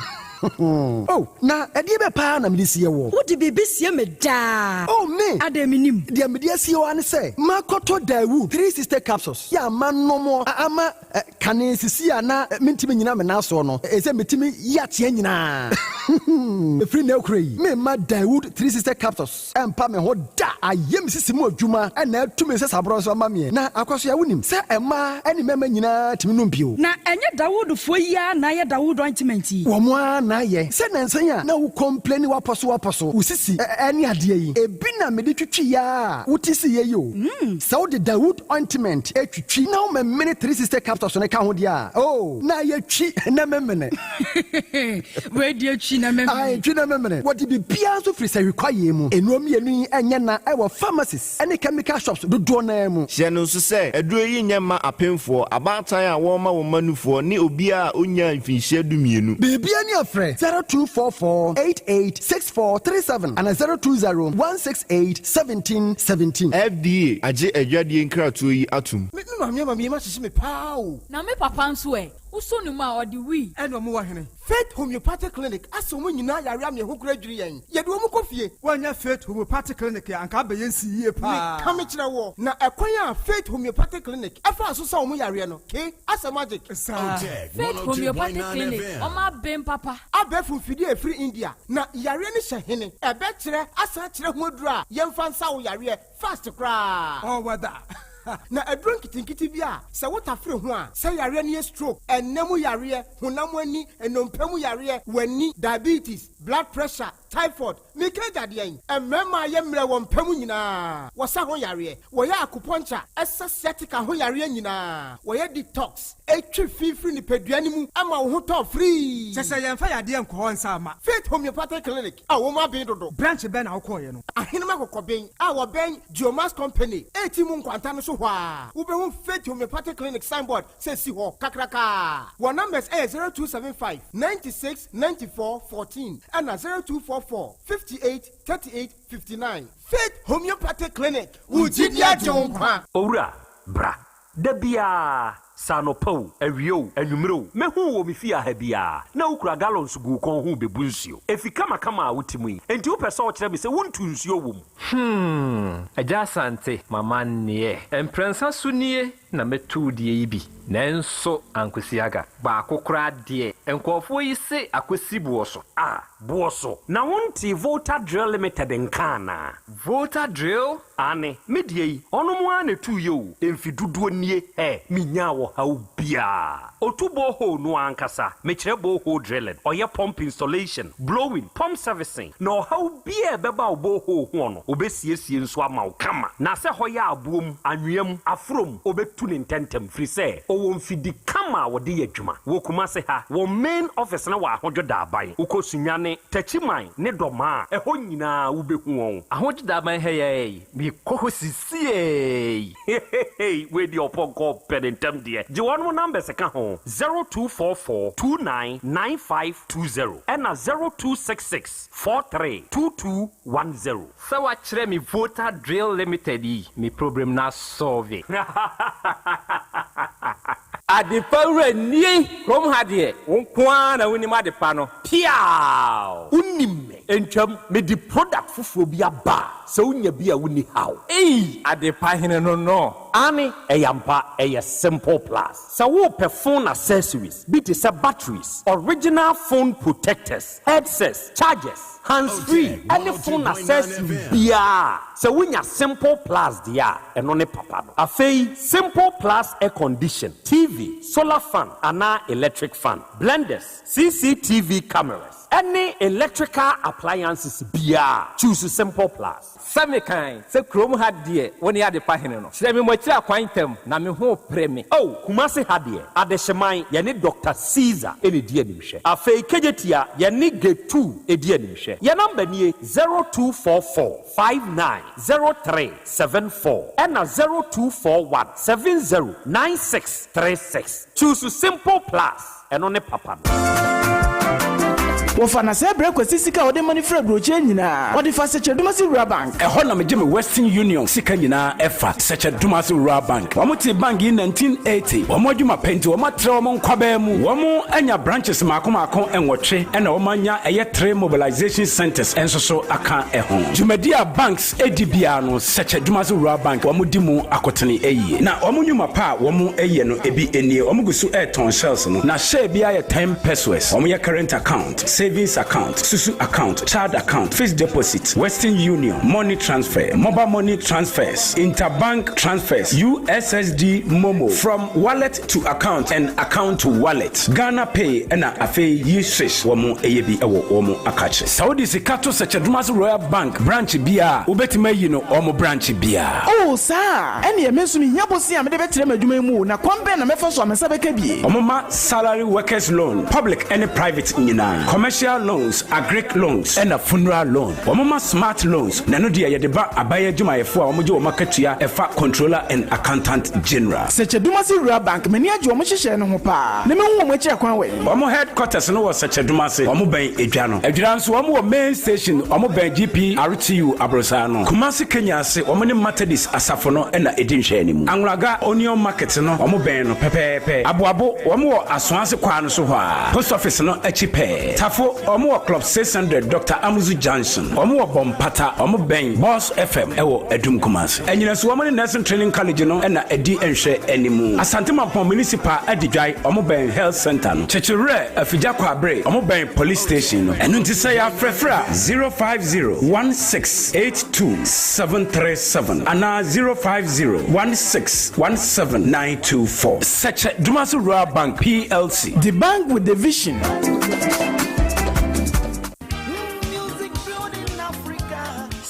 Oh, na ɛdeɛ bɛ paa na mede sie wɔ? Wode biribi sie me daa. Oh, me adɛn, menim? Deɛ mede asie wɔ ne sɛ makɔtɔ Dawu 360 capsules yɛ ama nom ama kane sisi a na mentimi nyina me nan soɔ no, ɛsɛ metumi yi ateɛ nyinaa. Ɛfiri na akura yi, memma Dawood 360 capsules ɛmpa me ho da. Ayɛ me sisi mu adwuma ɛna atumi sɛ saborɔ nso ama meɛ. Na akɔso a wonim sɛ ɛmaa ɛne mmarima nyinaa tumi nom bio. Na ɛnyɛ Dawoodfoɔ yi a na ayɛ Dawood ointment yi? Wɔn a na ayɛ sɛ nansan a na wo complain wapɔ so wapɔ so wo sisi ɛne adeɛ yi ebi na mede twitwi ya a wote si yɛ yi o. Sɛ wode Dawood ointment etwitwi na woma mmene 360 capsules no ka ho deɛ a, oh, na yɛtwi na memene. Wei deɛ, twi na memene. Ae, twi na memene. Wɔde biribiara nso firi sɛ hwekwaeɛ mu. Nnuro mmienu yi ɛnyɛ na ɛwɔ pharmacies ɛne chemical shops dodoɔ naa mu. Hyɛ no nso sɛ aduro yi nyɛ mma apemfoɔ, abaatan a wɔrema wɔn mma nufoɔ ne obiara a ɔnyaa mfinhyia 12. Biribia ni afrɛ 0244 886437 ana 020 168 1717. FDA agye adwadeɛ nkratoɔ yi atom. Me maame ama mi ma hyehyɛ me paa o. Na me papa nso ɛ, wosɔ ne mu a ɔde wii. Ɛna ɔmo wɔ hene Faith Homeopathic Clinic asɛ ɔmo nyinaa yare ame ɛho kora dwiri yɛn, yɛde ɔmo kɔ fie. Woanya Faith Homeopathic Clinic a, anka abɛyɛ nsi yie paa. Meka me kyerɛ wɔ na ɛkwan a Faith Homeopathic Clinic ɛfaa so sa ɔmo yareɛ no ke asɛ magic. Saa. Faith Homeopathic Clinic, ɔmo aben papa. Abɛɛfo mfidie a ɛfiri India na yareɛ no hyɛ hene ɛbɛkyerɛ asan kyerɛ ho aduro a yɛmfa nsa wo yareɛ fast koraa. All weather. Na aduro nketenkete bi a sɛ wotafere ho a, sɛ yareɛ no yɛ stroke, ɛnɛ mu yareɛ, honam ani, nnompe mu yareɛ, w'ani, diabetes. Blood pressure, typhoid, meka agya deɛn? Mmarima a yɛ mmerɛ wɔ mpa mu nyinaa, wɔsa ho yareɛ. Wɔyɛ akupɔnkya, ɛsa sciatica ho yareɛ nyinaa. Wɔyɛ detox, ɛtwe fi firi nipadua no mu ma wo ho tɔ firii. Kyɛ sɛ yɛmfa yadeɛ nkɔ hɔ nsa mma. Faith Homeopathic Clinic a wɔn aben dodo. Branch bɛn na wokɔeɛ no? Ahenem Akokɔben a wɔbɛn Geomax Company a mu nkwanta no so hɔ a, wobɛhu Faith Homeopathic Clinic signboard sɛ si hɔ kakraka. Wɔn numbers ɛyɛ 0275 96 94 14 ɛna 0244 58 38 59. Faith Homeopathic Clinic, wo gyidi agye wo nkwa. Owura, bra. Da biara, sɛ anɔpa o, awia o, anwummere o, mɛhu wo wɔ me fie ha biara, na wokura gallons gu wo kɔn ho rebɛbu nsuo. Efi kamakama a wote mu yi, enti wopɛ sɛ wokyerɛ me sɛ wontu nsuo wɔ mu? Hmm, Agya Asante, m'amanneɛ. Mprɛnsa so nie na mɛtu wo deɛ yi bi, nanso ankosi aga. Baako koraa deɛ, nkurɔfoɔ yi se akɔsi boɔ so. Ah, boɔ so. Na wontee Volta Drill Limited nka anaa? Volta Drill? Aane, me deɛ yi, ɔnom ara na ɛtuiɛ o, mfe dodoɔ nie, hɛ, menyaa ɔhaw biara. Ɔtu borehole no ankasa, mekyerɛ borehole drilling, ɔyɛ pump installation, blowing, pump servicing, na ɔhaw biara a ɛbɛba wo borehole hoɔ no, ɔbɛsiesie nso ama wo kama. Na sɛ hɔ yɛ aboɔ mu, anwea mu, aforɔ mu, ɔbɛtu no ntɛntɛm, firi sɛ ɔwɔ mfidi kama a wɔde yɛ adwuma. Wɔ Kumase ha, wɔn main office no wɔ Ahodwo Daaban. Wokɔ Sunyani, Techiman ne Dɔmaa a, ɛhɔ nyinaa wobɛhu wɔn. Ahodwo Daaban ha yi ara yi, mekɔ hɔ sisiei. Hehehe wei deɛ ɔpɔnkɔ pɛ ne ntɛm deɛ. Gye wɔnom numbers ka ho, 0244 29 9520 ɛna 0266 43 2210. Sɛ woakyerɛ me Volta Drill Limited yi, me problem no asɔlve. Adepa wura nie! Kurom ha deɛ, wo nko ara na wonim adepa no. Piaaw! Wonim me. Ntwam, mede product foforɔ bi aba a, sɛ wonya bi a wonni haw. Ei! Adepa hene no no. Aane, ɛyɛ ampa, ɛyɛ Simple Plus. Sɛ worepɛ phone accessories bi te sɛ batteries, original phone protectors, headsets, chargers, hands-free ne phone accessory biara a, sɛ wonya Simple Plus deɛ a, ɛno ne papa no. Afei, Simple Plus air condition, TV, solar fan anaa electric fan, blenders, CCTV cameras, ne electrical appliances biara, choose Simple Plus. Sɛ mekan sɛ kurom ha deɛ wo ne adepa hene no. Kyerɛ me mo akyiri akwan ntɛm na me ho repere me. Oh, Kumasi ha deɛ, Adehyeman, yɛne Doctor Caesar na ɛdi animhwɛ. Afei Kejetia, yɛne Getu di animhwɛ. Yɛn number nie, 0244 59 03 74 ɛna 0241 70 96 36. Choose Simple Plus, ɛno ne papa no. Wɔfa na sɛ brɛ Kwasi sika a ɔde ma no firi aburokyire nyinaa, ɔde fa Sɛkyɛ-Dumasi Rural Bank. Ɛhɔ na megye me Western Union sika nyinaa ɛfa, Sɛkyɛ-Dumasi Rural Bank. Wɔn tee bank yi 1980. Wɔn adwuma pɛ nti wɔn atrɛ wɔn nkwabaa mu. Wɔn anya branches maako maako nwɔtwe ɛna wɔn anya ɛyɛ three mobilization centers nso so aka ɛho. Dwumadi a banks di biara no Sɛkyɛ-Dumasi Rural Bank wɔn di mu akotene yie. Na wɔn nnwuma pa a wɔn yɛ no ebi nie, wɔn gu so retɔn shells no, na share biara yɛ 10 pesewas. Wɔn yɛ current account, savings account, susu account, child account, fixed deposit, Western Union, money transfer, mobile money transfers, interbank transfers, USSD MoMo, from wallet to account and account to wallet, Ghana Pay ɛna afei yi swish wɔn yɛ bi wɔ wɔn akakye. Sɛ wode sika to Sɛkyɛ-Dumasi Royal Bank branch biara a, wobɛtumi ayi no wɔn branch biara. Oh, saa a? Ɛnneɛ me nso mehia bosea a mede bɛtrɛ m'adwuma yi mu o, na kwan bɛn na mɛfa so a me nsa bɛka bi? Wɔma salary workers loan, public ne private nyinaa, commercial loans, agric loans, ɛna funeral loan. Wɔma smart loans, na ɛno deɛ yɛde ba aban adwumayɛfoɔ a wɔgye wɔn akatua ɛfa Controller and Accountant General. Sɛkyɛ-Dumasi Rural Bank, m'ani agye wɔn nhyehyɛe no ho paa, na mehu wɔn akyi akwan wɛn. Wɔn headquarters no wɔ Sɛkyɛ-Dumase, wɔn bɛn Edwa no. Adwira nso wɔn wɔ main station, wɔn bɛn GPRTU aborosan no. Kumasi Kenya ase, wɔn ne Methodist asafo no na ɛdi nhwɛanimu. Anwulaga Onion Market no, wɔn bɛn no pɛpɛɛpɛ. Aboabo, wɔn wɔ Asoase kwan no so hɔ ara, post office no akyi pɛɛ. Tafo, wɔn wɔ Club 600 Dr. Amuzu Junction. Wɔn wɔ Bɔmpata, wɔn bɛn Boss FM wɔ Adum Kumasi. Anyinaso, wɔn ne Nursing Training College no na ɛdi nhwɛanimu. Asante Mampong Municipal Adidwae, wɔn bɛn Health Centre no. Kyekyewerɛ, Afigya Kwabre, wɔn bɛn Police Station no. Ɛno nti sɛ yɛafrɛfrɛ a, 050 16 82 737 anaa 050 16 17 924. Sɛkyɛ Dumasi Rural Bank PLC. The bank with the vision.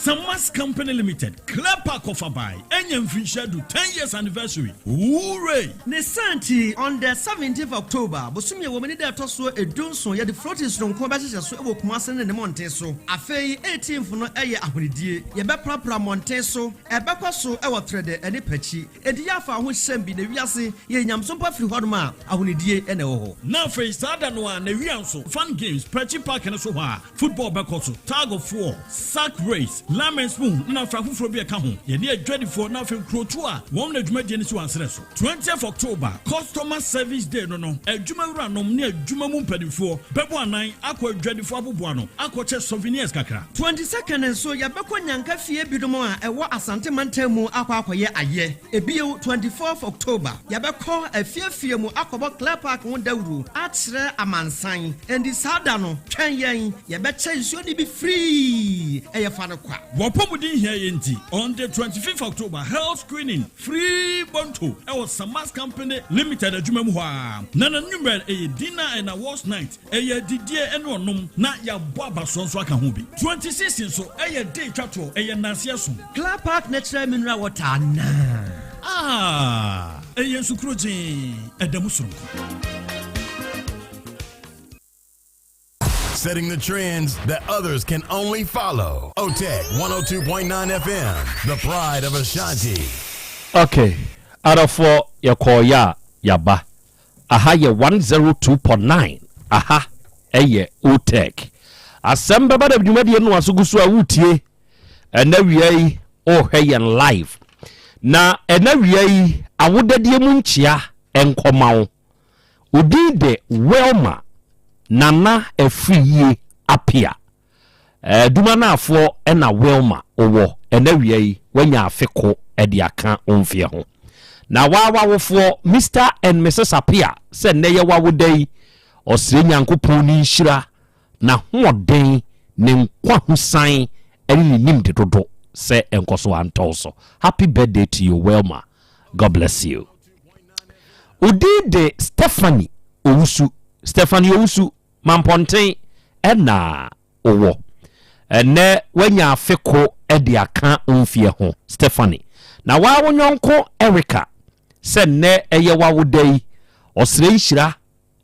Samas Company Limited, Clear Park Kɔfabae, anya mfirinhyia du, 10 years anniversary. Hooray! Ne saa nti, on the seventeenth October, bosome a ɛwɔ mu ne da a ɛtɔ soɔ edunson, yɛde floating sononko bɛhyehyɛ so wɔ Kumasi ne ne mmɔnten so. Afei eighteenth no yɛ ahonidie. Yɛbɛprapra mmɔnten so. Ɛbɛkɔ so wɔ Trɛdɛ ne Pakyi. Enti yɛ afa ho hyɛm bi na wiase yɛ nyamesom pa firi hɔnom a ahonidie na ɛwɔ hɔ. Na afei saa da no ara n'awia nso, Fun Games, Pakyi Park no so hɔ a, Football bɛkɔ so, tug of war, sack race, lime spoon na afei afoforɔ bi a ɛka ho. Yɛne adwadifoɔ na afei nkurotoɔ a wɔn na dwumadie no si wɔn aserɛ so. Twentieth October, Customer Service Day no no, adwuma wuranom ne adwuma mu mpanimfoɔ bɛbɔ anan akɔ adwadifoɔ aboboano akɔkyɛ souvenirs kakra. 22nd nso, yɛbɛkɔ Nyanka fie binom a ɛwɔ Asante mantam mu akɔ akɔyɛ ayɛ. Ebio, 24th October, yɛbɛkɔ afiefie mu akɔbɔ Clear Park ho dawuro akyerɛ amansan. Enti saa da no, twɛn yɛn, yɛbɛkyɛ nsuo no bi free, ɛyɛ fa no kwa. W'apɔmuden hia yɛn nti, on the 25th October, health screening free bonto ɛwɔ Samas Company Limited adwuma mu hɔ ara. Na n'anwummerɛ ɛyɛ dinner and awards night. Ɛyɛ adidie ne ɔnom na yɛabɔ abasoɔ nso aka ho bi. 26 nso ɛyɛ day twa toɔ, ɛyɛ nnanseɛ som. Kla Park Natural Mineral Water anaa? Ah! Ɛyɛ nsu krogyee, ɛda mu soronko. Setting the trends that others can only follow. OTEC 102.9 FM, the pride of Ashanti. Ok, adɔfoɔ yɛkɔɔeɛ a yɛaba. Aha yɛ 102.9 aha yɛ Otech. Asɛm bɛba da dwumadie no aso gu so a wotie ɛnɛ wia yi wohwɛ yɛn live. Na ɛnɛ wia yi awodadie mu nkyea nkɔma wo. Odin de Wilma Nana Afriyie Apia. Adumanafoɔ na Wilma wɔ ɛnɛ awia yi wanya afe ko de aka wo mfeɛ ho. Na waa w'awofoɔ Mister and Misus Apea sɛ nnɛ yɛ w'awoda yi ɔsrɛ Nyankopɔn ne nhyira, n'ahoɔden, ne nkwahosan ne ne nimde dodo sɛ ɛnkɔ so antɔ wo so. Happy birthday to you Wilma. God bless you. Wo din de Stephanie Owusu. Stephanie Owusu. Mampɔnten na wowɔ. Ɛnnɛ woanya afe ko de aka wo mfeɛ ho, Stephanie. Na woa wo yɔnko Erica, sɛ nnɛ ɛyɛ w'awoda yi, ɔsrɛ nhyira,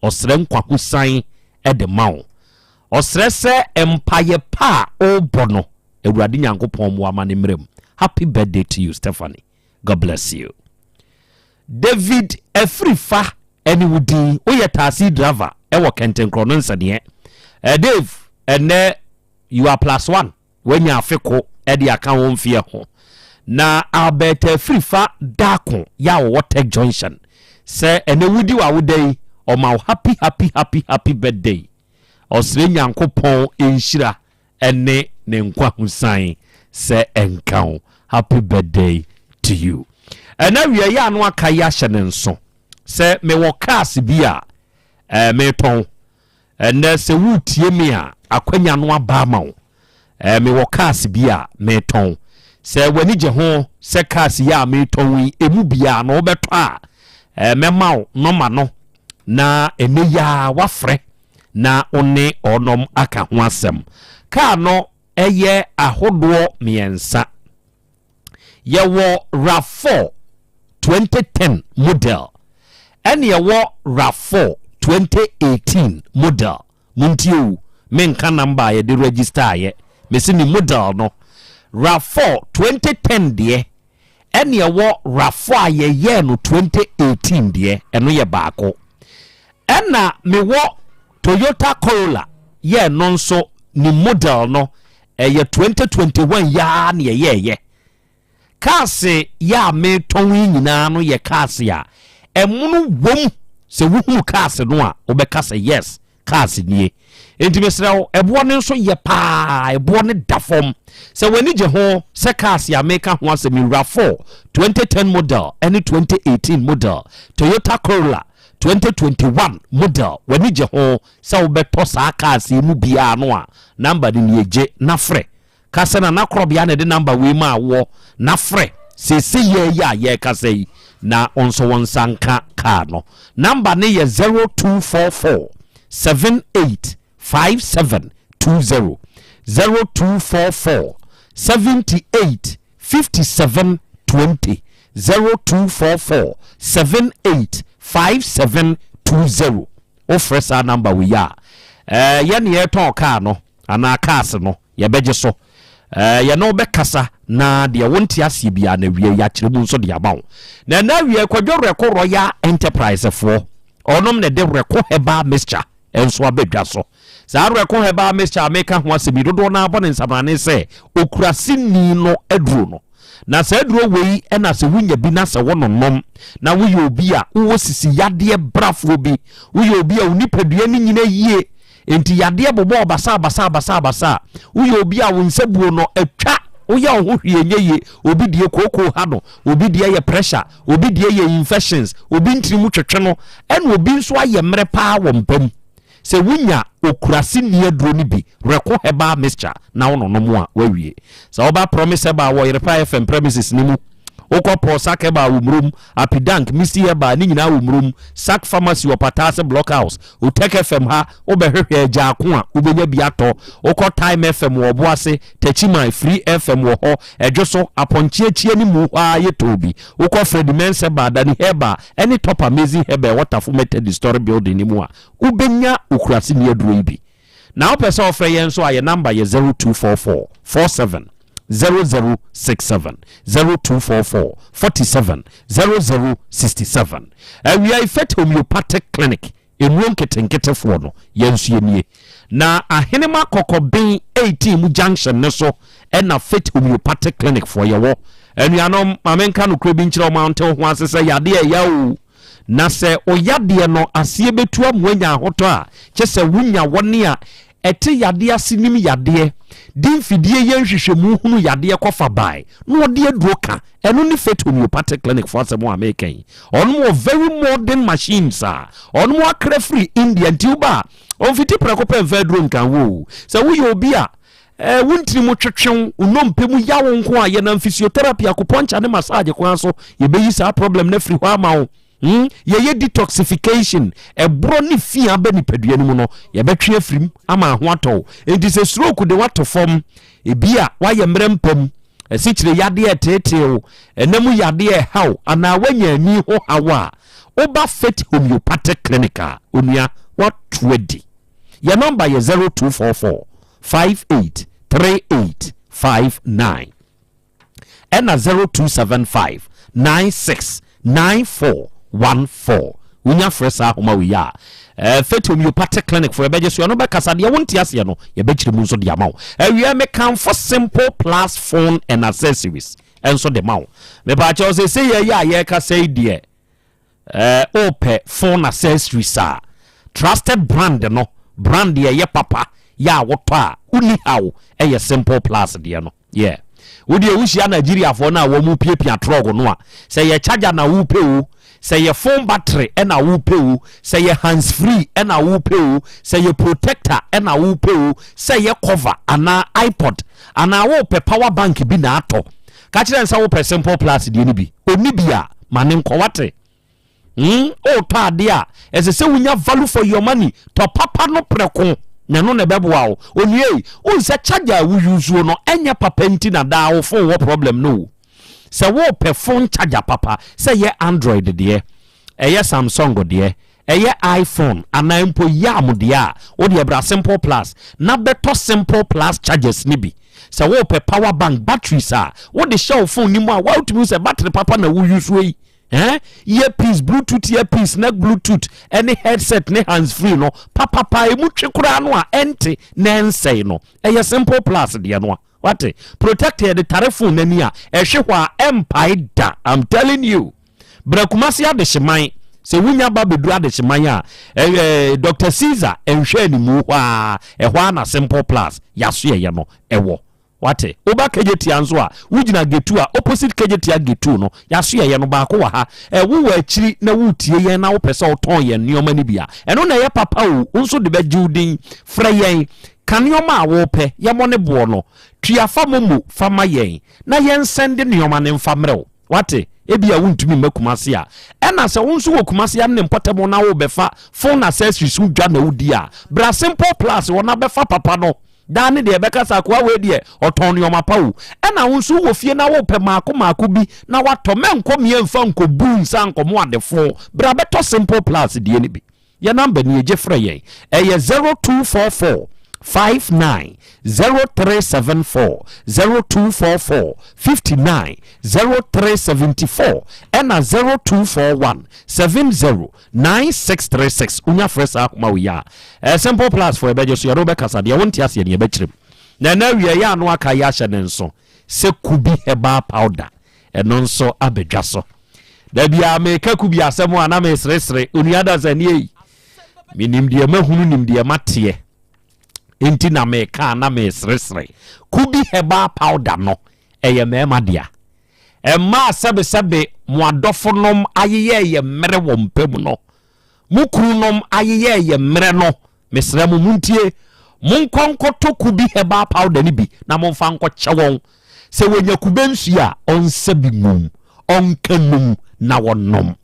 ɔsrɛ nkwahosan de ma wo. Ɔsrɛ sɛ mpaeɛ pa a worebɔ no, Awurade Nyankopɔn mmoa ma no mmra mu. Happy birthday to you, Stephanie. God bless you. David Afrifa ɛne wo din woyɛ taxi driver ɛwɔ kɛntɛnkorɔ no nsɛdeɛ eh, Dave ɛnɛ you are plus one wanya afe ko ɛde aka wo mfeɛ ho na Albert Afrifa Darko yɛ a wɔwɔ Tech Junction sɛ ɛnɛ wodi w'awoda yi ɔma wo happy happy happy happy birthday ɔsrɛ Nyankopɔn nhyira ɛne ne nkwahosan sɛ ɛnka wo happy birthday to you ɛna wia yɛ ano aka yi ahyɛ ne nso sɛ mewɔ cars bi a ɛɛ metɔn ɛnɛ sɛ wotie me a akwanya no aba ama wo ɛɛ mewɔ cars bi a metɔn sɛ w'ani gye ho sɛ cars yi a metɔn yi emu biara no wobɛtɔ a ɛɛ mɛma wo nɔma no na ɛnɛ yi a wafrɛ na wo ne ɔnom aka ho asɛm. Kaa no yɛ ahodoɔ mmiɛnsa. Yɛwɔ RAV4 2010 model, ɛne ɛwɔ RAV4 2018 model. Montie o, menka number a yɛde register ayɛ. Mese ne model no, RAV4 2010 deɛ ɛne ɛwɔ RAV4 a yɛyɛɛ no 2018 deɛ, ɛno yɛ baako. Ɛna mewɔ Toyota Corolla yɛ ɛno nso ne model no ɛyɛ 2021 yi ara na yɛyɛɛyɛ. Cars yɛ a metɔn yi nyinaa no yɛ cars a ɛmono wom sɛ wohunu cars no a wobɛka sɛ yes cars nie. Enti mesrɛ wo ɛboɔ no nso yɛ paa ɛboɔ no da fam. Sɛ w'ani gye ho sɛ cars a meka ho asɛm yi RAV4 2010 model ɛne 2018 model Toyota Corolla 2021 model w'ani gye ho sɛ wobɛtɔ saa cars yi mu biara no a, number no nie, gye na frɛ. Ka sɛ Nana Korɔbea na ɛde number wei maa woɔ na frɛ seesei yi a yɛrekasa yi na wo nso wo nsa nka car no. Number no yɛ 0244 78 5720, 0244. 78 57 20, 0244 78 57 20. Wofrɛ saa number wei a, ɛɛ yɛne yɛtɔn kaa no anaa cars no yɛbɛgye so. Ɛɛ yɛne wo bɛkasa na deɛ wonte aseɛ biara na awie yɛakyerɛ mu nso de ama wo. Na ɛna awie Kwadwo Werɛko Royal Enterprise foɔ, ɔnom na ɛde Werɛko Herbal Mixture nso aba dwa so. Saa Werɛko Herbal Mixture a meka ho asɛm yi, dodoɔ no ara bɔ ne nsamrane sɛ okuraseni no aduro no. Na saa aduro wei na sɛ wonya bi na sɛ wononom na woyɛ obi a wowɔ sisi yadeɛ brafoɔ bi, woyɛ obi a wo nipadua no nyina yie, enti yadeɛ bobɔ wo basaa basaa basaa basaa, woyɛ obi a wo nsa buo no atwa, woyɛ wo ho hwee nyɛ yie, obi deɛ kookoo ha no, obi deɛ yɛ pressure, obi deɛ yɛ infections, obi ntini mu twetwe no, ɛna obi nso ayɛ mmerɛ paa wɔ mpa mu. Sɛ wunya okuraseni aduro no bi, Reko Herbal Mixture, na wononom a, woawie. Sɛ woba Promise Herbal wɔ Yerepa FM premises no mu, wokɔ Paul Sack Herbal wɔ Murom, Apidank, Misty Herbal, ne nyinaa wɔ Murom, Sack Pharmacy wɔ Pataase Block House, Otec FM ha, wobɛhwehwɛ Agyaako a, wobɛnya bi atɔ. Wokɔ Time FM wɔ Ɔboase, Techiman, Free FM wɔ hɔ, Ɛdwoso, Apɔnkye akyi anim hɔ ara yɛtɔn bi. Wokɔ Freddie Mensah Herbal, Danny Herbal, ne Top Amazing Herbal ɛwɔ Tafo Methodist Story Building no mu a, Wobɛnya okuraseni aduro yi bi. Na wopɛ sɛ wofrɛ yɛn nso a, yɛn namba yɛ 0244 47 0067, 0244 47 0067. Awia yi Faith Homeopathic Clinic, nnuro nketenketefoɔ no, yɛn nso yɛnie. Na Ahenema Kɔkɔben 18 mu junction no so ɛna Faith Homeopathic Clinic foɔ yɛwɔ. Anuanom, ma menka nokorɛ bi nkyerɛ wo ma wonte wo ho ase sɛ yadeɛ ɛya o. Na sɛ wo yadeɛ no aseɛ bɛtu ama woanya ahotɔ a, kyɛ sɛ wonya wɔn a ɛte yadeɛ ase nim yadeɛ, de mfidie yɛ nhwehwɛmu hunu yadeɛ kɔfa bae, na wɔde aduro ka. Ɛno ne Faith Homeopathic Clinic foɔ asɛm a meka yi. Wɔnom wɔ very modern machines a wɔnom akra firi India, nti woba a, wɔmfiti prɛko pɛ mfa aduro nka wo o. Sɛ woyɛ obi a Eh, wo ntini mu twetwe wo, wo nnompe mu ya wo nko a, yɛnam physiotherapy, acupuncture ne massage kwan so, yɛbɛyi saa problem no afiri hɔ ama wo. Hmm? Yɛyɛ detoxification, ɛborɔ ne fi aba nipadua no mu no, yɛbɛtwe afiri mu ama ho atɔ wo. Enti sɛ stroke de wato fam, ebi a woayɛ mmerɛ mpam, asikyire yadeɛ ɛteetee wo, ɛna mu yadeɛ ɛha wo, anaa woanya ani ho haw a, woba Faith Homeopathic Clinic a, onua, woato adi. Yɛn nɔmba yɛ 0244 58 38 59 ɛna 0275 96 94 14. Wonya frɛ saa ahoma wei a, eh, Faith Homeopathic Clinic fo yɛbɛgye so, ɛno bɛkasa deɛ wonte aseɛ no yɛbɛkyerɛ mu nso de ama wo. Awia mekamfo Simple Plus Phone and Accessories nso de ma wo. Mepaakyɛw sɛ sɛ yɛyɛ a yɛrekasa yi deɛ Eh wopɛ phone accessories a, trusted brand no, brand deɛ ɛyɛ papa yɛ a wotɔ a wonni haw ɛyɛ Simple Plus deɛ no. Yeah. Wo deɛ wohyia Nigeriafoɔ no a wɔn piapia trɔg no a, sɛ yɛ charger na wopɛ o, sɛ yɛ phone battery ɛna wopɛ o, sɛ yɛ hands free ɛna wopɛ o, sɛ yɛ protector ɛna wopɛ o, sɛ yɛ cover anaa iPod anaa wopɛ power bank bi na atɔ, Ka kyerɛ no sɛ wopɛ Simple Plus deɛ no bi. Ɔnni bi a, ma no nkɔ, wate? Hmm, wotɔ adeɛ a, ɛsɛ sɛ wonya value for your money. Tɔ papa no prɛko, na ɛno na ɛbɛboa wo. Onua yi, wohu sɛ charger a wo use no, ɛnyɛ papa nti na daa wo phone wɔ problem no o. Sɛ wopɛ phone charger papa, sɛ ɛyɛ Android deɛ, ɛyɛ Samsung deɛ, Ɛyɛ iPhone anaa mpo Yam deɛ a, wo deɛ bra Simple Plus na bɛtɔ Simple Plus chargers no bi. Sɛ worepɛ power bank, batteries a wode hyɛ wo phone no mu a, woatumi hu sɛ battery papa na wo use yi. Eh? Earpiece, Bluetooth earpiece, na Bluetooth ɛne headset ne hands free no, papapa emu twe koraa no a ɛnte na ɛnsɛe no. Ɛyɛ Simple Plus deɛ no a. Wate? Protector yɛde tare phone n'ani a, ɛhwe hɔ a ɛmpae da. I'm telling you. Bra Kumasi Adehyeman. Sɛ wunya ba bɛduru Adehyeman a, eh, Dr. Caesar nhwɛ animu hɔ a, ɛhɔ ara na Simple Plus yasoɛyɛ no ɛwɔ. Wate? Woba Kejetia nso a, wogyina Getu a, opposite Kejetia Getu no, yasoɛyɛ no baako wɔ ha. Ɛ, wowɔ akyiri na woretie yɛn na wopɛ sɛ wotɔn yɛn nneɛma no bi a, ɛno na ɛyɛ papa o, wo nso de bɛgye wo din. Frɛ yɛn, ka nneɛma a wopɛ, yɛmmɔ ne boɔ no. Tua fa momo fa ma yɛn na yɛnsɛnde nneɛma no mfa mmerɛ wo. Wate? Ebia wontumi mma Kumasi a. Ɛna sɛ wo nso wɔ Kumasi ne ne mpɔtam na worebɛfa phone accessories ho dwa na wodi a, bra Simple Plus hɔ na bɛfa papa no. Daa ne deɛ ɛbɛka sɛ akoa wei deɛ ɔtɔn nneɛma pa o. Ɛna wo nso wowɔ fie na wopɛ maako maako bi na watɔ, mɛnkɔ mmea mfa nkɔbu nsa nkɔmo adefo. Bra bɛtɔ Simple Plus deɛ no bi. Yɛn number nie, gye frɛ yɛn. Ɛyɛ 0244 59 0374, 0244 59 0374 ɛna 0241 70 9636. Wonya frɛ saa akoma wei a, eh, Simple Plus fo ɛbɛgye so, yɛne wo bɛkasa, deɛ wonte aseɛ no yɛbɛkyerɛ mu. Na ɛna awia yɛ ano aka yi ahyɛ ne nso sɛ Kubi herbal powder, ɛno nso abɛdwa so. Da biara meka Kubi asɛm a na meseresere, onua dasani ei, menim deɛ mahunu nim deɛ mateɛ, enti na meka a na meseresere. Kubi herbal powder no ɛyɛ mmarima dea. Mmaa a sɛbesɛbe mo adɔfonom ayeyɛɛ yɛ mmerɛ wɔ mpa mu no, mo kununom ayeyɛɛ yɛ mmerɛ no, mesrɛ mo, montie, monkɔ nkɔtɔ kubi herbal powder no bi na momfa nkɔkyɛ wɔn. Sɛ wɔnya kube nsuo a, ɔnsa bi ngum, ɔnka num na wɔnom.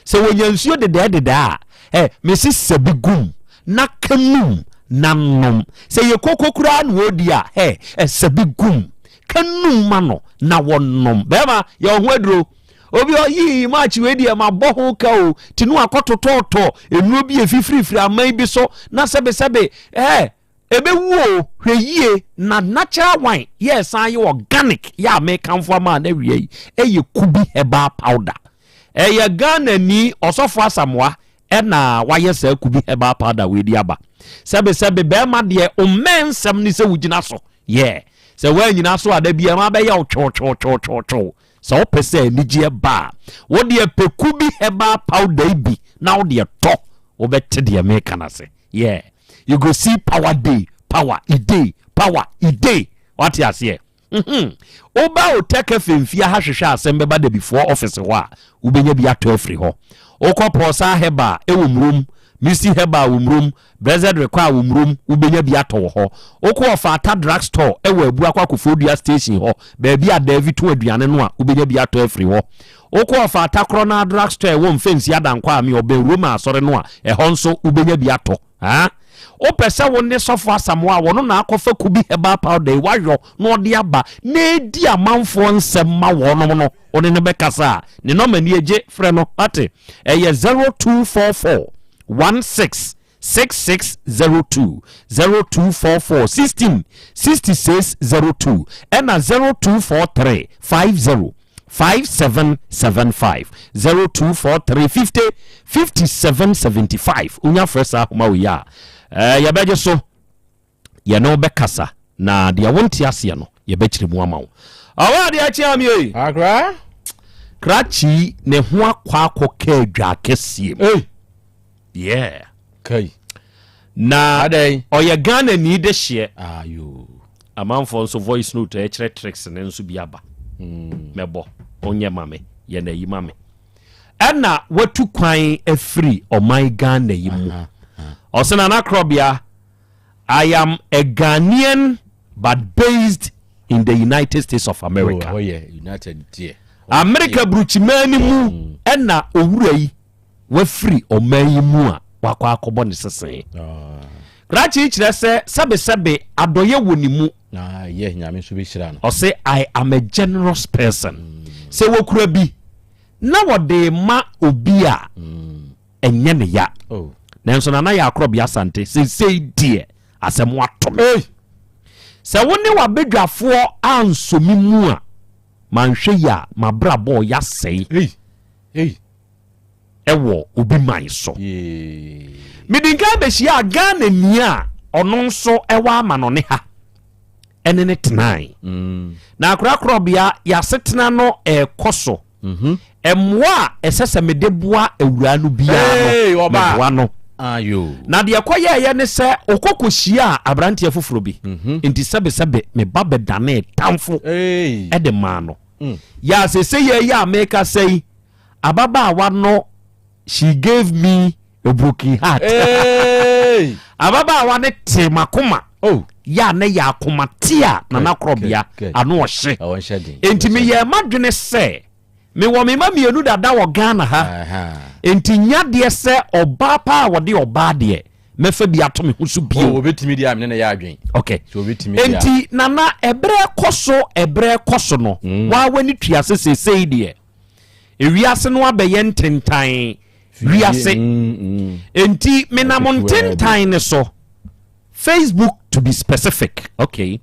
Sɛ wɔnya nsuo dedɛɛdedɛɛ a, ɛ, mese sa bi gum na ka num na nom. Sɛ yɛ koko koraa na wɔredi a, ɛ, ɛ, sa bi gum, ka num ma no na wɔnom. Bɛrima, yɛ wo ho aduro. Obi ɔ, yii, March wei deɛ mabɔ ho ka o, ti no akɔtotɔɔtɔ nnuro bi ɛfifirifiri aman bi so na sɛbesɛbe, ɛ, Ɛbɛwu o, hwɛ yie na natural wine yɛ ɛsan yɛ organic yɛ a mekamfo ama na awia yi ɛyɛ Kubi herbal powder. Ɛyɛ Ghana ni Ɔsɔfo Asamoah ɛna wayɛ saa Kubi herbal powder wei de aba. Sɛbe sɛbe bɛrima deɛ ɔmmɛn nsɛm ne sɛ wogyina so yɛ sɛ woanyina so a da bi ɛma bɛyɛ wo twewtwewtwewtwew. Sɛ wopɛ sɛ anigyeɛ ba a, wo deɛ pɛ Kubi herbal powder yi bi na wo deɛ tɔ, wobɛte deɛ meka no ase. Yeah. You go see power day, power e dey, power e dey. Wate aseɛ? Mhm. Woba Otec FM fie ha hwehwɛ asɛm bɛba Dabifoɔ office hɔ a, wobɛnya bi atɔ afiri hɔ. Wokɔ Pɔɔsaa Herbal ɛwɔ Murom, Misty Herbal wɔ Murom, Blessed Require wɔ Murom, wobɛnya bi atɔ wɔ hɔ. Wokɔ Ɔfaata Drug Store ɛwɔ Abuakwa Kofoɔdua Station hɔ, baabi a Davi tɔn aduane no a, wobɛnya bi atɔ afiri hɔ. Wokɔ Ɔfaata Korɔnaa Drug Store a ɛwɔ Mfɛnsi Adankwa a me ɔbɛn Roma Asɔre no a, ɛhɔ nso wobɛnya bi atɔ. Haa? Wopɛ sɛ wo ne Sɔfo Asamoah a wɔno na akɔfa Kubi Herbal Powder yi wayɔ na ɔde aba na ɛredi amanfoɔ nsɛm ma wɔnom no, wo ne no bɛkasa a, ne nɔma nie, gye frɛ no, wate? Ɛyɛ 0244 16 6602, 0244 16 6602, ɛna 0243 50 5775, 0243 50 5775. Wonya frɛ saa ahoma wei a, eh, yɛbɛgye so, yɛne wo bɛkasa, na deɛ wonte aseɛ no, yɛbɛkyerɛ mu ama wo. Ɔwɔ adeɛ akye am yei. Akra. Krakye ne ho akɔ akɔ ka adwa akɛseɛ mu. Hey. Yeah. Kai. Na ɔyɛ Ghana ni de hyeɛ. Ayo. Amanfoɔ nso voice note a ɛkyerɛ tricks ne nso bi aba. Hmm. Mɛbɔ. Onyɛ ma me. Yɛ na yi ma me. Ɛna watu kwan afiri ɔman Ghana yi mu. Ɔsɛ Nana Krɔbea, I am a Ghanaian but based in the United States of America. Oh, yeah, United deɛ. America burukyimaa no mu ɛna owura yi wafiri ɔman yi mu a wakɔ akɔbɔ ne sesee. Krakye yi kyerɛ sɛ sɛbesɛbe adɔyɛ wɔ ne mu. Ah, yɛ nyame nso bɛhyira no. Ɔse I am a generous person. Sɛ wɔkura bi na wɔde ma obi a ɛnyɛ ne ya. Oh. Nanso Nana yɛ akorɔbea Asante seesei deɛ asɛm ato me. Sɛ wo ne w'abadwafoɔ ansɔ me mu a manhwɛ yi a m'abrabɔ ɔyɛ asɛe. Ei. Ɛwɔ obi man so. Mede nkan bɛhyiaa Ghanani a ɔno nso ɛwɔ amanɔne ha ɛne ne tenae. Mm. Na akorakorɔbea yɛasetena no ɛrekɔ so. Mm-hmm. Mmoa a ɛsɛ sɛ mede boa awuraa no biara no, meboa no. Na deɛ ɛkɔyɛeɛ ne sɛ ɔkɔkɔhyiaa aberanteɛ foforɔ bi. Mm-hmm. Nti sɛbesɛbe me ba bɛdanee tamfo de maa no. Mm. Yɛ a sese yɛ yɛ a meka sɛ yi, ababaawa no she gave me a broken heart. Hey! Ababaawa no tee m'akoma. Oh. Yɛ a na yɛ akoma te a Nana Korɔbea ano ɔhye. Enti meyɛɛ m'adwene sɛ mewɔ me mma mmienu dada wɔ Ghana ha. Enti nya deɛ sɛ ɔbaa paa a wɔde ɔbaa deɛ. mɛfa bi ato me ho so bio. Oh, obetumi deɛ a mene na yɛ adwen. Okay. So obetumi deɛ a. Enti nana ɛberɛ kɔ so ɛberɛ kɔ so no mm. waa w'ani tua sɛ seesei deɛ ewiase no abɛyɛ ntentan wiase. Mm, mm. Enti menam ntentan ne so Facebook to be specific. Okay.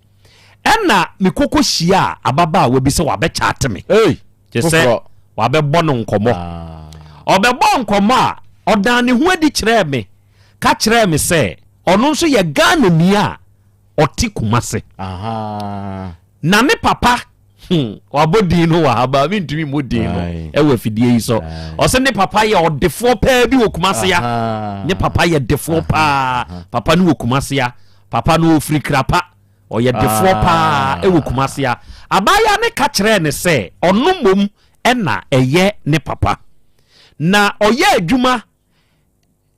Ɛna mekɔkɔ hyia ababaawa bi sɛ wabɛkyate me. Hey. Kyerɛ sɛ wabɛbɔ no nkɔmmɔ. Ɔbɛbɔɔ nkɔmmɔ a, ɔdaa ne ho adi kyerɛɛ me ka kyerɛɛ me sɛ ɔno nso yɛ Ghanani a ɔte Kumase. Na ne papa, hmm, wabɔ din no wɔ ha baa mentumi mmɔ din no ɛwɔ afidie yi so. Ɔsɛ ne papa yɛ ɔdefoɔ paa bi wɔ Kumase ya. Ne papa yɛ defoɔ paa. Papa no wɔ Kumase ya. Papa no ɔfiri Krapa. Ɔyɛ defoɔ paa wɔ Kumasi a. Abaayewa no ka kyerɛɛ no sɛ ɔno mmom na ɛyɛ ne papa. Na ɔyɛ adwuma,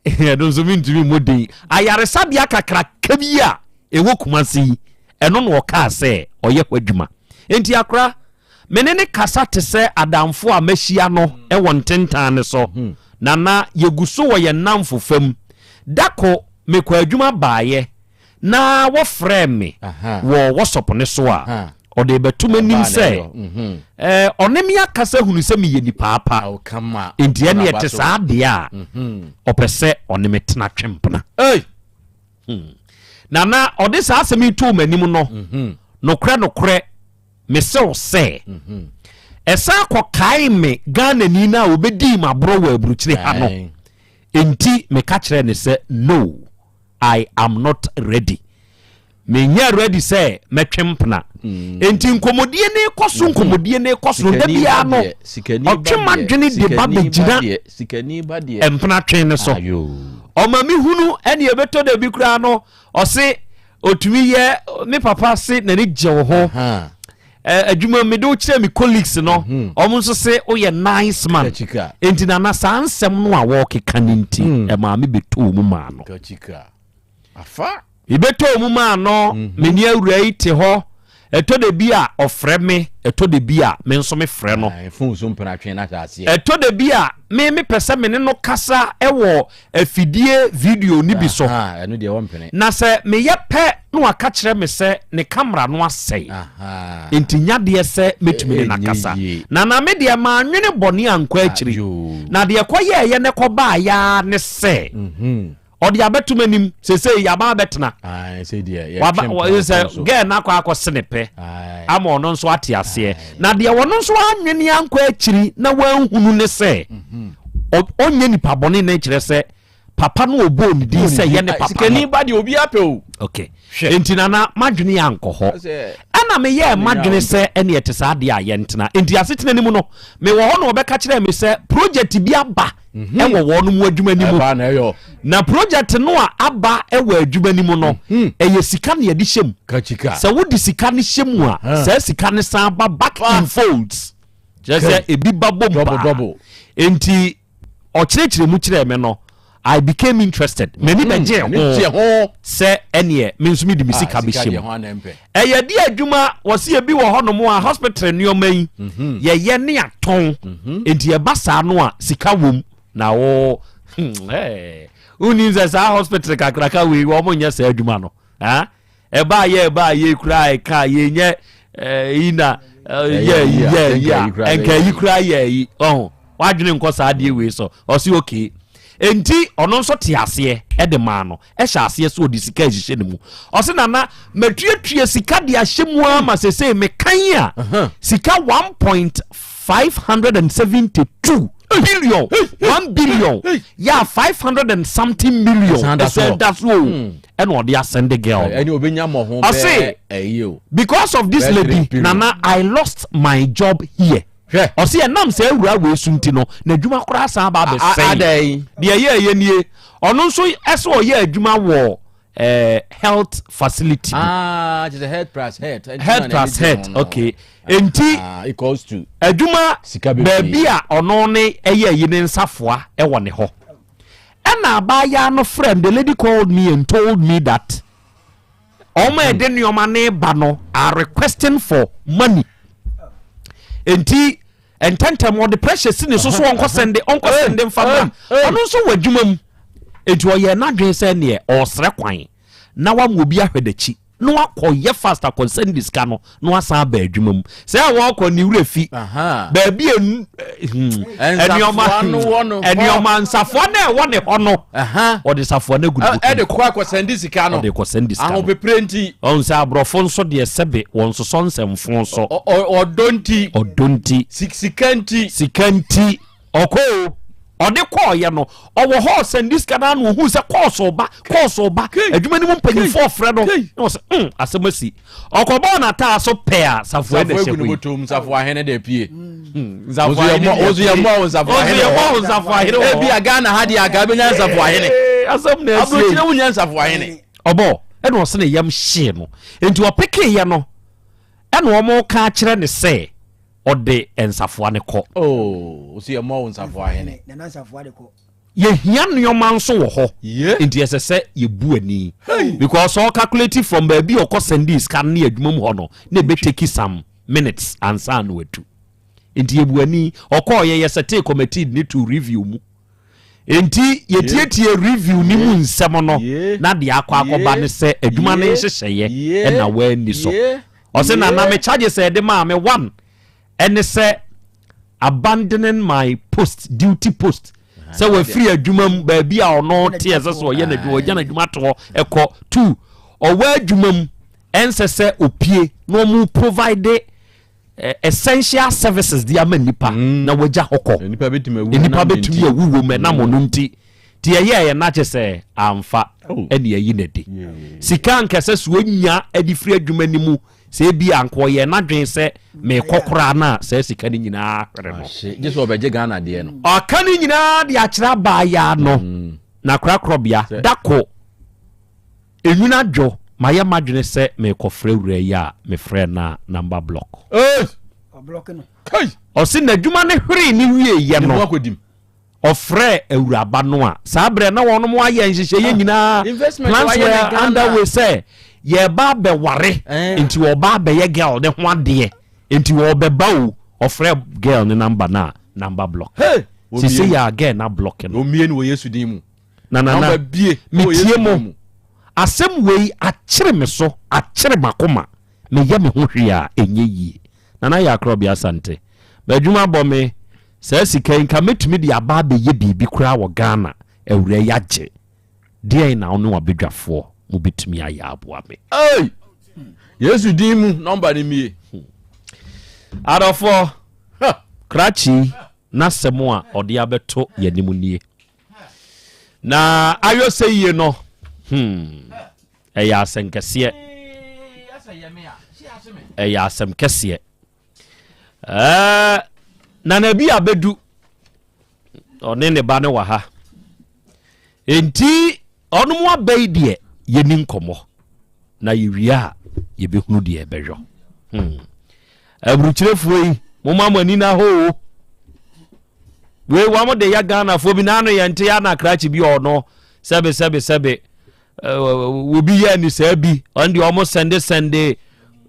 ɛno nso mentumi mmɔ din, ayaresabea kakraka bi a ɛwɔ Kumasi yi, ɛno na ɔkaa sɛ ɔyɛ hɔ adwuma. Enti akora, me ne no kasa te sɛ adamfo a mahyia no wɔ ntentan no so, na na yɛgu so wɔ yɛn nnamfofa mu. Da ko mekɔɔ adwuma baeɛ, na wɔfrɛɛ me wɔ WhatsApp no so a, ɔde rebɛto m'anim sɛ mhm. ɔne me akasa hunu sɛ meyɛ nipa pa, enti ɛne ɛte saa deɛ a mhm. ɔpɛ sɛ ɔne me tena twempena. Hmm. Na na ɔde saa asɛm yi too m'anim no, mhm. nokorɛ nokorɛ mesew sɛ ɛsan kɔkae me Ghanani no a ɔbɛdii m'aborɔ wɔ aburukyire ha no, enti meka kyerɛɛ ne sɛ no. I am not ready. Menyɛ ready sɛ mɛtwe mpena. Mm. Enti nkɔmmɔdie ne kɔ so mm-hmm. nkɔmmɔdie ne kɔ so da biara no ɔtwe m'adwene de ba bɛgyina mpena twe ne so. Ɔma me hunu ɛne ɛbɛtɔ da bi koraa no ɔse ɔtumi yɛ me papa se n'ani gye wo ho. Adwuma mede wo kyerɛ me colleagues no mhm. ɔmo nso se woyɛ nice man enti nana saa nsɛm no a wɔkeka no nti mm. ɛmaa me bɛtɔɔ mu maa no mebɛtɔɔ mu maa no mhm. mene awura yi te hɔ ɛtɔ da bi a ɔfrɛ me ɛtɔ da bi a me nso mefrɛ no ɛtɔ da bi a me mepɛ sɛ me ne no kasa ɛwɔ afidie video no bi so. Na sɛ meyɛ pɛ na waka kyerɛ me sɛ ne camera no asɛe, enti nya deɛ sɛ mɛtumi ne no akasa. Na na me deɛ mannwene bɔne ankɔ akyiri. Na deɛ ɛkɔyɛeɛ na ɛkɔbaeɛ ara ne sɛ mhm. ɔde abɛto m'anim seesei yɛaba abɛtena. Sɛ gɛɛ no akɔ akɔse ne pɛ ama ɔno nso ate aseɛ. Na deɛ ɔno nso anwene ankɔ akyiri na wanhunu ne sɛ mhm. ɔnyɛ nipa bɔne na kyerɛ sɛ papa no ɔbɔɔ ne din sɛ yɛ ne papa sikani ba deɛ obi apɛ o okay enti nana madwene yɛ ankɔ hɔ ɛna meyɛɛ madwene sɛ ɛne ɛte saa deɛ a yɛntena enti asetena no mu no mewɔ hɔ na ɔbɛka kyerɛɛ me sɛ project bi aba mhm. ɛwɔ wɔn mu adwuma no mu na project no a aba ɛwɔ adwuma no mu no mhm. ɛyɛ sika na yɛde hyɛ mu sɛ wode sika no hyɛ mu a saa sika no san ba back in folds kyerɛ sɛ ebi ba bom paa enti ɔkyerɛkyerɛ mu kyerɛɛ me no I became interested m'ani mm, bɛgyee ho sɛ ɛneɛ me nso mede me sika ah, bɛhyɛ mu ɛyɛ de adwuma wɔse ebi wɔ hɔnom a hospital nneɛma yi mhm. yɛyɛ ne atɔn mhm. enti ɛba saa no a sika wom na wo hmm, wonim sɛ saa hospital kakraka wei wɔn nyɛ saa adwuma no ah? Ɛbaa yɛ ɛbaa yɛ koraa ɛka yɛnyɛ ɛyi na yɛ yɛ yi a ɛnka yi koraa yɛ yi ɔho wadwene nkɔ saa adeɛ wei so ɔsi okay enti ɔno nso te aseɛ ɛde maa no ɛhyɛ aseɛ so ɔde sika ɛhyehyɛ ne mu ɔsi nana matuatua sika de ahyɛ mu ama sese mekan a sika 1.572 billion 1 billion yɛ 500 and something million ɛsɛ da so o hmm. ɛna ɔde asɛnde girl no ɛne obɛnya mmɔho ɔse ɛyi o because of this lady nana i lost my job here hwɛ ɔse ɛnam sɛ awura wei so nti no n'adwuma koraa san ba abɛsɛe deɛ ɛyɛ ɛyɛ nie ɔno nso ɛsɛ ɔyɛ adwuma wɔ eh, health facility ah, kyerɛ health plus health health plus health okay enti ah, equals to adwuma baabi a ɔno ne ɛyɛ ayi ne nsafoa ɛwɔ ne hɔ Ɛna abaayaa no frɛ me, the lady called me and told me that wɔn a ɛde nneɛma no ba no are requesting for money. Nti ntɛntɛm wɔde pressure si ne so so ɔnkɔ sɛnde ɔnkɔ sɛnde nfa mra. Ɔno nso wɔ adwuma mu. Enti ɔyɛɛ n'adwene sɛ neɛ ɔresrɛ kwan na wama obi ahwɛ n'akyi na wakɔ yɛ fast akɔ sɛnde sika no na wasan aba adwuma mu. Sɛ wɔkɔ ne werɛ fi baabi a nneɛma nneɛma nsafoa no a ɛwɔ ne hɔ no, ɔde safoa no agu ne bɔtɔ mu. Ɛde kɔ akɔsɛnde sika no. Ɔde kɔsɛnde sika no. Ahopepere nti. Ɔhu sɛ aborɔfo nso deɛ sɛbe wɔn sosɔ nsɛmfo so. Ɔdɔ nti. Ɔdɔ nti. Sika nti. Sika nti. Ɔkɔ o. Ɔde kɔɔyɛ no, ɔwɔ hɔ ɔsɛnde sika no ano ohuu sɛ kɔɔso ba, kɔɔso ba. Adwuma no mu mpanyinfoɔ frɛ no. Na ɔsɛ, asɛm asi. Ɔkɔbɔɔ n'ataa so pɛ a, Safoa na ɛhyɛ hɔ yi. Bɔtɔm, Safoa hene de pie. Safoa hene de pie. Osu yɛ mmɔ wo Safoa hene. Osu yɛ mmɔ wo Safoa hene wɔ hɔ. Ebi a Ghana ha deɛ anka bɛnya Safoa hene. Asɛm na asi. Aburokyire wonya Safoa hene. Ɔbɔ, ɛna ɔsɛ ne yam hyee no. Nti ɔpekeeɛ no, ɛna wɔn ka akyerɛ ne sɛ, ɔde nsafoa no kɔ. Oh, ɔsi yɛ mɔ wo nsafoa hene. Nana nsafoa de kɔ. Yɛhia nneɛma nso wɔ hɔ. Nti ɛsɛ sɛ yɛbu ani. Because ɔ calculate from baabi a ɔkɔ sɛndii sika no ne adwuma mu hɔ no, na ɛbɛ take some minutes ansa na watu. Nti yɛbu ani. Ɔkɔɔ yɛ yɛsɛtee committee ne to review mu. Nti yɛtietie review ne mu nsɛm no na deɛ akɔ akɔba ne sɛ adwuma no nhyehyɛeɛ ɛna wanni so. Ɔse na na me charges a ɛde maa me one ɛne sɛ abandoning my post duty post sɛ wafiri adwuma mu baabi a ɔno te ɛsɛ sɛ ɔyɛ n'adwuma ɔgya n'adwuma to hɔ ɛkɔ two ɔwɔ adwuma mu ɛnsɛ sɛ opie na ɔmo provide eh, essential services de ama nipa mm. na wagya hɔ kɔ nipa bɛtumi awu wɔ mu ɛnam ɔno nti Nti yɛyɛeɛ na kyɛ sɛ amfa oh. ɛne ayi no adi. Sika anka ɛsɛ sɛ ɔnya de firi adwuma no mu sɛ ebi anka ɔyɛ n'adwene sɛ meekɔ koraa no a saa sika no nyinaa hwere no. Gye sɛ ɔbɛgye Ghana deɛ no. Ɔka no nyinaa de akyerɛ abaayaa no mm. na korakorɔbea dako enwunu adwo mayɛ m'adwene sɛ meekɔfrɛ wura yi a mefrɛ no a number block. Ɔse n'adwuma no hweree ne wieeɛ no. Ɔfrɛɛ awuraba no a saa berɛ na wɔnom ayɛ nhyehyɛeɛ ah, nyinaa, plans were underway sɛ yɛba abɛware eh. nti ɔba abɛyɛ girl ne ho adeɛ nti ɔbɛba o. Ɔfrɛ girl ne number no a number block. Sese yɛ a girl na block no. Omie no wɔ Yesu din mu. Na na na metie mo asɛm wei akyere me so akyere makoma meyɛ me ho hwee a ɛnyɛ yie. Nana yɛ akorɔbea Asante. M'adwuma bɔ me Saa sika yi nka mɛtumi de aba abɛyɛ biribi koraa wɔ Ghana, awura yi agye. Deɛn na wo ne w'abadwafoɔ mo bɛtumi ayɛ aboa me? Ei! Yesu din mu nɔmba no mie. Adɔfoɔ, krakye yi n'asɛm a ɔde abɛto yɛn anim nie. Na ayɔ sɛ yie no, hmm, ɛyɛ asɛnkɛseɛ. Ɛyɛ asɛm kɛseɛ. Ɛɛ Nana bi abɛdu ɔne ne ba no wɔ ha enti ɔno mu aba yi deɛ yɛni nkɔmmɔ na yɛwie a yɛbɛhunu deɛ ɛbɛyɔ hmm. Aburukyirefoɔ yi moma mo ani na hɔ o wei wɔn de yɛ Ghanafoɔ bi n'ano yɛn nte yɛ anakrakye bi ɔno sɛbe sɛbe sɛbe obi yɛ ni saa bi ɔno deɛ ɔmo sɛnde sɛnde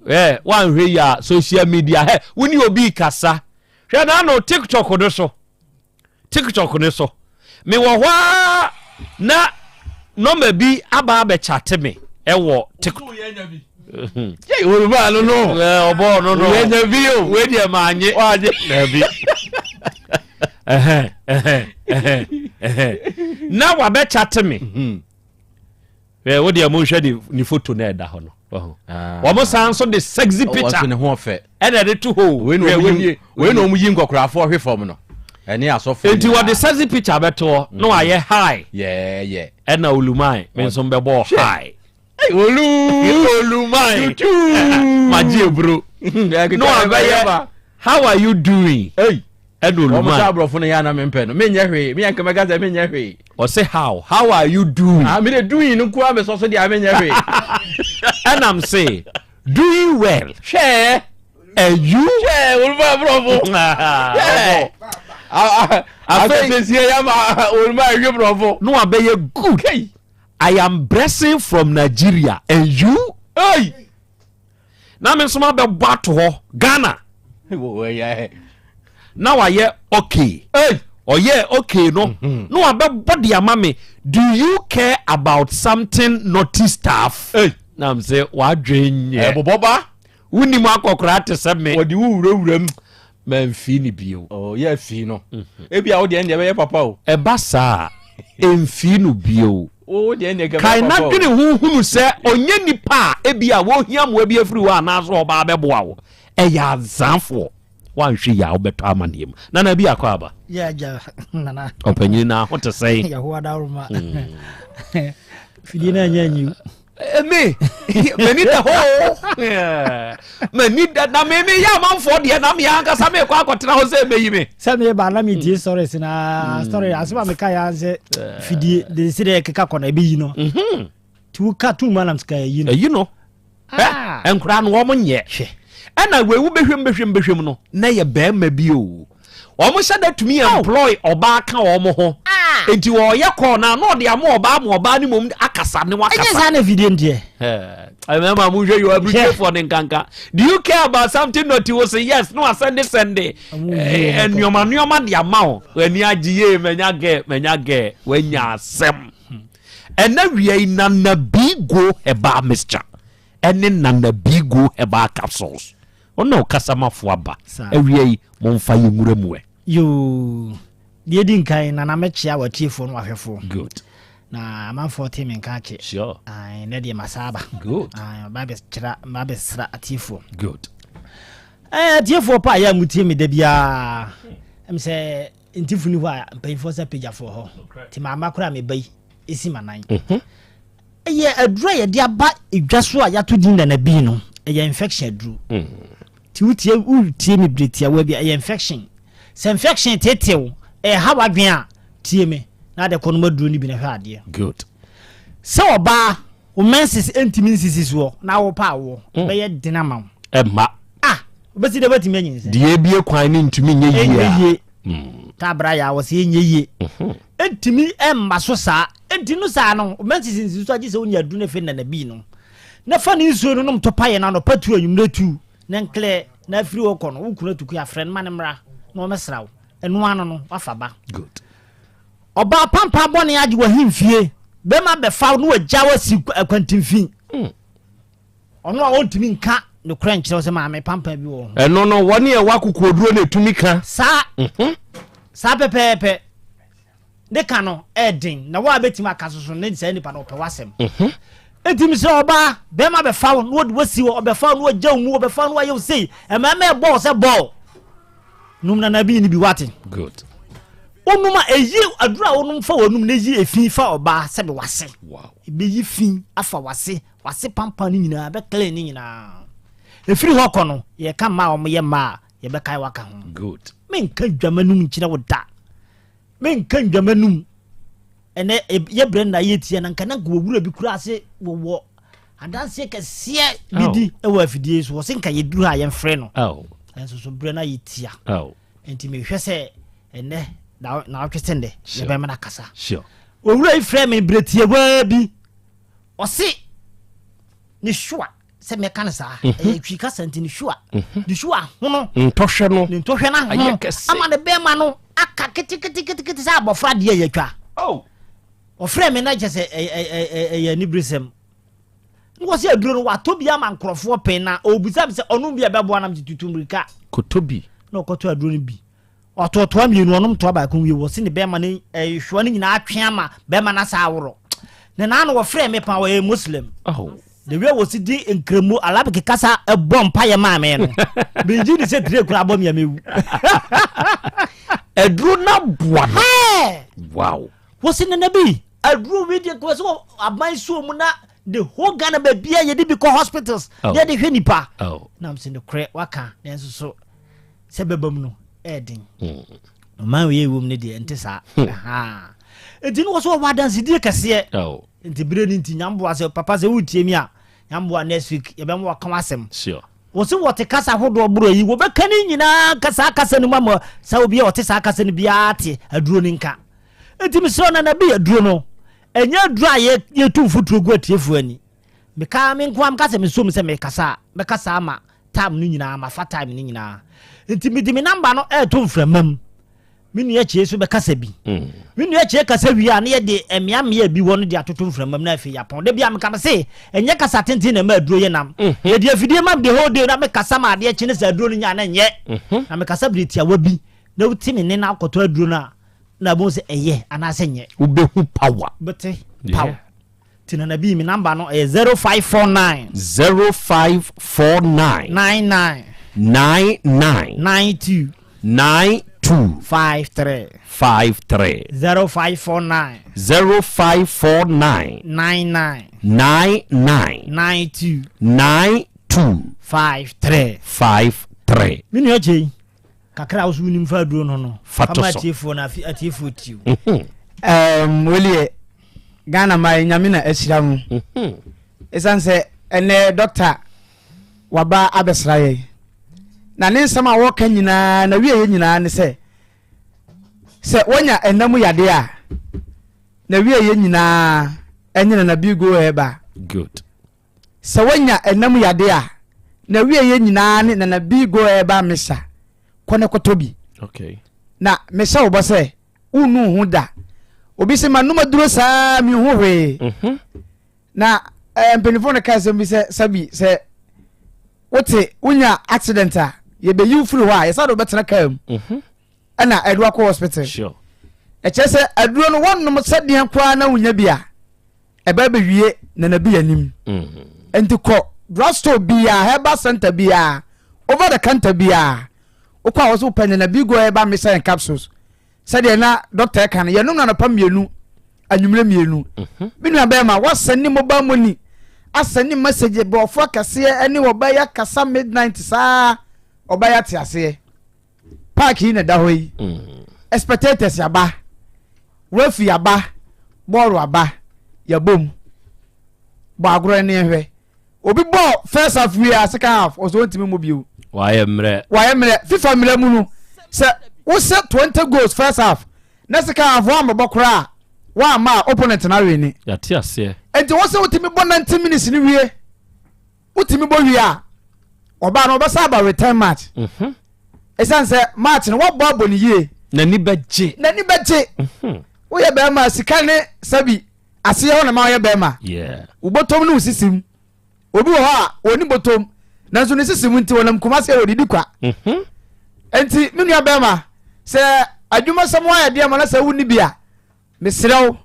ɛ wanhwɛ yi a social media hɛ wo ne obi kasa hwɛ n'ano tiktok no so tiktok no so mewɔ hɔ a na nɔmba bi aba abɛkyate me ɛwɔ tiktok olùbá no no ɔbɔ no no yɛnya bi o wei deɛ maanye dabi na wabɛkyate me mhm. wo deɛ monhwɛ ne foto no ɛda hɔ no ah. wɔn san nso de sexy picture ɛna ɛde to hɔ wei na wɔn yi nkɔkorafoɔ hwe fam no ɛne asɔfo nti wɔde sexy picture bɛto hɔ na mm. wɔayɛ high ɛna oluman me nso mbɛbɔ high olu oluman magye eburo na wabɛyɛ how are you doing ɛna oluman wɔn sɛ aborɔfo no yɛ anam mpɛ no menyɛ hwee meyɛ nka mɛka sɛ menyɛ hwee ɔsɛ how how are you doing ah mi de doing no nkoa mi sɔ so deɛ menyɛ hwee ɛnam se doing well hwɛ and you hwɛ olùmọ̀ aborɔfo hwɛ afei sɛ yɛ ma olùmọ̀ ahwɛ borɔfo na wabɛyɛ good. Hey. I am blessing from Nigeria and you? Hey! Na me nso mabɛbɔ ato hɔ Ghana. Na wayɛ okay. Hey! Ɔyɛɛ okay no mhm. na wabɛbɔ de ama me do you care about something naughty stuff hey. Na m sɛ wadwen nyɛ ɛbobɔ ba wonim akɔkora te sɛ me wɔde wo wurawura mu mamfii ne bio oh, yɛ fii no mhm. ebi a wodeɛ ɛndeɛ bɛyɛ papa o ɛba saa ɛmfii no bio kae na dwene ho hunu sɛ ɔnyɛ nipa a ebi a wɔhia mmoa bi afiri hɔ anaasɛ ɔbaa bɛboa wo ɛyɛ azafoɔ Woanhwɛ yie a wobɛtɔ amaneɛ mu. Nana bi akɔ aba. Yɛ agya nana. Ɔpanyin na ho te sɛn. Yehowa dawuruma. Hmm. Fidie na ɛnyɛ anyiw. Eme m'ani da hɔ m'ani da na me me yɛ amanfoɔ deɛ na me ankasa mekɔ akɔtena hɔ sɛ ɛmɛyi me. Sɛ me ba na me tie stories na hmm. story asɛm a meka yɛ sɛ fidie de sɛ deɛ keka kɔ na ɛbɛyi no. Mhm. Ti wo ka tum anam sika ɛyi no. Ɛyi no. Ah. Nkora no wɔn nyɛ. Hwɛ. Ɛna wei wo bɛhwɛm bɛhwɛm bɛhwɛm no na yɛ bɛrima bi o. Wɔn hyɛ da tumi employ ɔbaa ka wɔn ho. Ah. Nti wɔyɛ kɔɔ na na ɔde ama ɔbaa ma ɔbaa ne mom akasa ne wakasa. Ɛnyɛ saa na fidie nteɛ. Mmarima mo nhwɛ yɛ aburukyefoɔ ne nkanka. Do you care about something not wo say yes no asɛnde sɛnde nneɛma nneɛma de ama wo. W'ani agye yie manya gɛ manya gɛ wanya asɛm. Ɛna wia yi Nana Bigo Herbal Mixture ɛne Nana Bigo Herbal Capsules ɔna ɔkasamafo aba awia yi momfa yɛ nwura mu ɛ. Yoo, deɛ ɛdi nkan Nana mɛkyea w'atiefoɔ ne w'ahwɛfoɔ. Good. Na amanfoɔ te me nka akyɛ. Sure. Ae, nɛ deɛ masa aba. Good. Ae, maba bɛkyerɛ, maba bɛsra atiefoɔ. Good. Ɛɛ, atiefoɔ pa a yɛ a motie me da biara, ɛm sɛ Ntifo ni hɔ a mpanyinfoɔ sɛ pagyafoɔ hɔ nti mamma koraa meba yi esi m'anan. Mhm. Ɛyɛ aduru a yɛde aba edwa so a yɛato din nana bii no ɛyɛ infection aduru. Mm. Ti wotie wotie me bere tiawa bi ɛyɛ infection. Sɛ infection tetew ɛha w'adwene a tie me na ade kɔ no maduro no bi na hwɛ adeɛ. Good. Sɛ ɔbaa wo menses ntumi nsisi soɔ na wopɛ awoɔ mm. bɛyɛ den ama wo. Ɛmma. Ah wobɛsi dɛ wobɛtumi anyinsɛn. Deɛ ebie kwan no ntumi nyɛ yie a. Ɛnyɛ yie. Mm. Tabra yɛ a wɔsɛ ɛnyɛ yie. Mhm. Ɛntumi ɛmma so saa. Ɛnti no saa no menses nsisi so agye sɛ wonya aduru no afei nana bii no. Na fa ne nsuo no nom to pa yɛ no anɔpa tu anwummerɛ tu na nklɛ na afiri hɔ kɔ no wo kunu atuku afrɛ no ma ne mmra na ɔmɛsra wo. Ɛno ano no wafa ba. Good. Ɔbaa pampan bɔne agye w'ahemfie, bɛrima bɛfa wo na wagya wo asi akwantemfi. Hmm. Ɔno a ɔntumi nka nokorɛ nkyerɛ wo sɛ maame pampan bi wɔ ho. Ɛno no, wɔne ɛwɔ akokoɔduro na ɛtumi ka. Saa, mhm. saa pɛpɛɛpɛ. Ne ka no ɛɛden na wo a bɛtumi aka so so ne saa nipa no ɔpɛ w'asɛm. Mhm. Enti mesrɛ ɔbaa, bɛrima bɛfa wo na wɔde wasi hɔ, ɔbɛfa wo na wagya wo mu, ɔbɛfa wo na wayɛ wo sei, mmarima ɛbɔ wo sɛ bɔɔl. Nom nana bi ni bi wate. Good. Wonom a eyi aduru a wonom fa w'anum na eyi efi fa ɔbaa sɛbe wase. Wow. Ebeyi fi afa wase, wase pampan ne nyinaa, bɛ clean ne nyinaa. Efiri hɔ kɔ no, yɛka mmaa a wɔyɛ mmaa a, yɛbɛkae waka ho. Good. Menka dwamanum nkyerɛ wo da. Menka ndwamanum. Ɛnɛ yɛ brɛ nna yɛ tia na nka na nka wɔwura bi kura ase wɔwɔ adanseɛ kɛseɛ bi di wɔ afidie so wɔse nka yɛduru ha yɛmfrɛ no ɛnso so berɛ no ayɛ tia nti mehwɛ sɛ ɛnɛ na wotwe sɛ ndɛ yɛbɛma no akasa owura yi frɛ me berɛ tiawaa bi ɔse ne sure sɛ mɛka no saa mhm. ɛyɛ twi kasa nti ne sure mhm. ne sure ahono ntɔhwɛ no ne ntɔhwɛ no ahono ama ne bɛrima no aka keteketekete sɛ abɔfra deɛ yɛtwa oh. ɔfrɛ me na kyɛ sɛ ɛyɛ aniberesɛm na wɔ sɛ aduro no watɔ bi ama nkurɔfoɔ pɛn na ɔbisa me sɛ ɔnom bi a ɛbɛboa nam tutu mmirika kɔtɔ bi na ɔkɔtɔ aduro no bi Ɔtoo toa mmienu, ɔnom toa baako wie, wɔse ne bɛɛma no hwewa no nyinaa atwe ama bɛɛma no asa aworɔ. Ne naa no wɔfrɛɛ me paa, ɔyɛ Muslim. The way wɔsi di nkramu Arabic kasa bɔ mpaeɛ maa me no, mengye di sɛ tire koraa bɔ me a mewu. Aduro no aboa no. Wow. Wɔsi nana bi aduro wi deɛ kɔ sɛ aban suo mu na the whole Ghana baabi a yɛde bi kɔ hospitals oh. yɛde hwɛ nipa. Oh. Nam sɛ nokorɛ waka nanso so sɛ bɛba mu no ɛyɛ den ɔman wei ɛwɔ mu no deɛ ɛnte saa hmm. nti ne wɔ so wɔwɔ adansedie kɛseɛ oh. nti berɛ no nti nyamboa sɛ papa sɛ wotie mi a nyamboa next week yɛbɛma wɔka w'asɛm wɔ se wɔte kasa hodoɔ borɔ yi wɔbɛka ne nyinaa ka saa kasa no mu ama sɛ obi a ɔte saa kasa no biara te aduro no nka nti mesrɛ nana bi aduro no ɛnyɛ aduro a yɛtu mfuturo gu atiefoɔ ani Meka me nkoa meka sɛ mesɔ mu sɛ mekasa a, mɛkasa ama time no nyinaa, mafa time no nyinaa. Nti mede me number no ɛreto mframa mu. Me nua Kyei nso bɛkasa bi. Me nua Kyei kasa wie a, na yɛde mmeammea a ebi wɔ no de atoto mframa mu na afei yɛapɔn. Da biara meka mese, ɛnyɛ kasa tenten na ɛma aduro yɛ nam. Yɛde afidie ma me the whole day na mekasa ma adeɛ kye ne sɛ aduro no nya a na ɛnyɛ. Na mekasa bere tiawa bi na wote me nne na wokɔtɔ aduro no a, na wobɛhu sɛ ɛyɛ anaasɛ nyɛ. Wobɛhu power. Wobɛte power. Ti Nana B, me number no ɛyɛ 0549. 0549. 99. 99. 92. 92. 53. 53. 0549. 0549. 99. 99. 92. 92. 53. 53. Me nua Kyei, kakra a wo so wonim fa aduro no no, Fa to ma so. atiefoɔ na afi atiefoɔ tiw. Um, weliɛ Ghana ma nyame na ahyira mu. Ɛsiane sɛ ɛnɛ dɔkta waba abɛsra yɛn. Na ne nsɛm a wɔka nyinaa na wie yɛ nyinaa ne sɛ sɛ wonya ɛna mu yadeɛ a na wie yɛ nyinaa ɛnyɛ na na bigo ɛba. Good. Sɛ woanya ɛna mu yadeɛ a, n'awieeɛ nyinaa ne Nana B go herbal mixture. Kɔ na kɔtɔ bi. Okay. Na mehyɛ wo bɔ sɛ, wonnu wo ho da. Obi se manom aduro saa menhu hwee. Mhm. Na eh, mpanimfoɔ no ka asɛm bi sɛ sabi sɛ wote wonya accident a yɛbɛyi wo firi hɔ a yɛsa de wobɛtena kaa mu mhm. ɛna ɛde wakɔ hospital. Sure. Ɛkyerɛ sɛ aduro no wɔnom sɛdeɛ koraa na wonya bi a ɛbɛ bɛwie nanabi anim nti kɔ drugstore biara herbal center biara over the counter biara wokɔ a wɔsɛ wopɛ nanabi go herbal mixture and capsules sɛdeɛ na doctor ɛka no yɛnom nanɔpa mmienu anwummerɛ mmienu mhm. me nua bɛrima woasɛne mobile money asɛne message borɔfo akɛseɛ ɛne ɔbɛyɛ akasa midnight saa ɔbɛyɛ ate aseɛ park yi na ɛda hɔ yi mm. spectators aba referee aba bɔɔlo aba yɛbom bɔ agorɔ ne ɛhwɛ obi bɔɔ first half wie a second half ɔsɛ ɔntumi mu bio wayɛ mmerɛ wayɛ mmerɛ fifa mmerɛ mu no sɛ wosɛ 20 goals first half na second half woammɛbɔ koraa woamma a opponent no awe ne yɛate aseɛ nti wo sɛ wotumi bɔ 90 minutes no wie wotumi bɔ wie a ɔbaa no ɔbɛsa aba return match mhm. ɛsiane sɛ match no wɔbɔ abɔ no yie n'ani bɛgye n'ani bɛgye mhm. woyɛ bɛrima sika ne sɛbi aseɛ hɔ na ma woyɛ bɛrima wobɔtɔm ne wo sisim obi wɔ hɔ a wɔni bɔtɔm nanso ne sisim nti wɔnam kuma sɛ wɔdidi kwa mhm. nti me nua bɛrima sɛ adwumasɛm ayɛ deɛ ma na sɛ wonni bi a Mesrɛ wo,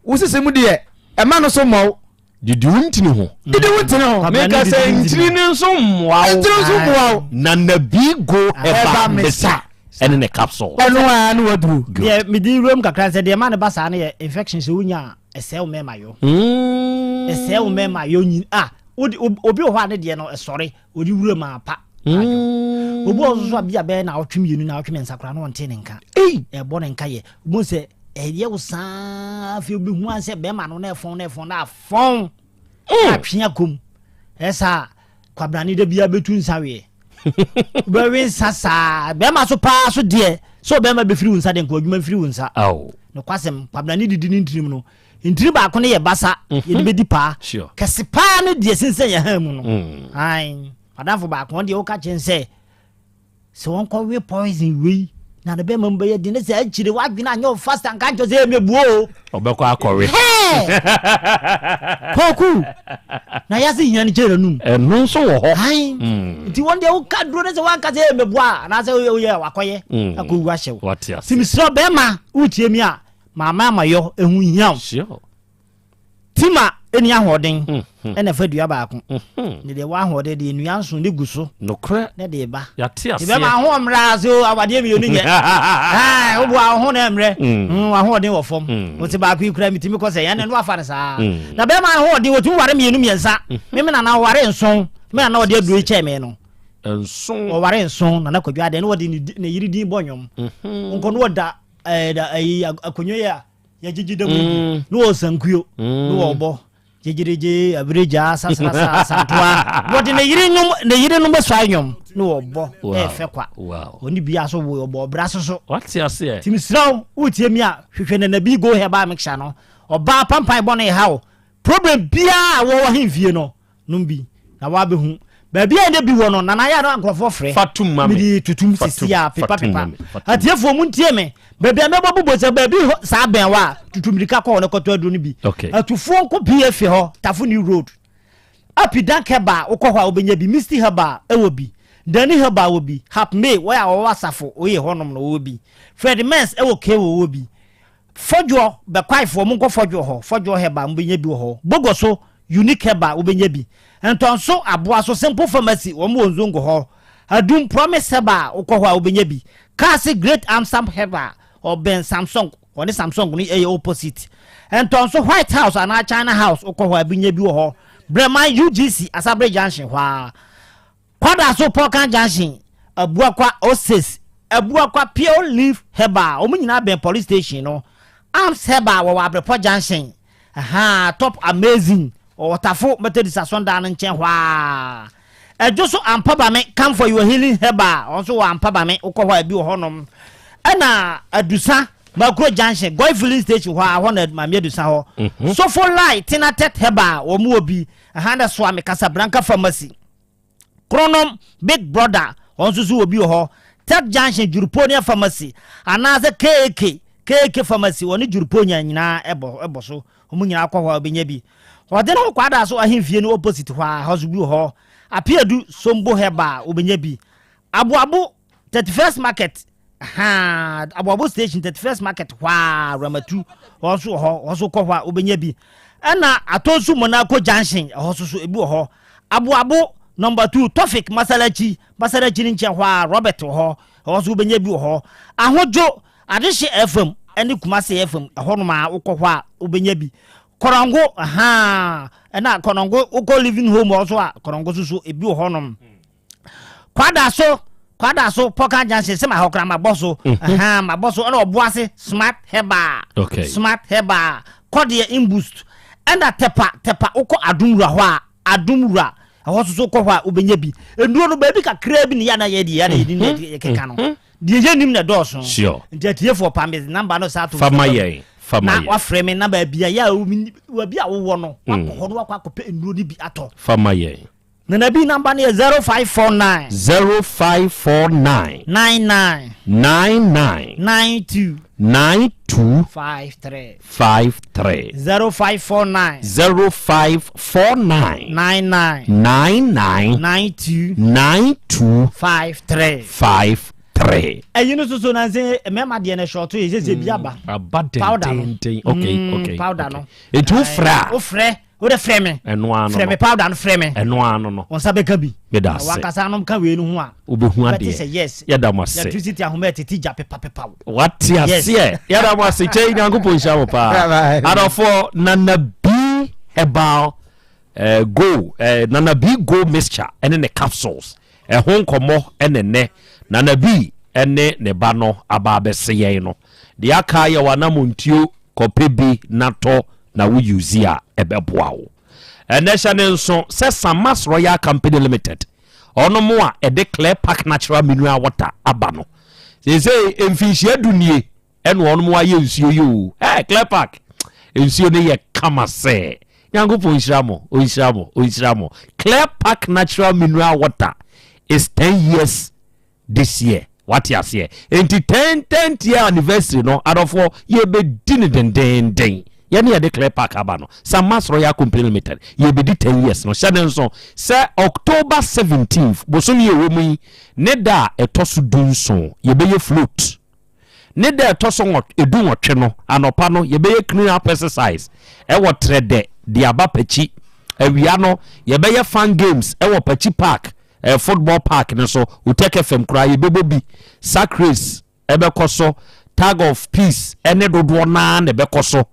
wo sisi mu deɛ, ɛma no so mmɔ wo. Didi wo ntini ho. Didi wo ntini ho. Meka sɛ ntini no nso mmoa wo. Ntini nso mmoa wo. Na Nabigo Herbal Mixture ɛne ne capsule. Ɛno ara ne waduro. Deɛ mede wuram kakra sɛ deɛ ɛma no ba saa no yɛ infection sɛ wonya a ɛsɛe wo mmarima yɔ. Ɛsɛe wo mmarima yɔ nyin a obi wɔ hɔ a ne deɛ no ɛsɔre ɔde wuram a pa. Obi wɔ hɔ nso a bi a bɛyɛ naawɔtwe mmienu naawɔtwe mmiɛnsa koraa na ɔnte ne nka. Ɛbɔ ne nka yɛ. Wobɛhu sɛ ɛyɛ wo saa afei wobɛhu an sɛ bɛrima no na ɛfɔn na ɛfɔn na afɔn na atwe akɔm. Ɛyɛ saa kwabrane da biara bɛtu nsa weɛ. Wobɛwe nsa saa bɛrima so paa so deɛ sɛ ɔbɛrima bɛfiri wo nsa deɛ nka adwuma mfiri wo nsa. Nokwasɛm kwabrane didi ne ntirim no ntiri baako no yɛ basa mhm. yɛde bɛdi paa kɛse paa no deɛ sensɛn yɛ ha mu no mm. Madamfo baako ɔno deɛ woka kyerɛ no sɛ sɛ wɔnkɔwe poison wei na ne bɛma mu bɛyɛ den ne sɛ akyire w'adwene anyɛ wo fast anka nkyɛ sɛ ɛmɛbuo o. Ɔbɛkɔ akɔwe. Kɔku na yɛase hia no kyerɛ n'anum. Ɛno nso wɔ hɔ. Ae. Mm. Nti wɔn deɛ woka duro ne sɛ woanka sɛ ɛmɛboa a anaasɛ woyɛ wakɔyɛ mm. akɔwu ahyɛ wo. Wate ase. Nti mesrɛ bɛrima wotie mi a maama amayɔ ɛho hia wo. Sure. Tima nni ahoɔden na ɛfa dua baako. Ne deɛ ɛwɔ ahoɔden deɛ nnua nson ne gu so. Nokorɛ. Ne de ba. Yate aseɛ. Ebɛma aho mmerɛ ase o awadeɛ mmienu nyɛ. Ɛɛ woboa wo ho na mmerɛ. Mm. Ahoɔden wɔ fam. Mm. Wote baako yi kura mitumi kɔ sɛ yɛn no afa no saa. Mm. Na bɛrima ahoɔden wɔtumi ware mmienu mmiɛnsa. Me me nana ɔware nson. Me nana ɔde aduro yi kyɛɛ me no. Nson. Ɔware nson nana kwadwo adeɛ ne wɔde ne yere din bɔ nnwom. Nkɔ no wɔda ɛɛ ɛyi akonnwa yi a. yɛgyegye da mu bi mm. na wɔ sankuo na mm. wɔbɔ gyegyeregye abiregya sasrasa santoa wɔde ne yere nom ne yere nom bɛsɔ anwom na wɔbɔ ɛfɛ kwa ɔne bia so wɔ ɔbɔ ɔbra so so wate aseɛ tìmí siraw wotie mi a hwehwɛ nana bi go herbal mixture no ɔbaa pampan bɔ ne ha o problem biara a wɔwɔ ahemfie no nom bi na wabɛhu. Baabi a ɛnɛ bi wɔ no, Nana yɛ a na nkurɔfoɔ frɛ. Fa tum ma me. Mede tutum Fa sisi tum, a fa pepa tum ma pepa. me, fa tum. Atiefoɔ mu ntie me. Baabi a mɛbɔ bobɔ sɛ baabi hɔ saa bɛn hɔ a, tutu mmirika kɔ hɔ na kɔtɔ aduro no bi. Okay. Atufoɔ nkɔ PFA hɔ, Tafo New Road. Apidank Herbal wokɔ hɔ a wobɛnya bi, Misty Herbal ɛwɔ bi, Danny Herbal wɔ bi, Hap May wɔyɛ a wɔwɔ asafo oye hɔnom no wɔwɔ bi, Fred Mens ɛwɔ Kewo wɔ bi, Fɔdwoɔ, Bɛkwaefoɔ monkɔ Fɔdwoɔ hɔ, Fɔdwoɔ Herbal mobɛnya bi wɔ hɔ, Bogoso, Unique Herbal wobɛnya bi, Ntɔnso, Aboaso, Simple Pharmacy wɔn wɔ Nzongo hɔ, Adum, Promise Herbal wokɔ hɔ a wobɛnya bi, Kaase, Great Amsam Herbal ɔbɛn Samsung Ɔne Samsung no yɛ opposite. Ntɔnso White House anaa China House wokɔ hɔ a bi nya bi wɔ hɔ. Breman UGC Asabere Junction hɔ ara. Kwadaso Pɔkan Junction, Abuakwa Oasis, Abuakwa Pure Leaf Herbal wɔn nyinaa bɛn police station no. Arms Herbal wɔwɔ Abrepɔ Junction. Ahaa Top Amazing Ɔwɔ Tafo Methodist Asɔndan no nkyɛn hɔ ara. Ɛdwo so Ampabame Come for your healing herbal ɔno nso wɔ Ampabame wokɔ hɔ a ebi wɔ hɔnom. Ɛna Adusa Makuro Junction Goi filling station hɔ a hɔ na Maame Adusa hɔ. Mhm. Sofo Lai Tinatet Herbal wɔn wɔ bi. Ɛha na Soame Casablanca Pharmacy. Kronom Big Brother wɔn nso so wɔ bi wɔ hɔ. Tech Junction Juruponia Pharmacy anaasɛ KAK KAK Pharmacy wɔne Juruponia nyinaa ɛbɔ ɛbɔ so. Wɔn nyinaa kɔ hɔ a wobɛnya bi. Ɔde ne ho kɔ Adaso ahemfie no opposite hɔ a, ɛhɔ nso bi wɔ hɔ. Apeadu Sombo Herbal wobɛnya bi. Aboabo 31st Market, ahaa, Aboabo Station 31st Market hɔ a, Ramatu, hɔ nso wɔ hɔ, hɔ nso kɔ hɔ a wobɛnya bi. Ɛna Atonsu Monaco Junction, ɛhɔ nso so ebi wɔ hɔ. Aboabo number 2 Tofik Masalachi, Masalachi no nkyɛn hɔ a, Robert wɔ hɔ, ɛhɔ nso wobɛnya bi wɔ hɔ. Ahodwo Adehye FM ne Kumasi FM ɛhɔnom a wokɔ hɔ a wobɛnya bi. Kɔrɔngo ahaa ɛna Kɔrɔngo wokɔ living home hɔ so a Kɔrɔngo so so ebi wɔ hɔnom. Kwadaso Kwadaso Pɔka Junction sɛ ma hɔ koraa mabɔ so mhm. ahaa mabɔ so ɛna Ɔboase Smart Herbal okay. Smart Herbal Kɔdeɛ Imboost ɛna Tɛpa Tɛpa wokɔ Adumwura hɔ a Adum Wura ɛhɔ so so kɔ hɔ a wobɛnya bi. Nnuro no baabi kakraa bi ne yɛ na yɛ deɛ yɛ na yɛdi ne mhm. yɛkeka no. Mhm. Deɛ yɛnnim na ɛdɔɔso. Sure. Nti atiefoɔ pa me number no saa to Fa ma yɛn. Fa ma na yɛn. wafrɛ me na baabi a yɛ a baabi a wowɔ no wakɔ hɔ no wakɔ akɔpɛ nnuro no bi atɔ. Fa ma yɛn. Nana bi number no yɛ 0549. 0549. 99. 99. 92. 92. 53. 53. 0549. 0549. 99. 99. 92. 92. 53. 53. Ɛyi no soso na nse mmarima deɛ no short yɛ sɛ bi aba. Aba Powder no. dendenden. Okay, okay. Powder no. Eti wo frɛ a. Wo frɛ, wo de frɛ me. Ɛno ano no. Frɛ me powder no frɛ me. Ɛno ano no. Wɔn nsa bɛka bi. Meda ase. Wankasa anom ka wei no ho a. Wobɛhu Wobɛte adeɛ. sɛ yes. Yɛda mo ase. Electricity ahoma ɛtete gya pepa pepa wo. Wate aseɛ. Yɛda mo ase. Kyɛ Nyankopɔn nhyira mo paa. Adɔfoɔ Nana B Herbal eh, Go eh, Nana B Go Mixture ɛne ne capsules ɛho nkɔmmɔ ɛne nnɛ Nana B ɛne ne ba no aba abɛse yɛn no. Deɛ aka yɛ w'anamontuo kɔpɛ bi na tɔ na wo use a ɛbɛboa wo. Ɛnɛ hyɛ ne nso sɛ Samas Royal Company Limited ɔnom a ɛde Clear Park Natural Mineral Water aba no. Seesei mfinhyia du nie ɛna ɔnom ayɛ nsuo yi o. Hey, Clear Park nsuo no yɛ kama sɛ. Nyankopɔn nhyira mo, ɔnhyira mo, ɔnhyira mo. Clear Park Natural Mineral Water is 10 years this year. Wate aseɛ? Enti 10 10th year anniversary no, adɔfoɔ, yɛbɛdi no dendenden. Yɛne yɛde Clear Park aba no, Samas Royal Company Limited, yɛbɛdi 10 years no. Hyɛ ne nso sɛ October 17th, bosome yi ɛwɔ mu yi, ne da a ɛtɔ so 17, yɛbɛyɛ float. Ne da a ɛtɔ so 18 no, anɔpa no, yɛbɛyɛ clean up exercise ɛwɔ Trɛdɛ de aba Pakyi. Awia no, yɛbɛyɛ fun games ɛwɔ Pakyi Park, eh, football park no so. Utec FM koraa yɛbɛbɔ bi. Sack race ɛbɛkɔ so, tag of peace ɛne dodoɔ naa na ɛbɛkɔ so.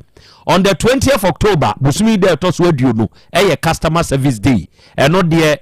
On the 20th October, bosome yi da ɛtɔ so 20 ɛyɛ customer service day. Ɛno deɛ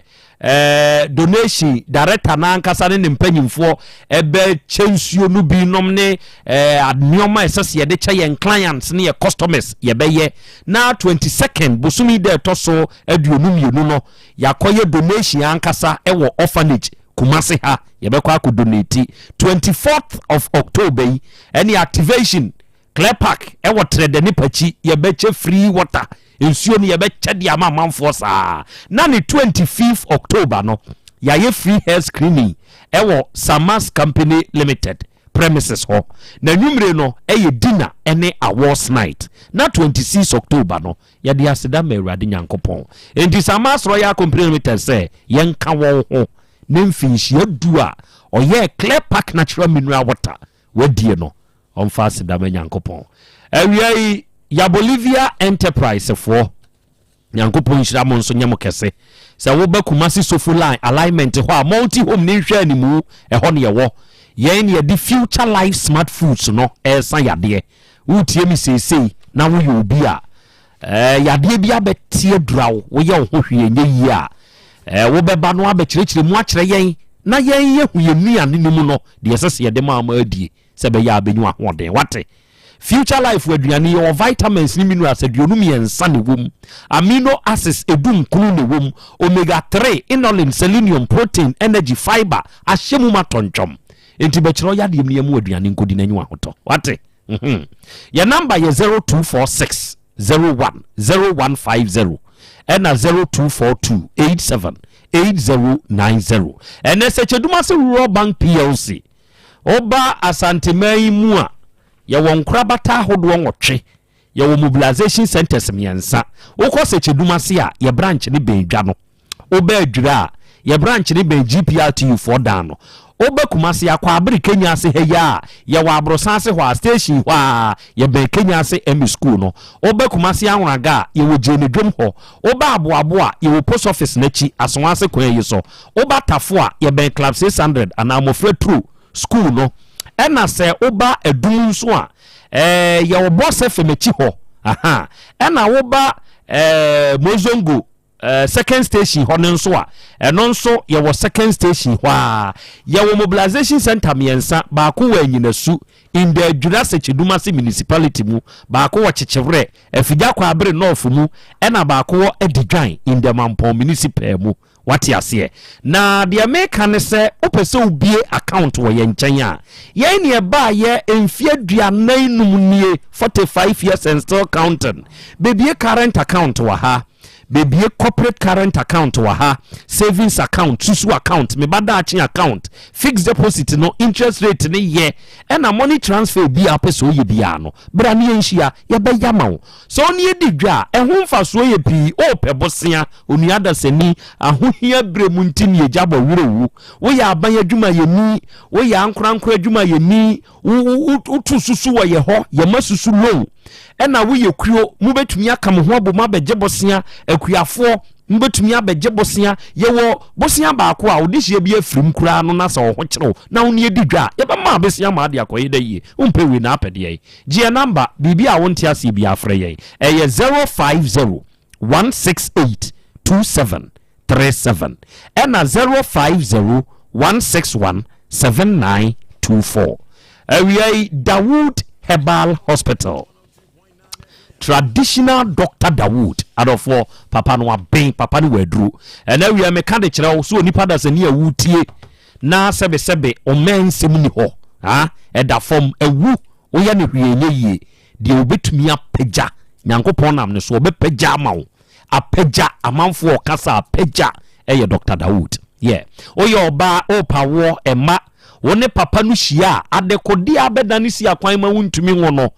eh, donation director n'ankasa ne ne mpanyinfoɔ ɛbɛkyɛ nsuo no bi nom ne eh, nneɛma a ɛsɛ sɛ yɛde kyɛ yɛn clients ne yɛ customers yɛbɛyɛ. Na 22nd bosome yi da ɛtɔ so 22 no, yɛakɔyɛ donation ankasa ɛwɔ orphanage Kumasi ha, yɛbɛkɔ akɔ donate. 24th of October yi ɛne activation Clear Park ɛwɔ Trɛdɛ ne Pakyi, yɛbɛkyɛ free water. Nsuo no yɛbɛkyɛ de ama amanfoɔ saa. Na ne 25 October no, yɛayɛ free health screening ɛwɔ Samas Company Limited premises hɔ. Na nwummere no ɛyɛ dinner ɛne awards night. Na 26 October no, yɛde aseda ma Awurade Nyankopɔn. Enti Samas Royal Company Limited sɛ yɛnka wɔn ho ne mfinhyia 10 a ɔyɛɛ Clear Park Natural Mineral Water wadie no, ɔmfa aseda ma Nyankopɔn. Awia yi, ya Bolivia Enterprise foɔ, Nyankopɔn nhyira mo nso nyɛ mo kɛse. Sɛ woba Kumasi Sofo Line alignment hɔ a, multi home ne nhwɛ animu, ɛhɔ ne yɛwɔ. Yɛn ne yɛde Future Life Smart Foods no ɛresa yadeɛ. Wotie me seesei na woyɛ obi a yadeɛ bi abɛte adura wo, woyɛ wo ho hwee nyɛ yie a, wobɛba no abɛkyerɛkyerɛ mu akyerɛ yɛn na yɛn yɛhu yɛn nnuane no mu no deɛ ɛsɛ sɛ yɛde ma ama adie sɛ ɛbɛyɛ a bɛnya ahoɔden. Wate? Future Life aduane, yɛwɔ vitamins ne minerals 23 na ɛwɔ mu, amino acids 19 na ɛwɔ mu, omega 3, inulin, selenium, protein, energy, fiber ahyɛ mu ma tɔntwɔm. Enti bɛkyerɛ ɔyadeɛ mu ne yɛmu aduane nkɔdi n'anyi ahotɔ. Wate? Yɛ number yɛ 0246 01 0150 ɛna 0242 87 8090. Ɛnɛ sɛ Kyɛdumase Rural Bank PLC, woba Asanteman yi mu a, yɛwɔ nkorabata ahodoɔ 8, yɛwɔ mobilization centers mmiɛnsa. Wokɔ sɛ Kyɛdumase a, yɛ branch ne bɛn dwa no. Woba Adwira a, yɛ branch ne bɛn GPRTU foɔ dan no. Woba Kumase akɔ abere Kenya ase ha yi a, yɛwɔ Aborosan ase hɔ a, station hɔ a, yɛbɛn Kenya ase ɛmi school no. Woba Kumase Anworaga a, yɛwɔ Gyene dwom hɔ. Woba Aboabo a, yɛwɔ post office n'akyi, Asoa ase kwan yi so. Woba Tafo a, yɛbɛn Club 600 anaa Mmɔfra Turo school no. Ɛna sɛ woba Adum nso a, yɛwɔ Bɔsɛ fam akyi hɔ. Aha. Ɛna woba Mozongo second station hɔ no nso a, ɛno nso yɛwɔ second station hɔ a, yɛwɔ mobilization center mmiɛnsa. Baako wɔ Anyinasu in the Adwira Sɛkyɛdumase Municipality mu, baako wɔ Kyekyewerɛ Afigya Kwaabere North mu, ɛna baako wɔ Adidwan in the Mampɔn Municipal mu. Wate aseɛ? Na deɛ meka ne sɛ, wopɛ sɛ wobie account wɔ yɛn nkyɛn a, yɛn ne ɛbaayɛ mfeɛ 45 nie, 45 years and still counting. Bebie current account wɔ ha, bebie corporate current account wɔ ha, savings account, susu account, meba daakye account, fixed deposit no interest rate ne yɛ, ɛna money transfer bi a wopɛ sɛ woyɛ biara no, bra ne yɛnhyia, yɛbɛyɛ ama wo. Sɛ wo ne yɛdi dwa a, ɛho mfasoɔ yɛ pii. Wopɛ bosea, onua dasani, ahohia berɛ mu nti ne yɛgya bɔ werɛ wu. Woyɛ aban adwumayɛni, woyɛ ankorankora adwumayɛni, woto susu wɔ yɛ hɔ, yɛma susu loan. Ɛna woyɛ kuo, mobɛtumi aka mo ho abom abɛgye bosea. Akuafoɔ, mobɛtumi abɛgye bosea. Yɛwɔ bosea baako a wode hyia bi afirim koraa no, na sɛ ɔho kyerɛw na wo ne yɛdi dwa a, yɛbɛma bosea ma ade akɔyɛ da yie. Wompɛ wei na apɛ deɛ, gye yɛ number. Biribi a wonte aseɛ bi afrɛ yɛn, ɛyɛ 050 168 2737 ɛna 050 161 7924. Awia yi, Dawood Herbal Hospital, traditional doctor Dawood adɔfoɔ, papa no aben, papa no waduro. Ɛna awia meka de kyerɛ wo so, onipa dasani a wotie na sɛbesɛbe ɔmɛ nsɛm ni hɔ ha, ɛda fam awu, woyɛ no hwee nyɛ yie deɛ, wobɛtumi apagya. Nyankopɔn nam ne so ɔbɛpagya ama wo, apagya amanfoɔ ɔkasa apagya. Ɛyɛ Dr Dawood yɛ. Woyɛ ɔbaa wopawoɔ ɛma wo ne papa no hyia a, adekodeɛ abɛda ne si akwan ma wontumi ngo no,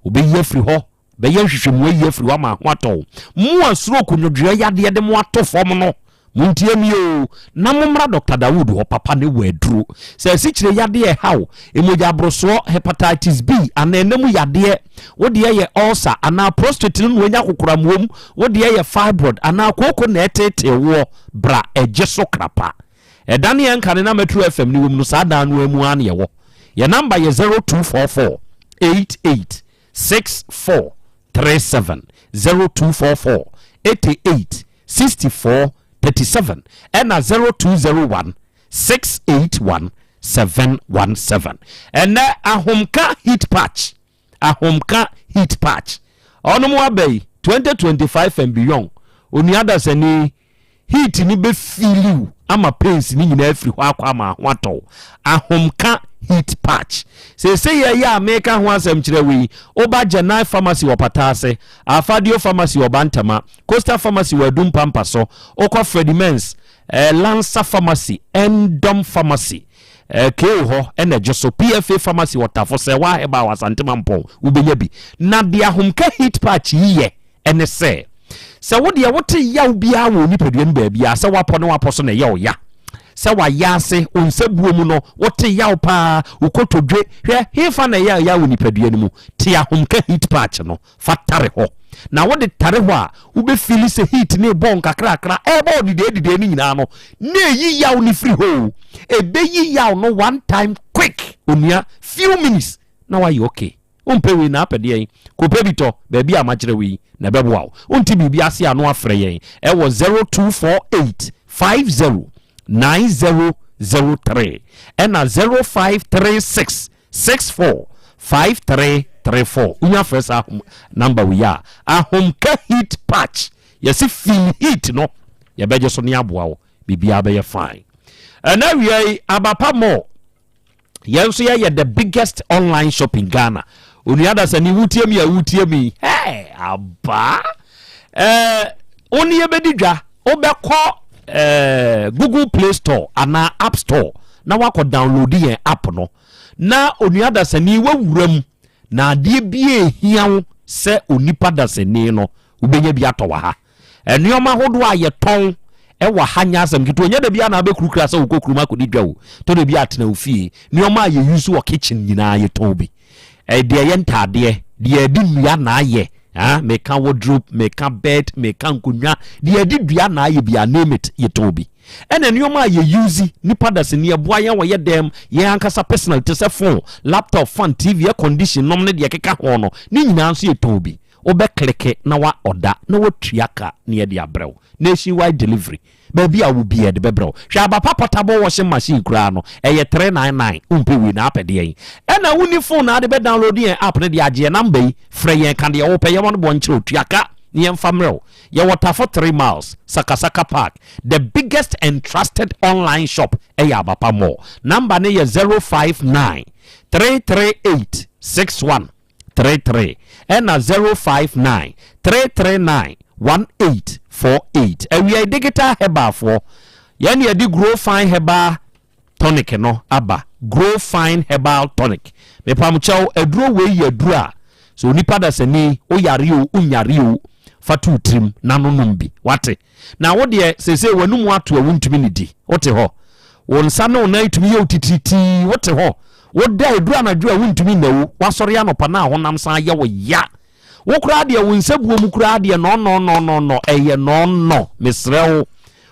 wobɛyi afiri hɔ, bɛyɛ nhwehwɛmu ayi afiri hɔ ama ho atɔ mo. A stroke nwodwoɛ yadeɛ de mo ato fam no, montie mi o na mommra Dr Dawood hɔ. Papa ne wɔ aduro sɛ asikyire yadeɛ ɛhaw, emogya aborosoɔ, hepatitis B anaa ɛnam yadeɛ, wodeɛ yɛ ulcer anaa prostate no na wanya kokoramuom, wodeɛ yɛ fibroid anaa kooko na ɛtetee woɔ, bra ɛgye so krapa. Ɛda ne yɛn nka na Metro FM ne wɔm no, saa dan no mu a ne yɛwɔ. Yɛ number yɛ 0244 88 64 37, 0244 88 64 37 ɛna 0201 681 717. Ɛnɛ Ahomka heat patch, Ahomka heat patch ɔno mu aba yi 2025 and beyond. Onua dasani, heat ni bɛfiliw ama pains ni nyinaa afiri hɔ akɔ ama ho atɔw. Ahomka Heat Patch. Seesei yɛ a meka ho asɛm kyerɛ wo yi, woba Gyanai Pharmacy wɔ Pataase, Afadio Pharmacy wɔ Bantama, Coastal Pharmacy wɔ Adum Pampa so, wokɔ Freddie Mens, eh, Lansa Pharmacy, Endom Pharmacy, eh, KO hɔ ɛna ɛgye so, PFA Pharmacy wɔ Tafo, Sɛwa Herbal wɔ Asante Mampɔn, wobɛnya bi. Na deɛ Ahomka Heat Patch yi yɛ ɛne sɛ, sɛ wo deɛ wote yaw biara wɔ nipadua no baabiara, sɛ woapɔ ne woapɔ so na ɛyɛ wo ya, sɛ wayɛ ase, wo nsa buo mu no, wote yaw paa, wo kotodwe, hwɛ, hefa na ɛyɛ yaw wɔ nipadua no mu, te Ahomka Heat Patch no. Fa tare hɔ. Na wode tare hɔ a, wobɛfili sɛ heat no rebɔ wo nkakrakra, ɛrebɔ wo didee didee no nyinaa no, na ɛyi yaw no firi hɔ o. Ɛbɛyi yaw no one time quick, onua, few minutes na woayɛ okay. Wompɛ wei na apɛ deɛn? Kɔpɛ bi tɔ, baabi a makyerɛ wo yi, na ɛbɛboa wo. Wonte biribi ase a na woafrɛ yɛn ɛwɔ 0248 50 9003 ɛna 0536 64 53 34 wonya frɛ saa ahom number wei a ahomka heat patch yɛse feel heat no yɛbɛgye so ne aboa wo biribiara bɛyɛ fine. Ɛna awia yi abapa mall yɛn nso yɛyɛ the biggest online shop in Ghana. Onua dasani wotie mi a wotie mi hey, aba ɛɛ wo ne yɛbɛdi dwa. Wobɛkɔ eh, Google Play Store anaa App Store na wakɔ download yɛn app no na onua dasani wawura mu na adeɛ bi a ehia wo sɛ onipa dasani no wobɛnya bi atɔ wɔ ha. Nneɛma ahodoɔ a yɛtɔn ɛwɔ ha nyɛ asɛm ketewa. Nyɛ da bi a na abɛkurukura sɛ wokɔ kurom akɔdi dwa o. Tɔ da bi atena wo fie. Nneɛma a yɛyi so wɔ kitchen nyinaa yɛtɔn bi. Deɛ ɛyɛ ntaadeɛ, deɛ yɛde nnua na ayɛ, ah, meka wardrobe, meka bed, meka nkonnwa, deɛ yɛde dua na ayɛ biara, name it, yɛtɔn bi. Ɛna nneɛma a yɛ use, nipa dasani, ɛboa yɛn wɔ yɛ dɛm, yɛn ankasa personal, te sɛ phone, laptop, fan, TV, air condition nom ne deɛ ɛkeka ho no, ne nyinaa nso yɛtɔn bi. Wobɛ kleke na wa ɔda na watua ka na yɛde abrɛ wo. Nationwide delivery. Baabi a wowɔ biara yɛde bɛbrɛ wo. Hwɛ aba pa portable washing machine koraa no, ɛyɛ 399. Wompɛ wei na apɛ deɛn? Ɛna wonni phone na ade bɛ download yɛn app no de agye yɛn number yi, frɛ yɛn ka deɛ wopɛ, yɛma no boɔ nkyerɛ wo, tua ka na yɛmfa mmerɛ wo. Yɛwɔ Tafo 3 Miles, Sakasaka Park. The biggest and trusted online shop ɛyɛ Abapa Mall. Number no yɛ 059 338 61 33 ɛna 059 339 1848. Awiai Digital Herbal foɔ, yɛn na yɛde Grow Fine Herbal Tonic no aba. Grow Fine Herbal Tonic. Mepamkyɛw, aduro wei yɛ aduro a sɛ onipa dasani, woyare o, wonyare o, fa to wo tirim na nonom bi. Wate? Na wo deɛ, seesei w'anum ato a wontumi nnidi. Wote hɔ. Wo nsa ne wo nan tumi yɛ wo titiritii. Wote hɔ. Woda ɛduru anadwo a wontumi nna wo. Woasɔre anɔpa na ahonam san yɛ wo ya. Wo koraa deɛ wo nsabuo mu koraa deɛ nɔɔnɔɔnɔɔnɔ ɛyɛ nɔɔnɔ. Mesrɛ wo.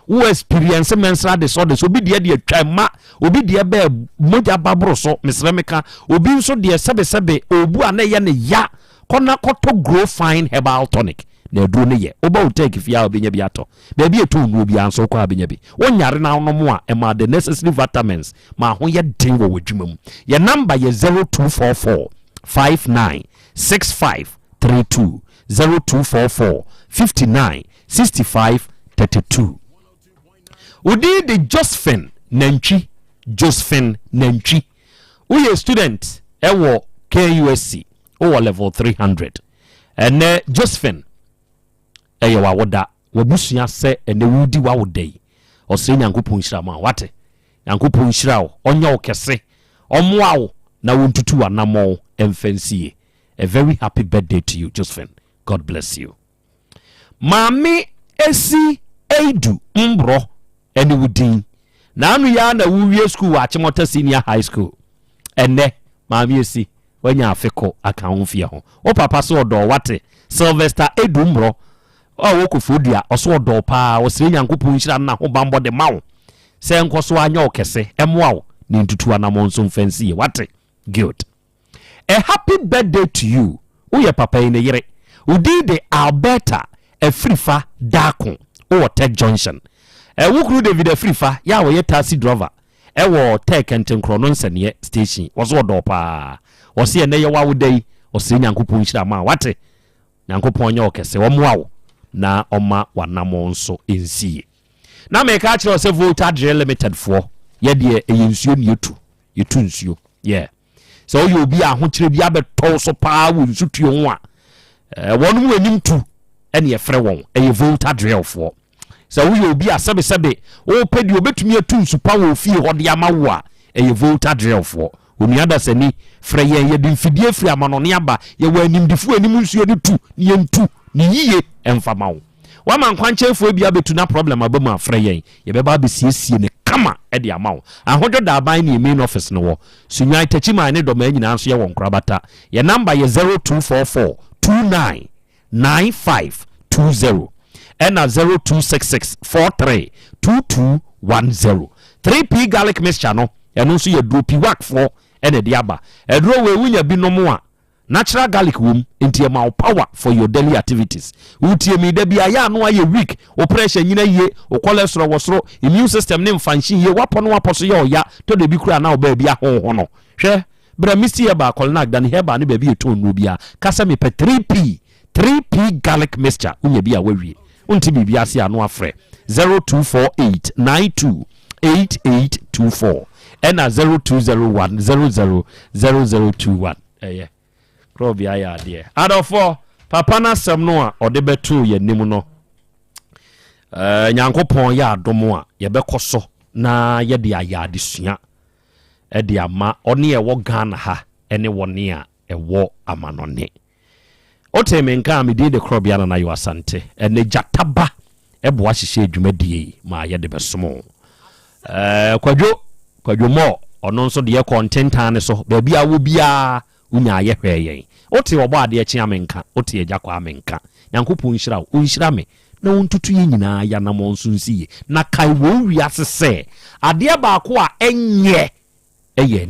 Wo experience menstrual disorders. Obi deɛ deɛ twa mma. Obi deɛ bɛɛ mogya ba boro so. Mesrɛ meka. Obi nso deɛ sɛbesɛbe ɔbu a na ɛyɛ ne ya. Kɔ na kɔtɔ Grow Fine Herbal Tonic. Na aduro no yɛ. Woba wo tech fie a wobɛnya bi atɔ. Baabi a ɛtɔn nnuro biara nso wokɔ a wobɛnya bi. Wonyare na wonom a, ɛma the necessary vitamins ma ho yɛ den wɔ w'adwuma mu. Yɛn number yɛ 0244 59 65 32, 0244 59 65 32. Wo din de Josephine Nantwi, Josephine Nantwi. Woyɛ student ɛwɔ KUSC, wowɔ level 300. Ɛnnɛ Josephine ɛyɛ w'awoda, w'abusua sɛ ɛnnɛ woredi w'awoda yi, ɔsrɛ Nyankopɔn nhyira ma wo, wate? Nyankopɔn nhyira wo, ɔnyɛ wo kɛse, ɔmmoa wo na wontutu w'anammɔn mfa nsie. A very happy birthday to you Josephine, God bless you. Maame Esi Eidu Mborɔ ɛne wo din. Naanu yi ara na wowie sukuu wɔ Achimota Senior High School. Ɛnnɛ Maame Esi Wanya afe ko aka wo mfeɛ ho. Wo papa so ɔdɔ wo wate. Sylvester Adu Mmorɔ a ɔwɔ Koforidua ɔso ɔdɔ wo paa ɔsrɛ Nyankopɔn nhyira ne n'ahobanbɔ de ma wo sɛ nkɔ so ara nyɛ wo kɛse ɛmoa wo na ntutu anamɔn nso mfa nsi yie wate. Good. A happy birthday to you woyɛ papa yi ne yere. Wo din de Alberta Afrifa Darko wowɔ Tech Junction. Wo kunu David Afrifa yɛ a ɔyɛ taxi driver Ɛwɔ Tɛɛ Kɛntenkorɔ no nsɛneɛ station. Wɔse ɔdɔ paa. Wɔse ɛnɛ yɛ w'awoda yi, ɔsrɛ Nyankopɔn nhyira ma wo. Wate? Nyankopɔn nyɛ wo kɛse, ɔmmoa wo na ɔma w'anamɔn nso nsi yie. Na meka akyerɛ wo sɛ Volta Drill Limited foɔ, yɛ deɛ ɛyɛ nsuo na yɛtu. Yɛtu nsuo. Yeah. Sɛ woyɛ obi a ahokyerɛ bi abɛtɔ wo so paa wɔ nsutuo ho a, eh, wɔn mu anim tu ɛne ɛfrɛ wɔn, ɛyɛ Volta Drillfoɔ. Sɛ woyɛ obi a sɛbesɛbe wopɛ deɛ obɛtumi atu nsu pa wɔ ofie hɔ de ama wo a, ɛyɛ Volta Drillfoɔ. Onua dasani, frɛ yɛn, yɛde mfidie firi amanɔne aba, yɛwɔ animdefoɔ anim nsuo no tu na yɛntu ne yie mfa ma wo. Woama nkwankyɛnfoɔ bi abɛtu na problem aba mu a, frɛ yɛn, yɛbɛba abɛsiesie no kama de ama wo. Ahodwo Daaban ne yɛn main office no wɔ. Sunyani, Techiman ne Dɔmaa nyinaa nso yɛwɔ nkorabata. Yɛn number yɛ 0244 29 9520 ɛna 0266 43 2210. 3P garlic mixture no, ɛno nso yɛ duro Piwak foɔ ɛna ɛde aba. Aduro wei wonya bi nom a, natural garlic wom nti ɛma wo power for your daily activities. Wotie mi da bi ayɛ ano ayɛ weak, wo pressure nyina yie, wo cholesterol wɔ soro, immune system ne mfa nhye yie, wapɔ no wapɔ so yɛ ɔya, tɔ da bi koraa na wo baabi ahoho no. Hwɛ, brɛ Misty Herbal, Kɔlnak, Dani Herbal ne baabi yɛtɔn nnuro biara. Ka sɛ mepɛ 3P, 3P garlic mixture, wonya bi a wawie. Wonte biribi ase a no afrɛ 0248 92 8824 ɛna 0201 00 0021. Ɛyɛ korɔ bi ayɛ adeɛ. Adɔfoɔ, papa no asɛm no a ɔde bɛtoo yɛn anim no, Nyankopɔn yɛ adom a yɛbɛkɔ so na yɛde ayɛ adesua ɛde ama ɔne ɛwɔ Ghana ha ɛne wɔne a ɛwɔ amanɔne. Wote me nka a, medin de Korɔbea Nana Yaw Asante. Ɛnɛ gyataba ɛboa hyehyɛ dwumadie yi ma yɛde bɛsom. Kwadwo Kwadwo Mɔ, ɔno nso deɛ kɔ ntentan ne so baabi a wɔ biara wonya ayɛ hwɛ yɛn. Wote ɔbɔ adeɛ kyea me nka, wote agya kɔ a me nka. Nyankopɔn nhyira wo, ɔnhyira me na ɔntutu yɛn nyinaa yɛanammɔ nso nsi yie. Na kae wɔ wiase sɛ adeɛ baako a ɛnyɛ ɛyɛ ani.